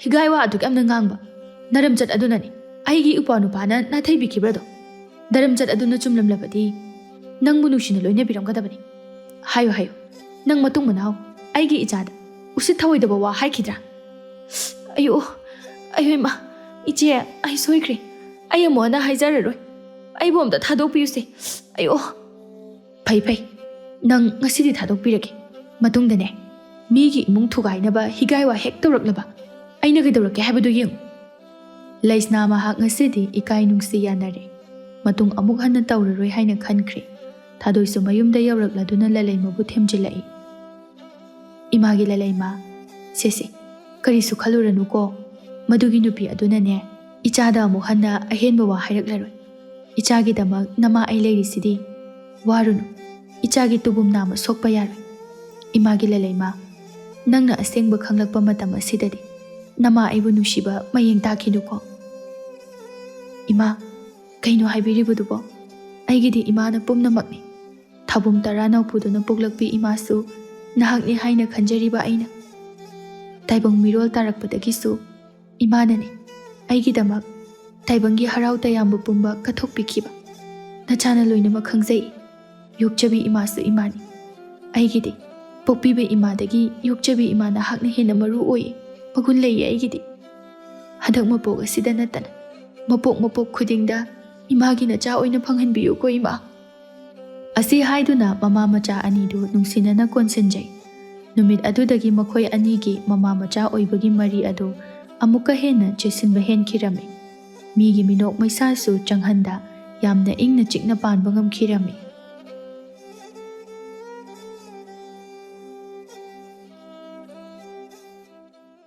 ꯍꯤꯒꯥꯏ ꯋꯥ ꯑꯗꯨꯛ ꯌꯥꯝꯅ ꯉꯥꯡꯕ ꯅꯔꯝꯆꯠ ꯑꯗꯨꯅꯅꯤ ꯑꯩꯒꯤ ꯏꯄ꯭ꯋꯥ ꯅꯨꯄꯥꯅ ꯅꯥꯊꯩꯕꯤꯈꯤꯕꯗꯣ꯫ ꯅꯔꯝꯆꯠ ꯑꯗꯨꯅ ꯆꯨꯝꯂꯝꯂꯕꯗꯤ ꯅꯪꯕꯨ ꯅꯨꯡꯁꯤꯅ ꯂꯣꯏꯅꯕꯤꯔꯝꯒꯗꯕꯅꯤ꯫ ꯍꯥꯏꯌꯨ, ꯍꯥꯏꯌꯨ, ꯅꯪ ꯃꯇꯨꯡ ꯃꯅꯥꯎ ꯑꯩꯒꯤ ꯏꯆꯥꯗ ꯎꯁꯤꯠ ꯊꯑꯣꯏꯗꯕ ꯋꯥ ꯍꯥꯏꯈꯤꯗ꯭ꯔꯥ?" "ꯑꯌꯣ, ꯑꯌꯣ ꯏꯃꯥ, ꯏꯆꯦ, ꯑꯩ ꯁꯣꯏꯈ꯭ꯔꯦ꯫ ꯑꯩ ꯑꯃꯨꯛ ꯍꯟꯅ ꯍꯥꯏꯖꯔꯔꯣꯏ꯫ ꯑꯩꯕꯨ ꯑꯝꯇ ꯊꯥꯗꯣꯛꯄꯤꯌꯨꯁꯦ꯫ ꯑꯌꯣ"꯫ "ꯐꯩ, ꯐꯩ, ꯅꯪ ꯉꯁꯤꯗꯤ ꯊꯥꯗꯣꯛꯄꯤꯔꯒꯦ꯫ ꯃꯇꯨꯡꯗꯅꯦ, ꯃꯤꯒꯤ ꯏꯃꯨꯡ ꯊꯨꯒꯥꯏꯅꯕ ꯍꯤꯒꯥꯏ ꯋꯥ ꯍꯦꯛ ꯇꯧꯔꯛꯂꯕ ꯑꯩꯅ ꯀꯩꯗꯧꯔꯛꯀꯦ ꯍꯥꯏꯕꯗꯨ ꯌꯦꯡꯉꯨ"꯫ ꯂꯩꯁꯅꯥ ꯃꯍꯥꯛ ꯉꯁꯤꯗꯤ ꯏꯀꯥꯏ ꯅꯨꯡꯁꯤ ꯌꯥꯅꯔꯦ꯫ ꯃꯇꯨꯡ ꯑꯃꯨꯛ ꯍꯟꯅ ꯇꯧꯔꯔꯣꯏ ꯍꯥꯏꯅ ꯈꯟꯈ꯭ꯔꯦ꯫ ꯊꯥꯗꯣꯏꯁꯨ ꯃꯌꯨꯝꯗ ꯌꯧꯔꯛꯂꯗꯨꯅ ꯂꯂꯩꯃꯕꯨ ꯊꯦꯝꯖꯤꯜꯂꯛꯏ꯫ "ꯏꯃꯥꯒꯤ ꯂꯂꯩꯃ, ꯁꯦ ꯁꯦ, ꯀꯔꯤꯁꯨ ꯈꯜꯂꯨꯔꯅꯨꯀꯣ꯫ ꯃꯗꯨꯒꯤ ꯅꯨꯄꯤ ꯑꯗꯨꯅꯅꯦ, ꯏꯆꯥꯗ ꯑꯃꯨꯛ ꯍꯟꯅ ꯑꯍꯦꯟꯕ ꯋꯥ ꯍꯥꯏꯔꯛꯂꯔꯣꯏ꯫ ꯏꯆꯥꯒꯤꯗꯃꯛ ꯅꯃꯥ ꯑꯩ ꯂꯩꯔꯤꯁꯤꯗꯤ꯫ ꯋꯥꯔꯨꯅꯨ, ꯏꯆꯥꯒꯤ ꯇꯨꯕꯨꯝ ꯅꯥꯝꯃ ꯁꯣꯛꯄ ꯌꯥꯔꯣꯏ꯫ ꯏꯃꯥꯒꯤ ꯂꯂꯩꯃ, ꯅꯪꯅ ꯑꯁꯦꯡꯕ ꯈꯪꯂꯛꯄ ꯃꯇꯝ ꯑꯁꯤꯗꯗꯤ ꯅꯃꯥ ꯑꯩꯕꯨ ꯅꯨꯡꯁꯤꯕ ꯃꯌꯦꯡ ꯇꯥꯈꯤꯅꯨꯀꯣ"꯫ "ꯏꯃꯥ, ꯀꯩꯅꯣ ꯍꯥꯏꯕꯤꯔꯤꯕꯗꯨꯕꯣ? ꯑꯩꯒꯤꯗꯤ ꯏꯃꯥꯅ ꯄꯨꯝꯅꯃꯛꯅꯤ꯫ ꯊꯥꯕꯨꯝ ꯇꯔꯥ ꯅꯥꯎꯄꯨꯗꯨꯅ ꯄꯣꯛꯂꯛꯄꯤ ꯏꯃꯥꯁꯨ ꯅꯍꯥꯛꯅꯤ ꯍꯥꯏꯅ ꯈꯟꯖꯔꯤꯕ ꯑꯩꯅ꯫ ꯇꯥꯏꯕꯪ ꯃꯤꯔꯣꯜ ꯇꯥꯔꯛꯄꯗꯒꯤꯁꯨ ꯏꯃꯥꯅꯅꯤ ꯑꯩꯒꯤꯗꯃꯛ ꯇꯥꯏꯕꯪꯒꯤ ꯍꯔꯥꯎ ꯇꯌꯥꯝꯕ ꯄꯨꯝꯕ ꯀꯠꯊꯣꯛꯄꯤꯈꯤꯕ꯫ ꯅꯆꯥꯅ ꯂꯣꯏꯅꯃꯛ ꯈꯪꯖꯩ꯫ ꯌꯣꯛꯆꯕꯤ ꯏꯃꯥꯁꯨ ꯏꯃꯥꯅꯤ꯫ ꯑꯩꯒꯤꯗꯤ ꯄꯣꯛꯄꯤꯕ ꯏꯃꯥꯗꯒꯤ ꯌꯣꯛꯆꯕꯤ ꯏꯃꯥ ꯅꯍꯥꯛꯅ ꯍꯦꯟꯅ ꯃꯔꯨ ꯑꯣꯏ, ꯃꯒꯨꯟ ꯂꯩꯌꯦ ꯑꯩꯒꯤꯗꯤ꯫ ꯍꯟꯗꯛ ꯃꯄꯣꯛ ꯑꯁꯤꯗ ꯅꯠꯇꯅ ꯃꯄꯣꯛ ꯃꯄꯣꯛ ꯈꯨꯗꯤꯡꯗ ꯏꯃꯥꯒꯤ ꯅꯆꯥ ꯑꯣꯏꯅ ꯐꯪꯍꯟꯕꯤꯌꯨꯀꯣ ꯏꯃꯥ"꯫ ꯑꯁꯤ ꯍꯥꯏꯗꯨꯅ ꯃꯃꯥ ꯃꯆꯥ ꯑꯅꯤꯗꯨ ꯅꯨꯡꯁꯤꯅꯅ ꯀꯣꯟꯁꯤꯟꯖꯩ꯫ ꯅꯨꯃꯤꯠ ꯑꯗꯨꯗꯒꯤ ꯃꯈꯣꯏ ꯑꯅꯤꯒꯤ ꯃꯃꯥ ꯃꯆꯥ ꯑꯣꯏꯕꯒꯤ ꯃꯔꯤ ꯑꯗꯨ ꯑꯃꯨꯛꯀ ꯍꯦꯟꯅ ꯆꯦꯁꯤꯟꯕ ꯍꯦꯟꯈꯤꯔꯝꯃꯤ꯫ ꯃꯤꯒꯤ ꯃꯤꯅꯣꯛ ꯃꯩꯁꯥꯁꯨ ꯆꯪꯍꯟꯗ ꯌꯥꯝꯅ ꯏꯪꯅ ꯆꯤꯛꯅ ꯄꯥꯟꯕ ꯉꯝꯈꯤꯔꯝꯃꯤ꯫